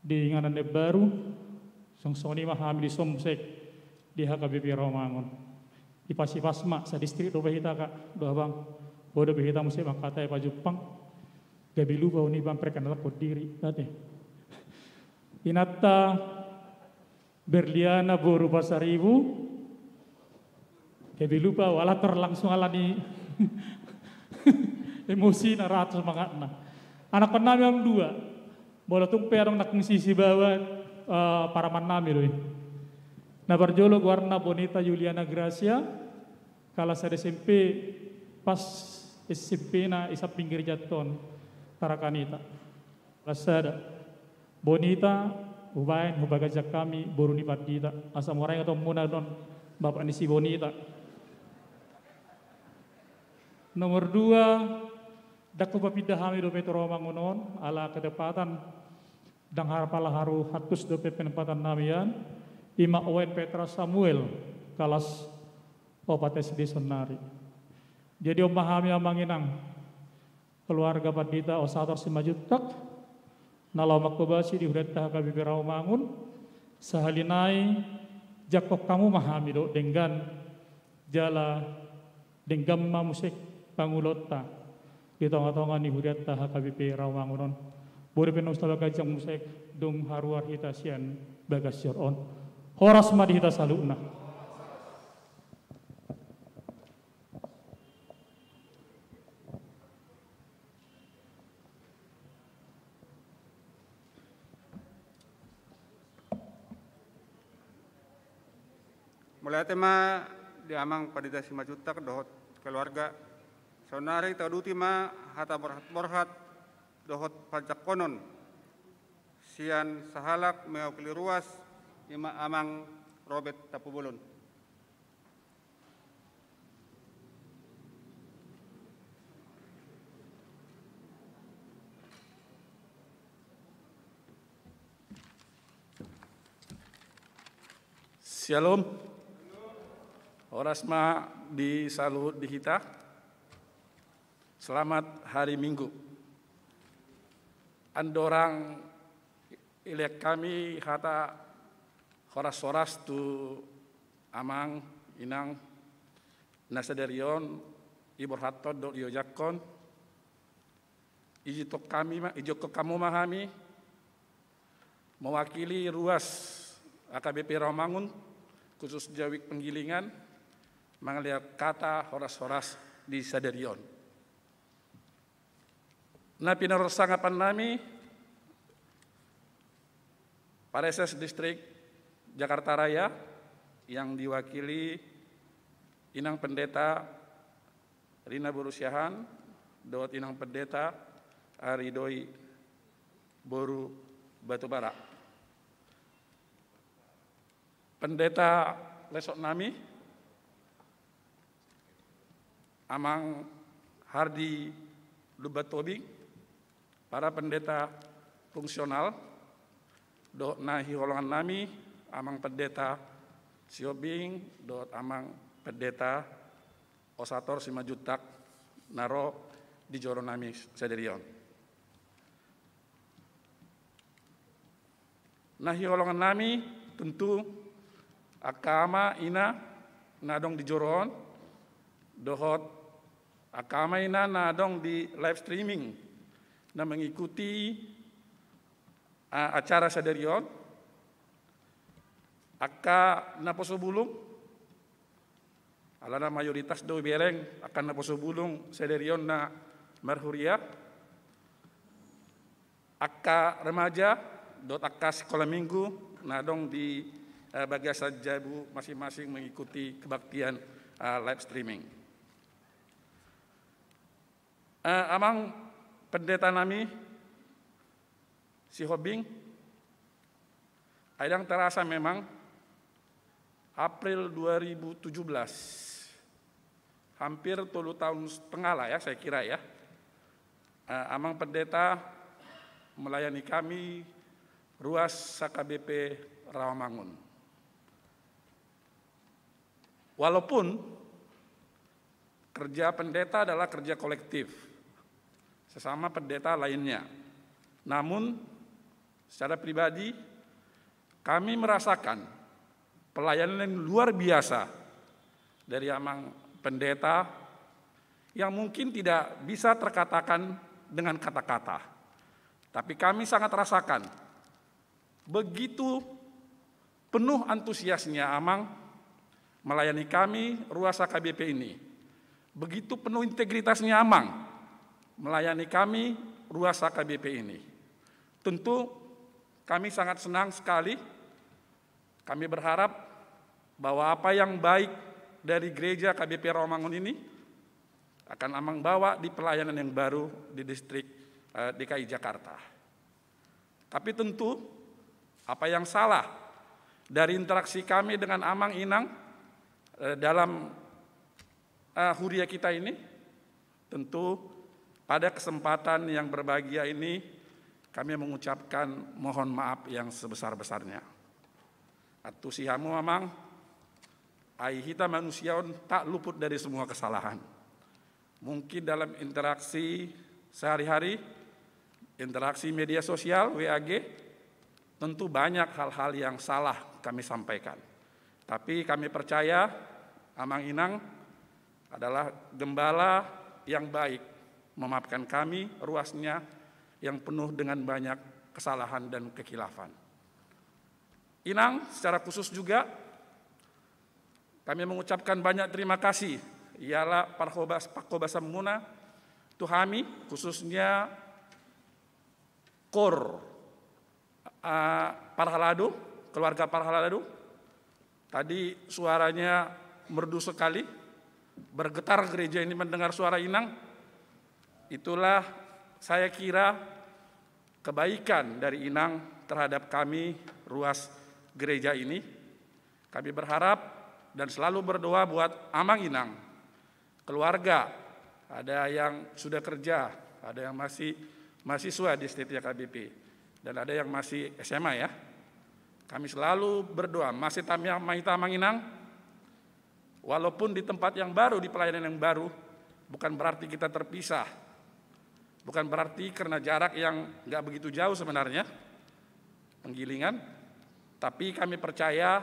di inganan na baru. Suang songon i ma hami dison muse di H K B P Rawamangun. Ipas-ipas ma, sadistrik do ba hita, kak dohot abang. Bodo be hita muse mangkatai pajumpang. Gabe lupa au niba perkenalkon diri, ate. Inanta Berliana boru Pasaribu. Gabe lupa au, ala tor langsung ala ni emosi na rata semangatna. Anakkon nami on dua. Molo tung pe adong nangkin sisibawa, eh, paraman nami do i. Na parjolo goarna Bonita Yuliana Gracia, kalas sada S M P, pas S M P-na i samping gerejanta on, Tarakanita. Kalas sada. Bonita, hubaen, hubagasan hami boru ni pandita. Asa mora ingatonmuna do on, bapak ni si Bonita. Nomor dua, ndang hupapinda hami dope tu Rawamangun on, ala kedapatan ndang apala haru antus dope penempatan nami an, i ma Owen Petra Samuel, kalas opat S D saonnari. Jadi on ma hami amang inang, keluarga pandita Osator Simanjuntak, na laho manghobasi di hurianta H K B P Rawamangun, sahali nai jangkon hamu ma hami dohot denggan, jala denggan ma muse pangulaonta di tonga-tonga ni hurianta H K B P Rawamangun on. Boru pe na usta baganjang muse, dung haruar hita sian bagas joro on. Horas ma di hita saluhutna. Mauliate ma di amang pandita Simanjuntak dohot keluarga. Saonnari tauduti ma hata borhat-borhat dohot panjangkonon sian sahalak mewakili ruas, i ma amang Robert Tampubolon. Syalom. Horas ma di saluhut di hita. Selamat hari Minggu. Andorang ilean hami hata horas-horas tu amang inang na sadari on iborhathon dohot iojakhon, izinhon hami ma, izinhon hamu ma hami mewakili ruas H K B P Rawamangun, khususnya Wijk Penggilingan, mangalehon hata horas-horas di sadari on. Na pinarsangapan nami, Pareses Distrik Jakarta Raya, yang diwakili Inang Pendeta Rina boru Siahaan dohot Inang Pendeta Ari Doi boru Batubara. Pendeta lesok nami, Amang Hardi Lumban Tobing, para pendeta fungsional, dohot na hiholongan nami, Amang Pendeta Sihombing, dohot Amang Pendeta Osator Simanjuntak, na ro di joro nami sadari on. Na hiholongan nami, tontu angka ama ina na adong di joro on, dohot angka ama ina na adong di live streaming, na mengikuti, a, acara sadari on, angka naposo bulung, alana mayoritas do hubereng angka naposo bulung sadari on na marhuria, angka remaja dohot angka sikola minggu na adong di, eh, bagasan jabu masing-masing mengikuti kebaktian uh, live streaming. Uh, amang pendeta nami Sihombing, ai ndang terasa memang April dua ribu tujuh belas, hampir tolu tahun setengah lah ya, saya kira ya. Uh, amang pendeta melayani kami ruas H K B P Rawamangun. Walaupun kerja pendeta adalah kerja kolektif sesama pendeta lainnya, namun secara pribadi kami merasakan pelayanan yang luar biasa dari amang pendeta yang mungkin tidak bisa terkatakan dengan kata-kata. Tapi kami sangat rasakan begitu penuh antusiasnya amang melayani kami ruas H K B P ini. Begitu penuh integritasnya amang melayani kami ruas H K B P ini. Tentu kami sangat senang sekali. Kami berharap bahwa apa yang baik dari gereja H K B P Rawamangun ini akan amang bawa di pelayanan yang baru di distrik, eh, D K I Jakarta. Tapi tentu apa yang salah dari interaksi kami dengan amang inang, eh, dalam, eh, huria kita ini, tentu pada kesempatan yang berbahagia ini kami mengucapkan mohon maaf yang sebesar-besarnya. Antusi hamu amang, ai hita manusia on tak luput dari semua kesalahan. Mungkin dalam interaksi sehari-hari, interaksi media sosial, W A G, tentu banyak hal-hal yang salah kami sampaikan. Tapi kami percaya amang inang adalah gembala yang baik, memaafkan kami ruasnya yang penuh dengan banyak kesalahan dan kekhilafan. Inang, secara khusus juga kami mengucapkan banyak terima kasih, iala parhobas-, parhobasanmuna tu hami, khususnya KOR, ah, Parhalado, keluarga Parhalado. Tadi suaranya merdu sekali, bergetar gereja ini mendengar suara inang. Itulah saya kira kebaikan dari inang terhadap kami ruas gereja ini. Kami berharap dan selalu berdoa buat amang inang, keluarga, ada yang sudah kerja, ada yang masih mahasiswa di S T T H K B P, dan ada yang masih S M A ya. Kami selalu berdoa, masih tami amang inang, walaupun di tempat yang baru, di pelayanan yang baru, bukan berarti kita terpisah. Bukan berarti karena jarak yang nggak begitu jauh sebenarnya, Penggilingan, tapi kami percaya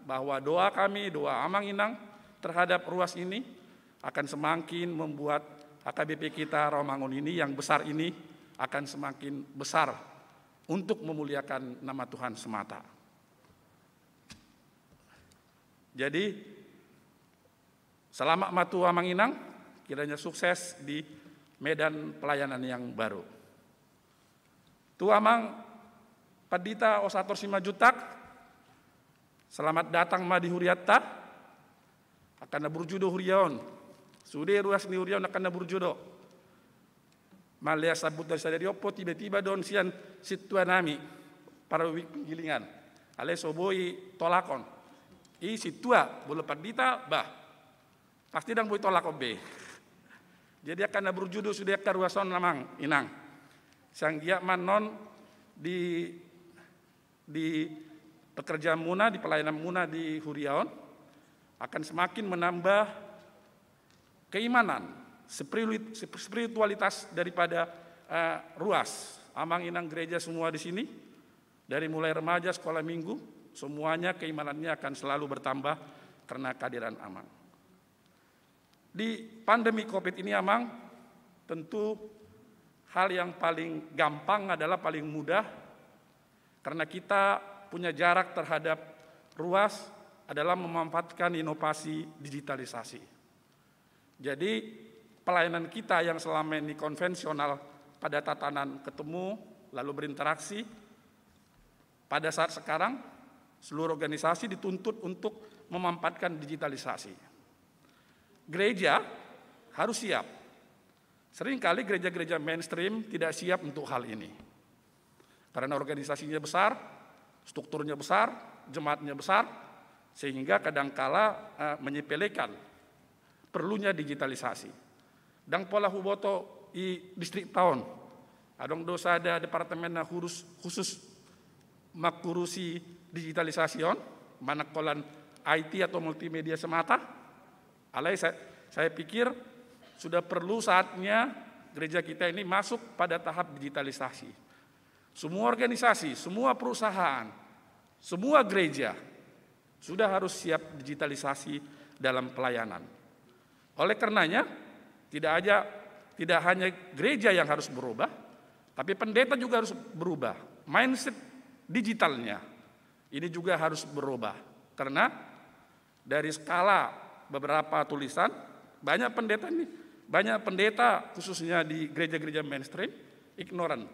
bahwa doa kami, doa amang inang terhadap ruas ini akan semakin membuat H K B P kita Rawamangun ini yang besar ini akan semakin besar untuk memuliakan nama Tuhan semata. Jadi, selamat ma tu amang inang, kiranya sukses di medan pelayanan yang baru. Tu amang pandita Osator Simanjuntak, selamat datang ma di hurianta. Angka na burju do huria on. Sude ruas ni huria on angka na burju do. Mala sambut dari sadari on pe, tiba-tiba do on sian sintua nami, Parwik Penggilingan. Alai so boi tolak on. I sintua, molo pandita, bah, pasti ndang boi tolak on be. Jadi angka na burju do sude angka ruas on amang inang. Sai anggiat ma annon di di pekerjaanmuna, di pelayananmuna di huria on, akan semakin menambah keimanan, spiritu-, spiritualitas daripada, eh, ruas. Amang inang gereja semua di sini, dari mulai remaja, sekolah minggu, semuanya keimanannya akan selalu bertambah karena kehadiran amang. Di pandemi covid ini, amang, tentu hal yang paling gampang adalah, paling mudah, karena kita punya jarak terhadap ruas, adalah memanfaatkan inovasi digitalisasi. Jadi, pelayanan kita yang selama ini konvensional pada tatanan ketemu, lalu berinteraksi, pada saat sekarang, seluruh organisasi dituntut untuk memanfaatkan digitalisasi. Gereja harus siap. Seringkali gereja-gereja mainstream tidak siap untuk hal ini. Karena organisasinya besar, strukturnya besar, jemaatnya besar, sehingga kadangkala, eh, menyepelekan perlunya digitalisasi. Ndang pola huboto i distrikta on, adong do sada departemen na khusus, khusus mangurusi digitalisasi on, manang holan I T atau multimedia semata. Alai saya, saya pikir sudah perlu saatnya gereja kita ini masuk pada tahap digitalisasi. Semua organisasi, semua perusahaan, semua gereja sudah harus siap digitalisasi dalam pelayanan. Oleh karenanya, tidak aja, tidak hanya gereja yang harus berubah, tapi pendeta juga harus berubah. Mindset digitalnya ini juga harus berubah. Karena dari skala beberapa tulisan, banyak pendeta ini, banyak pendeta khususnya di gereja-gereja mainstream, ignorant.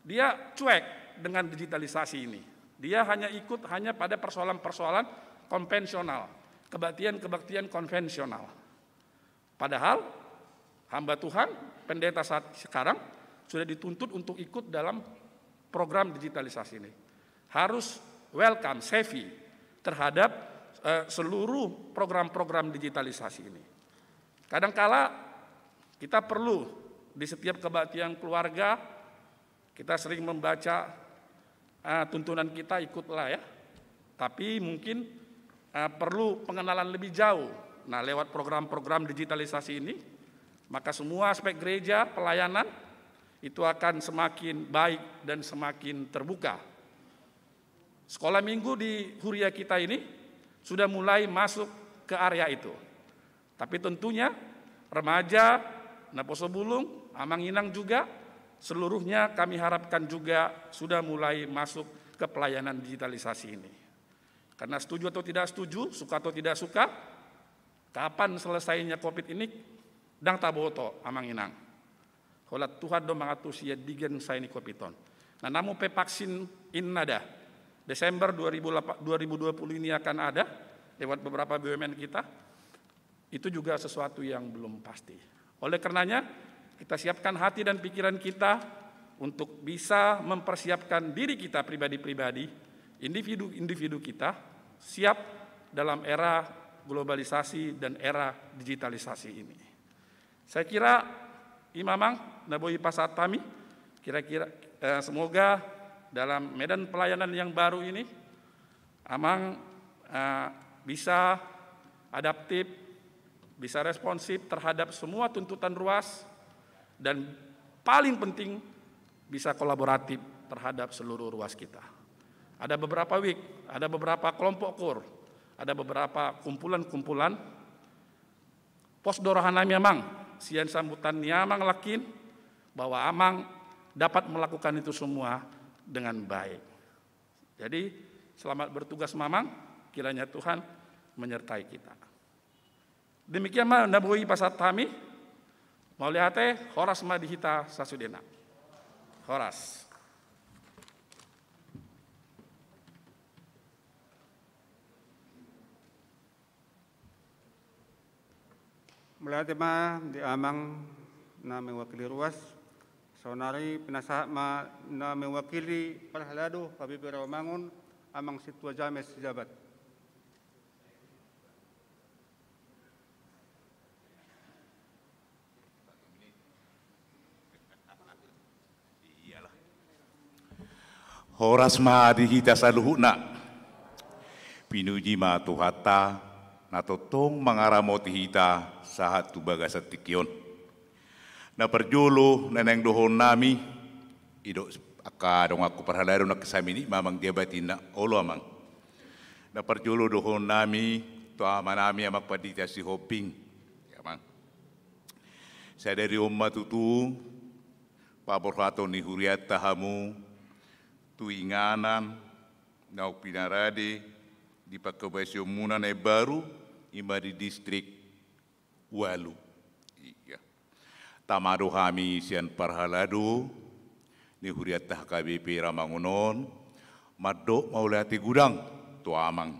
Dia cuek dengan digitalisasi ini. Dia hanya ikut hanya pada persoalan-persoalan konvensional, kebaktian-kebaktian konvensional. Padahal hamba Tuhan, pendeta saat sekarang sudah dituntut untuk ikut dalam program digitalisasi ini. Harus welcome, savvy terhadap, eh, seluruh program-program digitalisasi ini. Kadangkala kita perlu di setiap kebaktian keluarga, kita sering membaca, eh, tuntunan kita ikutlah ya. Tapi mungkin, eh, perlu pengenalan lebih jauh. Nah, lewat program-program digitalisasi ini, maka semua aspek gereja, pelayanan, itu akan semakin baik dan semakin terbuka. Sekolah minggu di huria kita ini sudah mulai masuk ke area itu. Tapi tentunya remaja, naposobulung, amang inang juga, seluruhnya kami harapkan juga sudah mulai masuk ke pelayanan digitalisasi ini. Karena setuju atau tidak setuju, suka atau tidak suka, kapan selesainya covid ini, ndang taboto, amang inang. Holan Tuhan do mangatur sian digan sai ni covid on. Nah, namun pe vaksin in ada. Desember dua ribu delapan, dua ribu dua puluh ini akan ada lewat beberapa B U M N kita. Itu juga sesuatu yang belum pasti. Oleh karenanya, kita siapkan hati dan pikiran kita untuk bisa mempersiapkan diri kita pribadi-pribadi, individu-individu kita siap dalam era globalisasi dan era digitalisasi ini. Saya kira i ma amang na boi pasahat hami, kira-kira, eh, semoga dalam medan pelayanan yang baru ini, amang, eh, bisa adaptif, bisa responsif terhadap semua tuntutan ruas, dan paling penting bisa kolaboratif terhadap seluruh ruas kita. Ada beberapa wik, ada beberapa kelompok kur, ada beberapa kumpulan-kumpulan. Pos do roha nami amang, sian sambutan ni amang nangkin, bahwa amang dapat melakukan itu semua dengan baik. Jadi, selamat bertugas ma amang, kiranya Tuhan menyertai kita. Demikian ma na boi pasahat hami, mauliate, horas ma di hita sasudena. Horas. Mauliate ma di amang na mewakili ruas. Saonari pinasahat ma na mewakili parhalado H K B P Rawamangun, amang Sintua James Sijabat. Iyalah. Horas ma di hita saluhutna. Pinuji ma Tuhanta, na tongtong mangaramoti hita sahat tu bagasan tingki on. Na parjolo na naeng dohonon nami, didok angka donganku parhalado nangkin, saminit ma amang jabat inna, olo amang. Na parjolo dohonon nami tu ama nami, amang pandita Sihombing. Ya, amang. Sadari on ma tutu paborhaton ni hurianta hamu tu inganan naung pinarade di panghobasionmuna na imbaru, i ma di distrik ualu. Iya. Tama do hami sian parhalado ni hurianta H K B P Rawamangun on, mandok mauliate godang tu amang.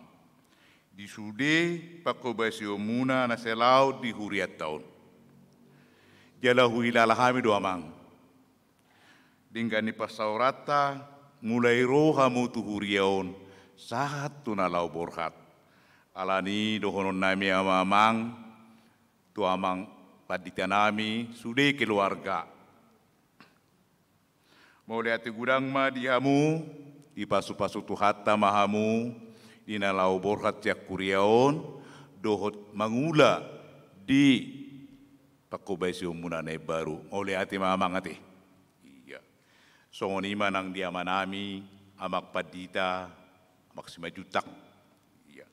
di sude pangkobasionmuna na sai laho di hurianta on. Jala huhilala hami do, Amang, denggan ni pansaoranta, mulai ro hamu tu huria on sahat tu na laho borhat. Alani i dohononnami ma, Amang, tu amang panditanami sude keluarga. Mauliate godang ma di hamu, dipasupasu Tuhanta ma hamu di na laho borhat sian huria on, dohot mangula di pangkobasionmuna na imbaru. Mauliate ma, Amang, ate. Ia. Songon i ma nang di amanami, Amang Pandita, Amang Simanjuntak. Ia.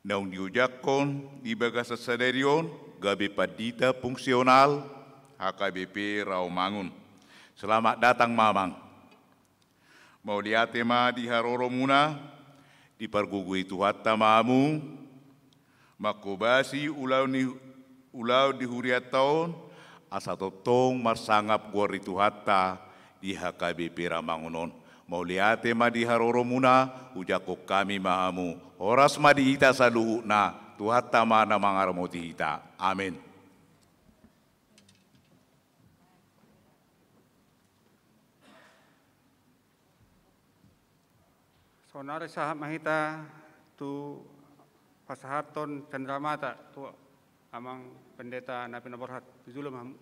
Naung diojakhon di bagasan sadari on gabe pandita fungsional H K B P Rawamangun. Selamat datang ma, Amang. Mauliate ma di haroromuna, dipargogoi Tuhanta ma hamu, mangkobasi ulaon ni, ulaon di hurianta on, asa tongtong marsangap goar ni Tuhanta di H K B P Rawamangun on. Mauliate ma di haroromuna, ujangkon hami ma hamu. Horas ma di hita saluhutna, Tuhanta ma na mangaramoti hita. Amen. Saonari sahat ma hita tu pasahathon candramata tu amang pendeta na pinaborhat, tu jolo ma hamu.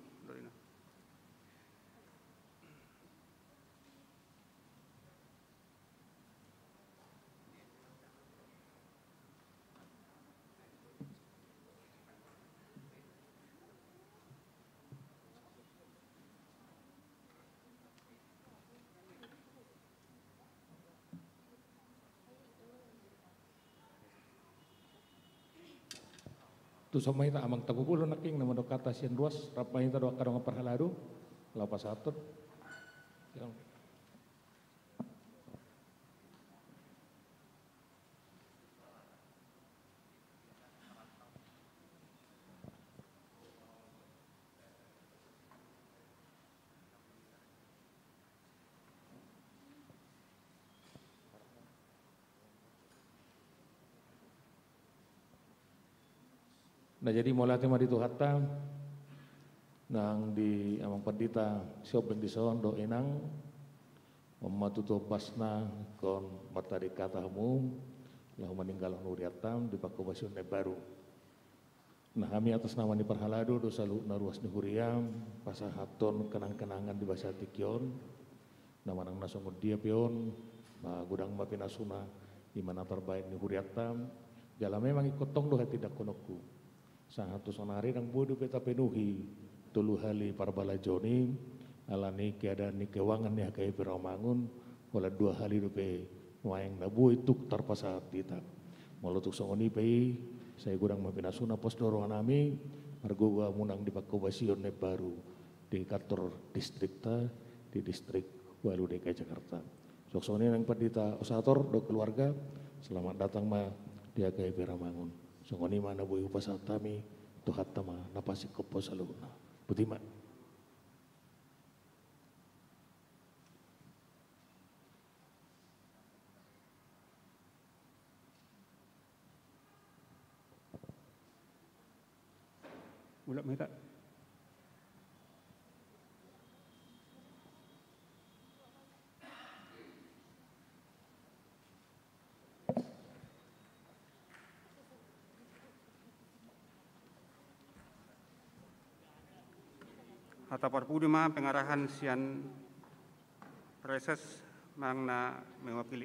Tuson ma hita, Amang, tapupulon nangkin na mandok hata sian ruas, rap ma hita dohot angka dongan parhalado, laho pasahathon. Na jadi mauliate ma di Tuhanta, nang di amang pandita siombing dison dohot inang, on ma tutu ombasna ingkon martading hata hamu, laho maninggalhon hurianta di pangkobasion na imbaru. Na hami atas nama ni parhalado dohot saluhutna ruas ni huria, pasahathon kenang-kenangan di bagasan tingki on, na manang na songon dia pe on, na godang ma pinasuna, i ma na tarbahen ni hurianta, jala memang ingkon tong do hatindangkononku. Sahat tu saonari ndang boi dope tapenuhi tolu hali parbalajaon i, alani keadaan ni keuangan ni H K B P Rawamangun, holan dua hali dope nuaeng na boi tuk tarpasahat hita. Molo tuk songon i pe i, sai godang ma pinasuna, pos do rohanami, margogo hamu nang di pangkobasion na imbaru di kantor distrikta, di Distrik Walu D K I Jakarta. Songon i nang pandita osator dohot keluarga, selamat datang ma di H K B P Rawamangun. Songon i ma na boi hupasahat hami, Tuhanta ma na pasingkop saluhutna. Boti ma. Mulak ma hita. Hata parpudi ma pengarahan sian Praeses manang na mewakili.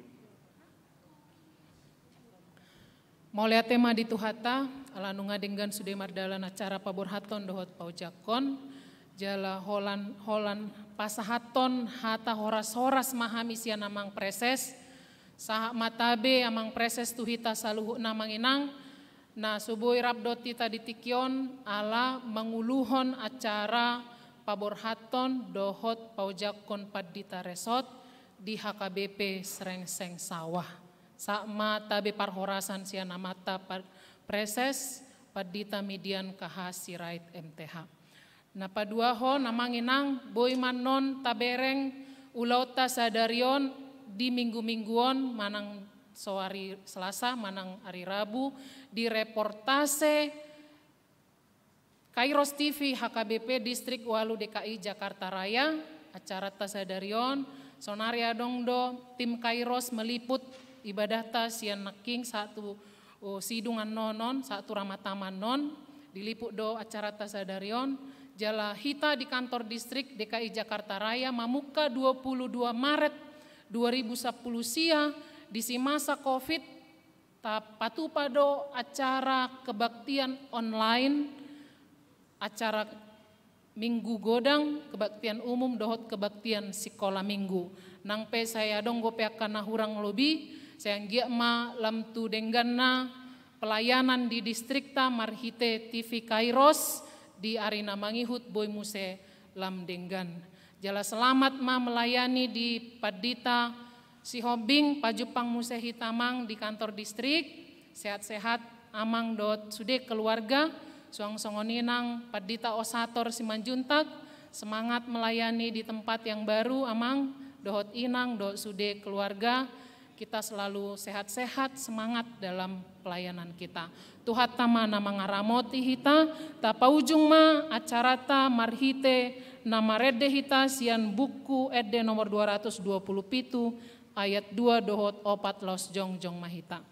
Mauliate ma di Tuhanta, ala nunga denggan sude mardalan acara paborhathon dohot paojakhon, jala holan, holan pasahathon hata horas-horas ma hami sian amang praeses, sahat ma tabe amang praeses tu hita saluhutna, amang inang, na so boi rap dohot hita di tingki on, ala manguluhon acara paborhathon dohot paojakhon pandita resort di H K B P Srengseng Sawah. Sahat ma tabe parhorasan sian amanta pa-, praeses, Pandita Midian K H Sirait M T H. Na paduahon, amang inang, boi ma annon tabereng ulaonta sadari on di minggu-minggu on manang So ari Selasa manang ari Rabu di reportase Kairos T V H K B P Distrik Ualu D K I Jakarta Raya, acaranta sadari on, sonari adong do tim Kairos meliput ibadahta sian nangkin sahat tu, o, sidung annon on, sahat tu Ramatama annon, diliput do acaranta sadari on, jala hita di kantor distrik D K I Jakarta Raya mamungka dua puluh dua Maret dua ribu sampulu sia, di si masa covid, tapatupa do acara kebaktian online, acara Minggu Godang, kebaktian umum dohot kebaktian sikola minggu. Nang pe sai adong dope angka na hurang lobi, sai anggiat ma lam tu dengganna pelayanan di distrikta marhite T V Kairos di ari na mangihut boi muse lam denggan. Jala selamat ma melayani di Pandita Sihombing, pajumpang muse hita amang di kantor distrik, sehat-sehat amang dohot sude keluarga, suang songon i nang Pandita Osator Simanjuntak, semangat melayani di tempat yang baru amang dohot inang dohot sude keluarga, kita selalu sehat-sehat, semangat dalam pelayanan kita. Tuhanta ma na mangaramoti hita, tapaujung ma acaranta marhite na marende hita sian Buku Ende nomor dua ratus dua puluh pitu, ayat dua dohot opat laos jongjong ma hita.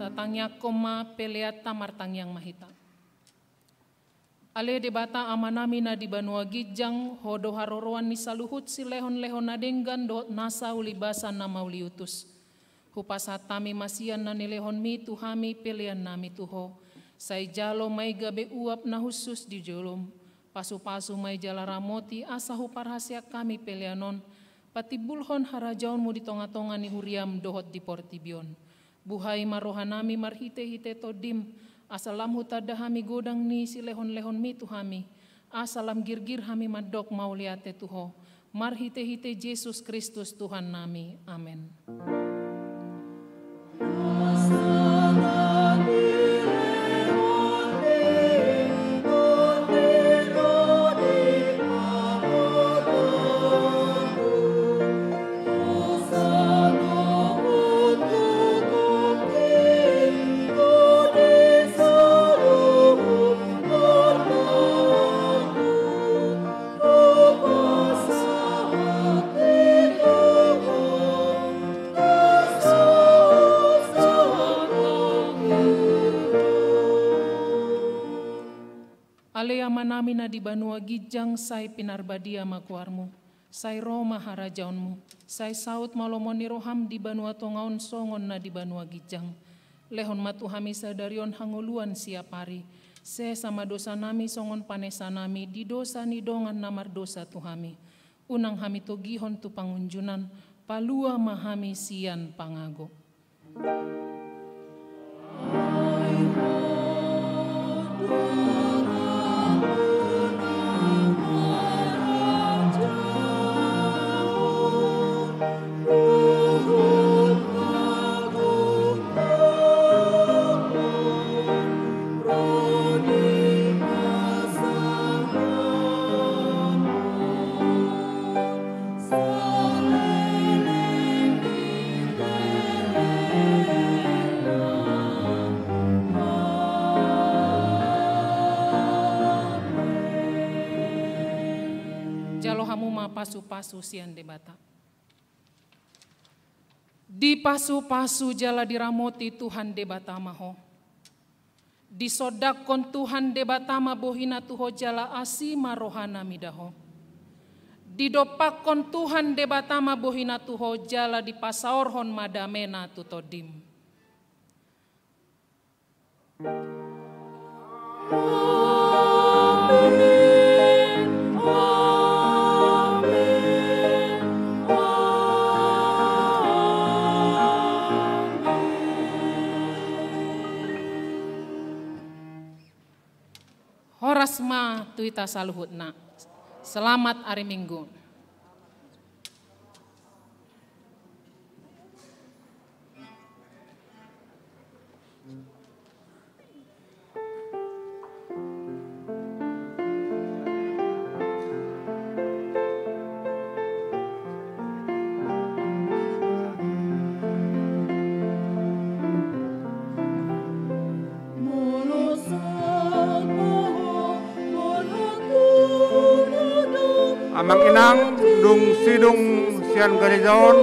Tatangiangkon ma peleanta, martangiang ma hita. Ale Debata Amanami na di banua ginjang, Ho do haroroan ni saluhut silehonlehon na denggan dohot nasa ulibasa na mauliutus. Hupasahat hami ma sian na nilehonmi tu hami peleannami tu Ho. Sai jalo ma i gabe uap na hushus di jolom. Pasupasu ma i jala ramoti asa huparhaseang hami pelean on patimbulhon harajaonmu di tongatonga ni huriam dohot di portibi on. Buhai ma rohanami marhitehite Tondim, asa lam hutanda hami godang ni silehonlehonmi tu hami, asa lam girgir hami mandok mauliate tu Ho, marhitehite Jesus Kristus Tuhannami. Amen. Ale Amanami na di banua ginjang, sai pinarbadia ma goarmu. Sai ro ma harajaonmu, sai saut ma lomo ni roham di banua tonga on songon na di banua ginjang. Lehon ma tu hami sadari on hangoluan siapari. Sesa ma dosanami songon panesanami di dosa ni dongan na mardosa tu hami. Unang hami togihon tu pangunjunan, palua ma hami sian pangago. Pasu-pasu sian Debata. Dipasu-pasu jala diramoti Tuhan Debata ma ho. Disondangkon Tuhan Debata ma bohina tu ho jala asi ma rohana mida ho. Didompakkon Tuhan Debata ma bohina tu ho jala dipasaorhon ma damena tu tondim. Horas ma tu hita saluhutna. Selamat ari Minggu. Amang inang, dung sidung sian gareja on,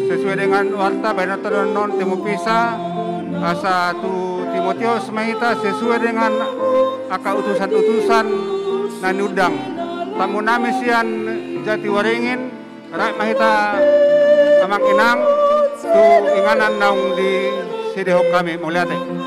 sesuai dengan warta baen on tadon non Timopisa, asa tu Timoteus ma hita sesuai dengan angka utusan-utusan na niundang. Tamu nami sian Jatiwaringin, rap ma hita amang inang tu inganan naung disedehon hami, mauliate.